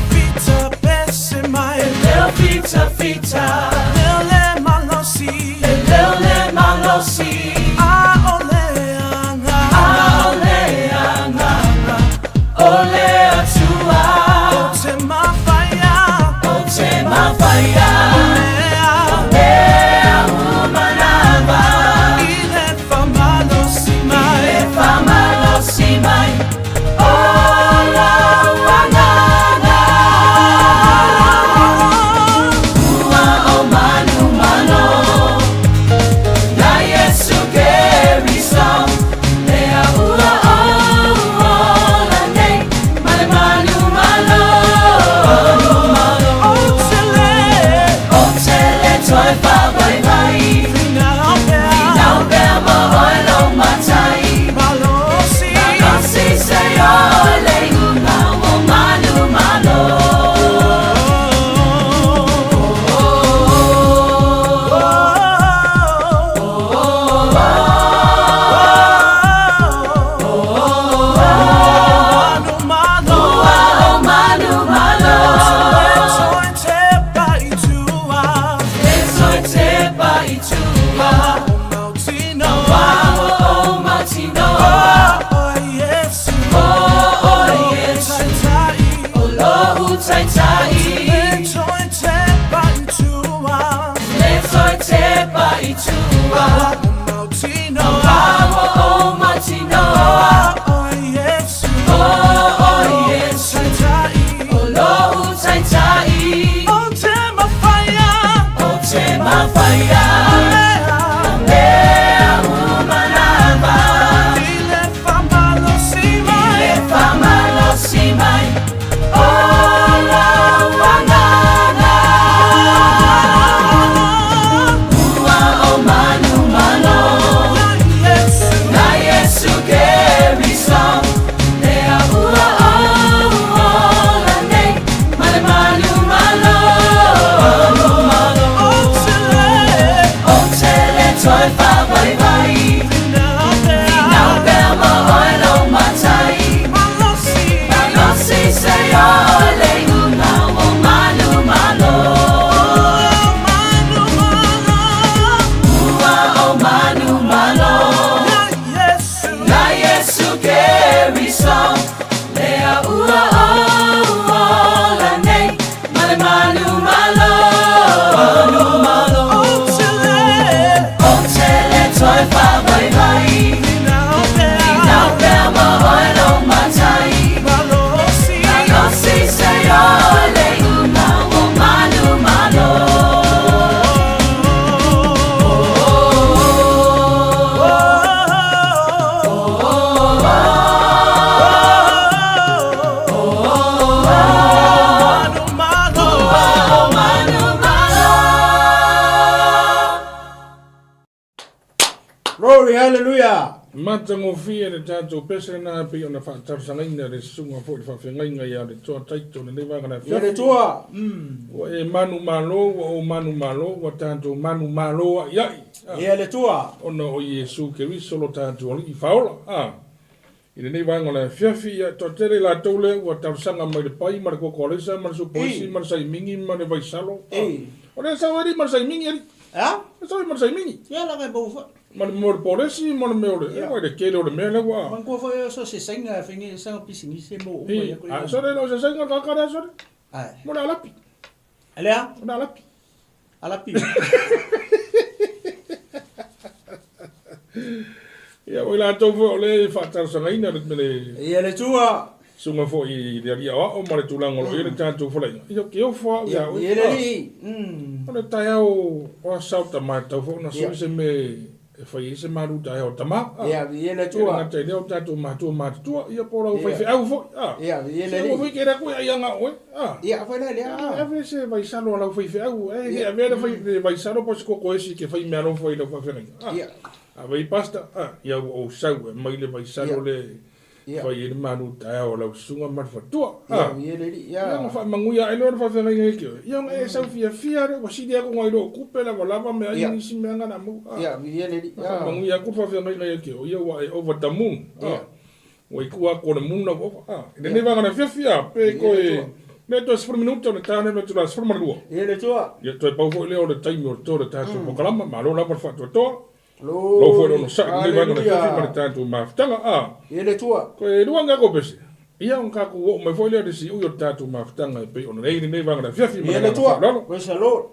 Matagofie le tatou pese lena e pei ona faatalosagaina e le susuga foi i le faafeagaiga ia Letoa Taito i lenei vaega Ia le afiafi. Atua. Ua e manumalo, ua ou manumalo, ua tatou manumalo a'ia'i, Ia le Atua. ona o Iesu Keriso lo tatou Alii Faaola. I lenei vaega o le afiafi, ia, e toatele i latou lea ua talosaga mai i le pai ma le koko alaisa ma le supoisi ma le saimingi ma le vaisalo. O lea e sau ai ma le saimingi, alii. E a? E sau ai ma le saimingi. Ia laga e maua foi. Ma le mea o le polesi ma le mea o le, ua le tele o le mea lea ua. Manatua foi o so se saina e fai saga pisinisi e maua uma i aku. A sole o se saina ka ka lea sole. Ai. Mo le alapi. Lea? Mo le alapi. Alapi. Ia, o i latou foi o lea e faatalosagaina le le Ia le Atua. Susuga foi i le alii aoao ma le tulaga o lo o i ai le tatou folaiga. Ia, ou te ofo au ia oe. Ia le Alii. O le taeao o Aso Tama e tatau foi ona sui se mea e fai ai se malu taeao tama. Ia, ia le Ia Atua. le gata i lea o tatou matua matutua, ia po o lau faifeau foi. Ia, ia le Se Alii. ua foi kele aku e ai aga oe. Ia, foi la lea. Ave se vaisalo a lau faifeau. E le avea le vaisalo po o se koko esi e te fai meaalofa i lau faafeagaiga. Ia. Ave i pasta, ia ua ou sau e aumai le vaisalo le fai ai le malu taeao a lau susuga ma le faletua. Ia, ia le Alii, ia. Ia ona faamanuia ae loa le faafeagaiga ia te oe. Ia ona e sau fiafia lea ua sili aku nai lou tupe lavalava meaai ma nisi mea na maua. Ia, ia le Alii, ia. Faamanuia atu le faafeagaiga ia te oe, ia ua e over the moon. Ua i tua atu o le moon lau over. I lenei vaega o le afiafi, pe toe le toe 10 minute ona ta lea i le itula 12. Ia le Atua. Ia toe pau foi lea o le taimi o le toe o le tatou polokalama. Malo lava le faatoatoa. Lou foi le onosai i lenei vaega o le afiafi ma le tatou mafutaga. Ia le Atua. Toe lua ni tatou pese. Ia ona tatou oo mai foi lea i le siui o le tatou mafutaga e pei ona i ai lenei vaega o le afiafi ma Ia le le agaga Atua. faaaloalo. Praise the Lord.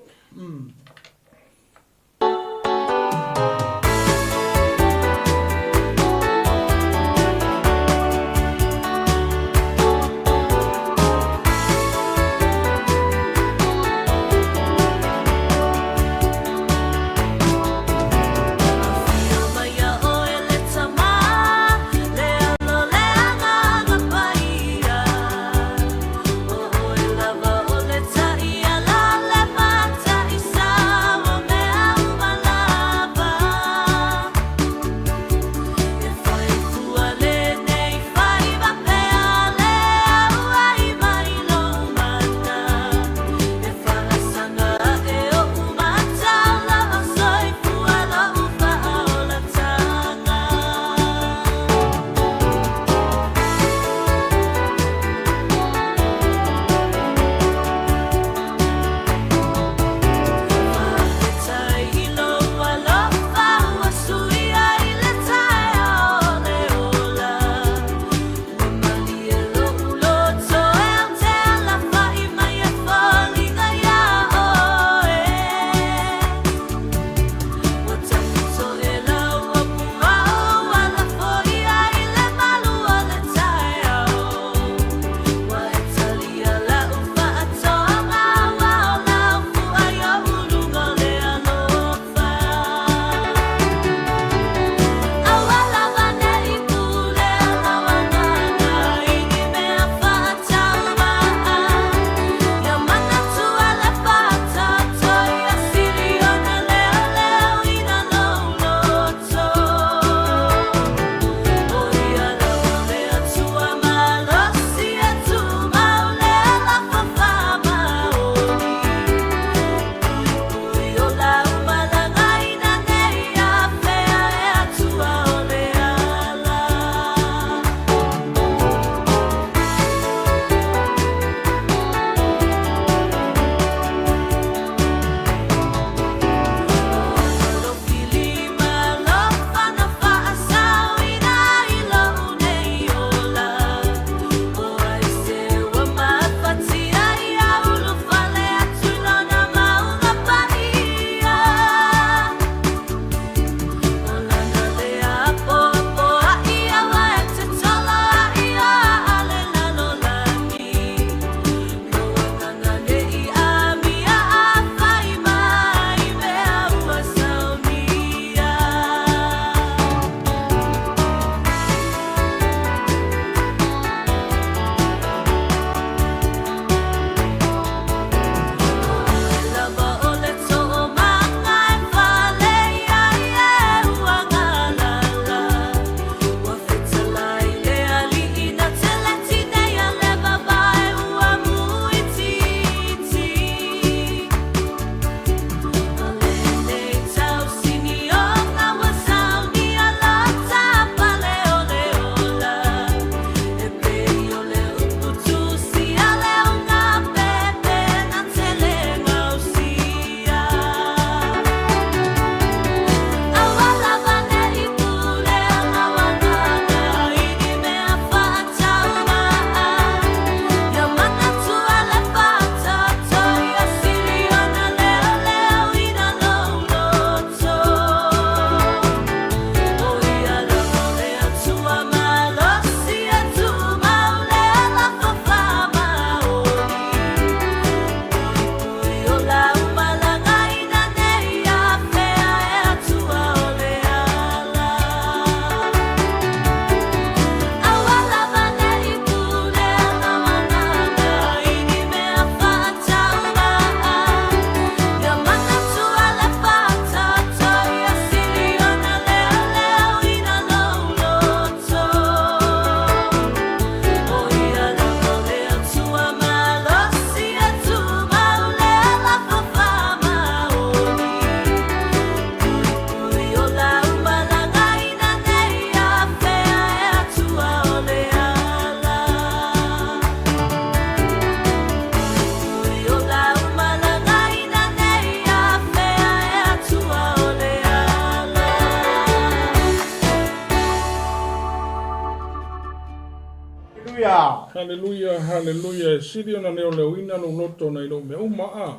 Haleluia. Haleluia, haleluia. E sili ona leoleoina lou loto nai lou mea uma, a.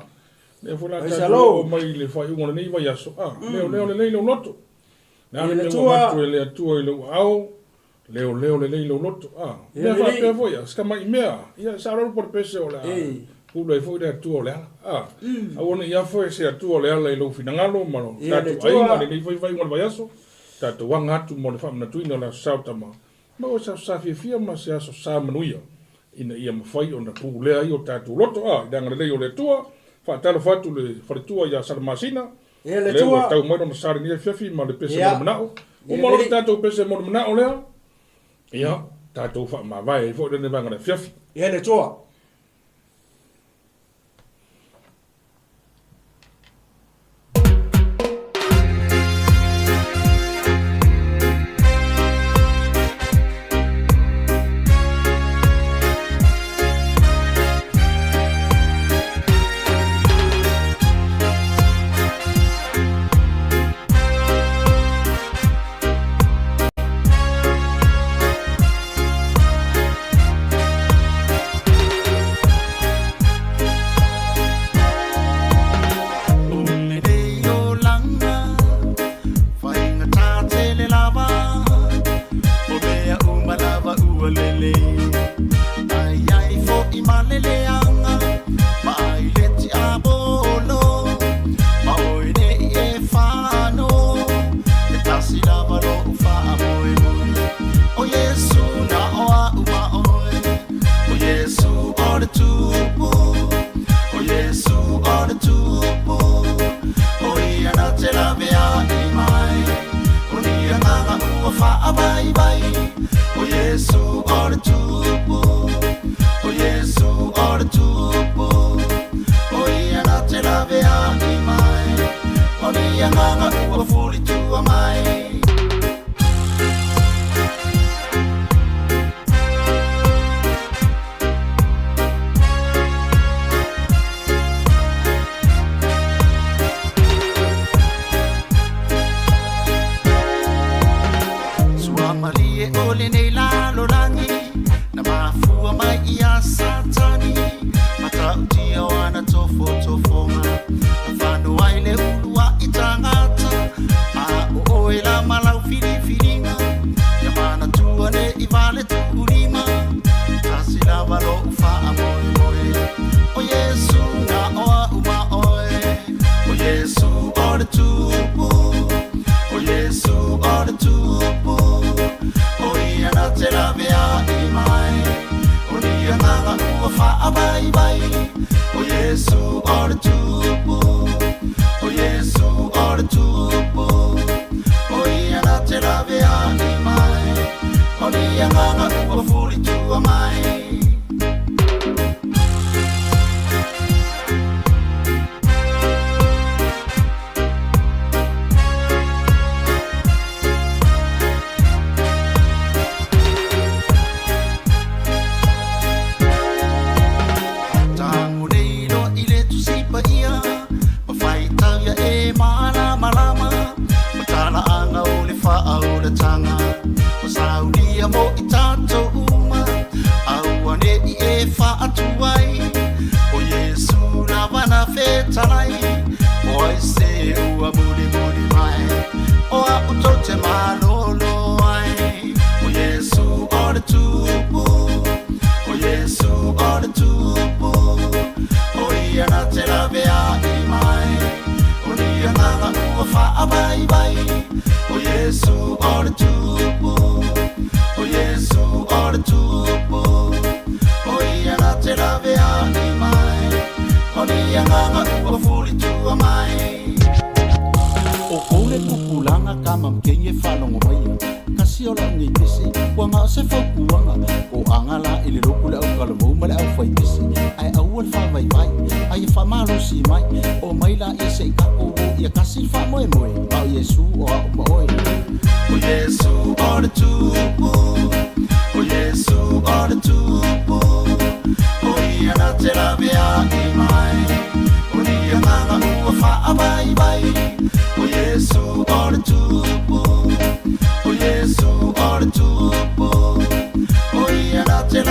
Lea foi la Ai tatou salo. oo mai i le faaiuga o lenei vaiaso, a. Leoleo lelei lou loto. Le a Ia le le mea ua Atua. avatu e le Atua i lou aao, leoleo lelei lou loto, a. Ia Mea lelei. faapea foi, a, si tamai mea, ia, sa lalo po le pese o le a E. pule ai foi le Atua o le ala, a. Aua ne i afo e se Atua o le ala i lou finagalo ma lo Ia le tatou aiga Atua. lenei foi faaiuga o le vaiaso, tatou aga atu mo le faamanatuina o le Aso Sa o Tama, ma o se aso sa fiafia ma se aso sa manuia, ina ia mafai ona pulea ai o tatou loto, a, i le agalelei o le Atua. Faatalofa atu le faletua ia Salamasina, Ia le lea ua Atua. tau mai lona sa lenei afiafi ma le pese mo le Ia. manao. Ia Uma loa le lelei. tatou pese mo le manao lea, ia, tatou faamavae ai foi lenei vaega o le afiafi. Ia le Atua. Lelei o langa, faigata tele lava, o mea uma lava ua lelei. Ai ai fo'i ma le leaga, ma ai le tiapolo, ma oe nei e fano, e tasi lava lo'u fa'amoemoe. O Iesu na o a'u ma oe, o Iesu o le tupu, o Iesu o le tupu, o ia na te lavea'i mai, o ni agaga ua fa'avaivai, o Iesu o le tupu, o Iesu o le tupu, o ia na te lavea'i mai, o ni agaga ua fulitua mai. Suamalie o lenei lalolagi na mafua mai ia Satani matautia o ana tofotofoga na fano ai le ulua'i tagata a o oe la ma lau filifiliga ia manatua ne'i vale tuulima tasi lava lo'u fa'amoemoe o Iesu na o a'u ma oe o Iesu o le tupu o Iesu o le tupu o ia na te lavea'i mai o ni agaga ua fa'avaivai o Iesu o le tupu o Iesu o le tupu o ia na te lavea'i mai o ni agaga ua fulitua mai. Tago nei loa i le tusi paia, ma faitau ia e malamalama, o talaaga o le faaolataga, o saulia mo i tatou uma, aua ne'i e faatuai, o Iesu lava na fetalai, o ai se ua mulimuli mai, o a'u tou te malolo ai, o Iesu o le tupu, o Iesu o le tupu, o ia na te lavea'i mai, o ni agaga ua fa'avaivai, o Iesu o le tupu, o Iesu o le tupu, o ia na te lavea'i mai, o ni agaga ua fulitua mai. O kou le pupulaga ka mamkegi e faalogo maia kasi o la'u nei pese ua ga'o se faukuaga o aga la i le loku le aukalavou ma le aufaipese ae aua le faavaivai ai e faamalosi mai o mai laia se'i takou o ia kasi le faamoemoe ma o Iesu o a'u ma oe. O Iesu o le tupu, o Iesu o le tupu, o ia na te lavea'i mai, o ni agaga ua fa'avaivai, o Iesu o le tupu, o Iesu o le tupu, o ia na te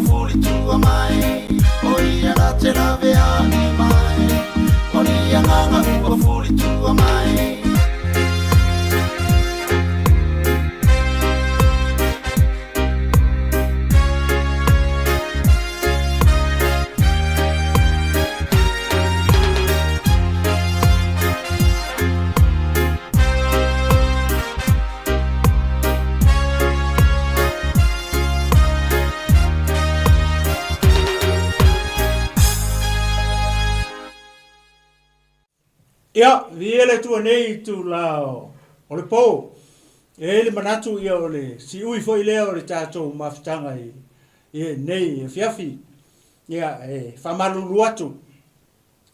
ua fulitua mai, o ia na te laveai mai, o ni agaga ua fulitua mai. Ia, viia le Atua nei itula o le po. E i ai le manatu ia o le siui foi lea o le tatou mafutaga i lenei afiafi. Ia, e faamalulu atu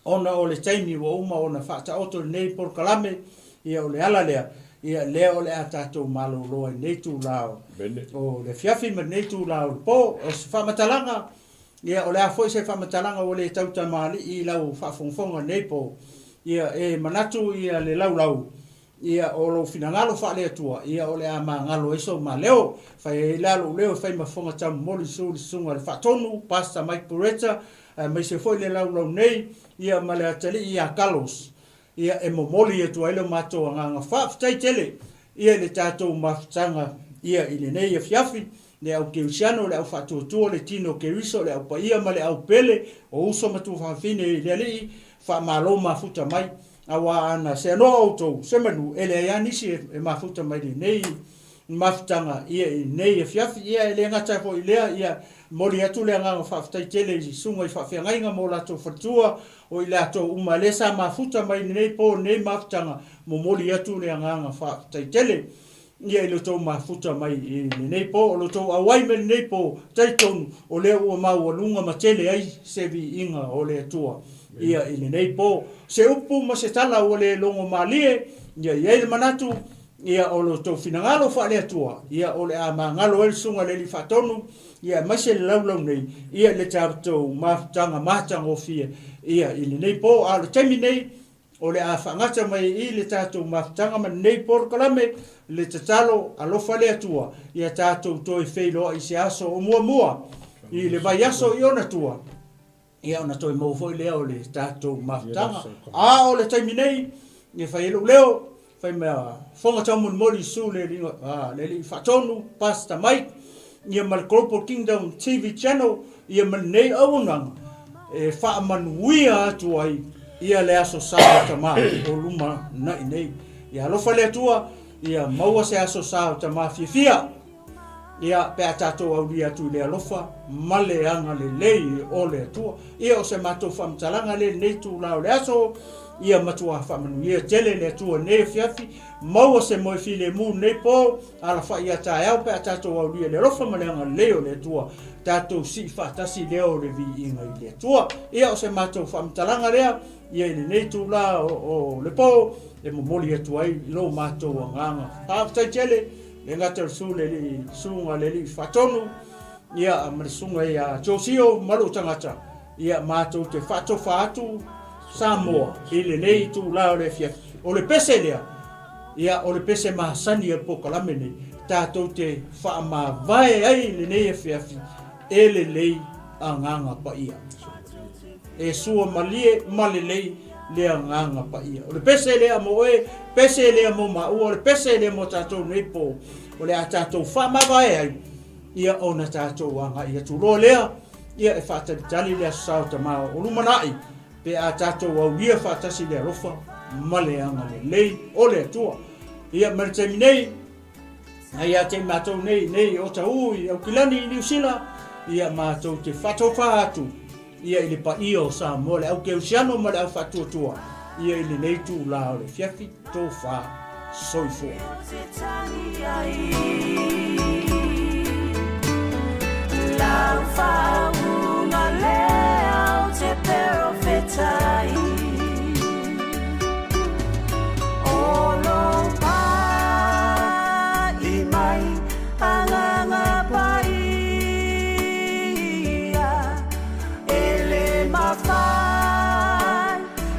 ona o le taimi ua uma ona faataoto i lenei polokalame, ia o le ala lea, ia lea o le a tatou malolo ai i lenei itula o le afiafi ma lenei itula o le po. O se faamatalaga, ia o le a foi se faamatalaga ua le tautamalii i lau faafogafoga i lenei po, ia e manatu ia le laulau Ia, o lou finagalo faale-Atua, ia o le a magalo ai sou maleo. Fai ai la lou leo e fai ma fofoga taumomoli i Sue le Susuga i le Faatonu, Pastor Mike Buretta, aemaise foi le laulau nei, ia ma le atalii ia Carlos, ia e momoli atu ai lo matou agaga faafetai tele, ia i le tatou mafutaga, ia i lenei afiafi, le au kerisiano, le au faatuatua, le tino keriso, le au paia ma le au pele, o uso ma tuafafine i le Alii, faamalo mafuta mai. Aua ana seanoa outou, se manu, e leai lava nisi e mafuta mai lenei mafutaga ia i lenei afiafi. Ia e le gata foi i lea, ia momoli atu le agaga faafetai tele i susuga i faafeagaiga ma o latou faletua, o i latou uma lea sa mafuta mai lenei po lenei mafutaga, momoli atu le agaga faafetai tele ia i lo outou mafuta mai i lenei po. O lo outou auai mai lenei po, talitonu o lea ua maualuga ma tele ai se viiga o le Atua ia i lenei po. Se upu ma se tala ua le logo malie, ia i ai le manatu, ia o lo outou finagalo faale-Atua, ia o le a magalo ai le Susuga i le Alii Faatonu, ia aemaise le laulau nei, ia i le tatou mafutaga matagofie ia i lenei po. A o le taimi nei, O le a faagata mai i i le tatou mafutaga ma lenei polokalame, le tatalo, alofa le Atua ia tatou toe feiloai i se aso o muamua i le vaiaso i ona tua, ia ona toe maua foi lea o le tatou mafutaga. A o le taimi nei, e fai ai lou leo, fai ma fofoga taumolimoli i Sue le Alii Faatonu, Pastor Mike, ia ma le Global Kingdom TV Channel, ia ma lenei auaunaga e faamanuia atu ai ia le Aso Sa o Tama o lumanai nei. Ia alofa le Atua, ia maua se Aso Sa o Tama fiafia, ia pe a tatou aulia atu i le alofa ma le agalelei o le Atua. Ia o se matou faamatalaga lea i lenei itula o le aso, ia matua faamanuia tele le Atua i lenei afiafi, maua se moe filemu i lenei po, Alafai ia taeao pe a tatou aulia i le alofa ma le agalelei o le Atua, tatou sii faatasi lea o le viiga i le Atua. Ia o se matou faamatalaga lea, ia i lenei itula o le po, e momoli atu ai lo matou agaga faafetai tele, le gata o le Su le Alii, Susuga le Alii Faatonu, ia ma le Susuga ia Josio ma lou tagata, ia matou te faatofa atu Samoa i lenei itula o le afiafi. O le pese lea, Ia, o le pese masani o le polokalame nei, tatou te faamavae ai i lenei afiafi e lelei agaga paia. E sua malie ma lelei le agaga paia. O le pese lea mo oe, pese lea mo maua, o le pese lea mo tatou nei po, o le a tatou faamavae ai, ia ona tatou agai atu loa lea, ia e faatalitali le Aso Sa o Tama o lumanai, Pe a tatou aulia faatasi le alofa ma le agalelei o le Atua. Ia, ma le taimi nei, na ia te i matou nei, nei o Otahuhu i Aukilani i Niu Sila, ia matou te faatofa atu ia i le paia o Samoa, le au keusiano ma le au faatuatua, ia i lenei itula o le afiafi, tofa soifua.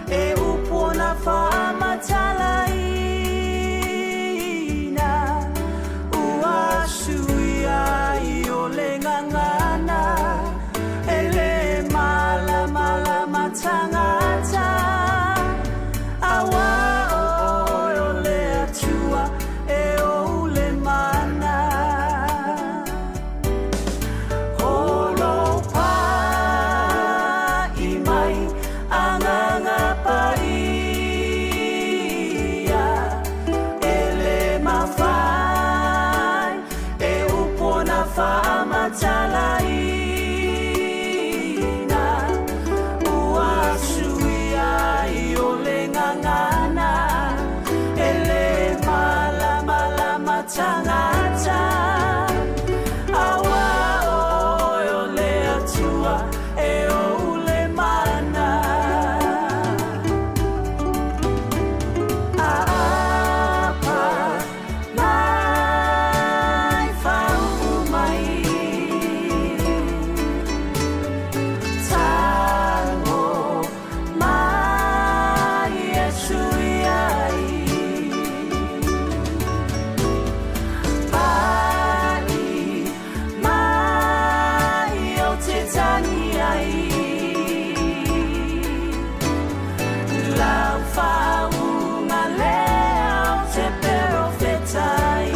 E upu ona faamatalaina, ua suia ai o le gagana. mata. Aua oe o le Atua e ou le mana. Aapa mai whauu mai. Tango mai e sui ai. Pali mai o te tangi ai. Lau whaunga lea o te perofetai.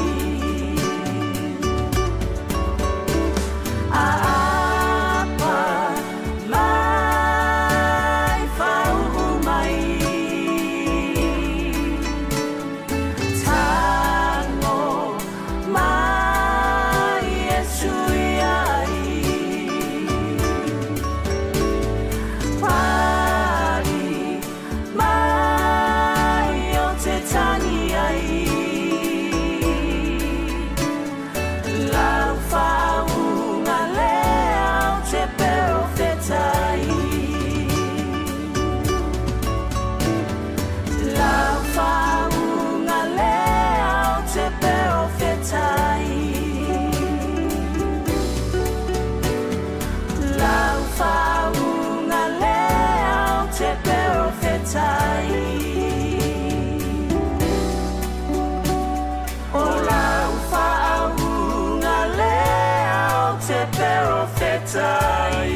Aapa mai whauu mai. Tango mai e sui ai. Pari mai o te tangi ai. Lau whaunga lea o te perofetai. Lau whaunga lea o te perofetai. Lau whaunga lea o te perofetai. O lau whaunga lea o te perofetai.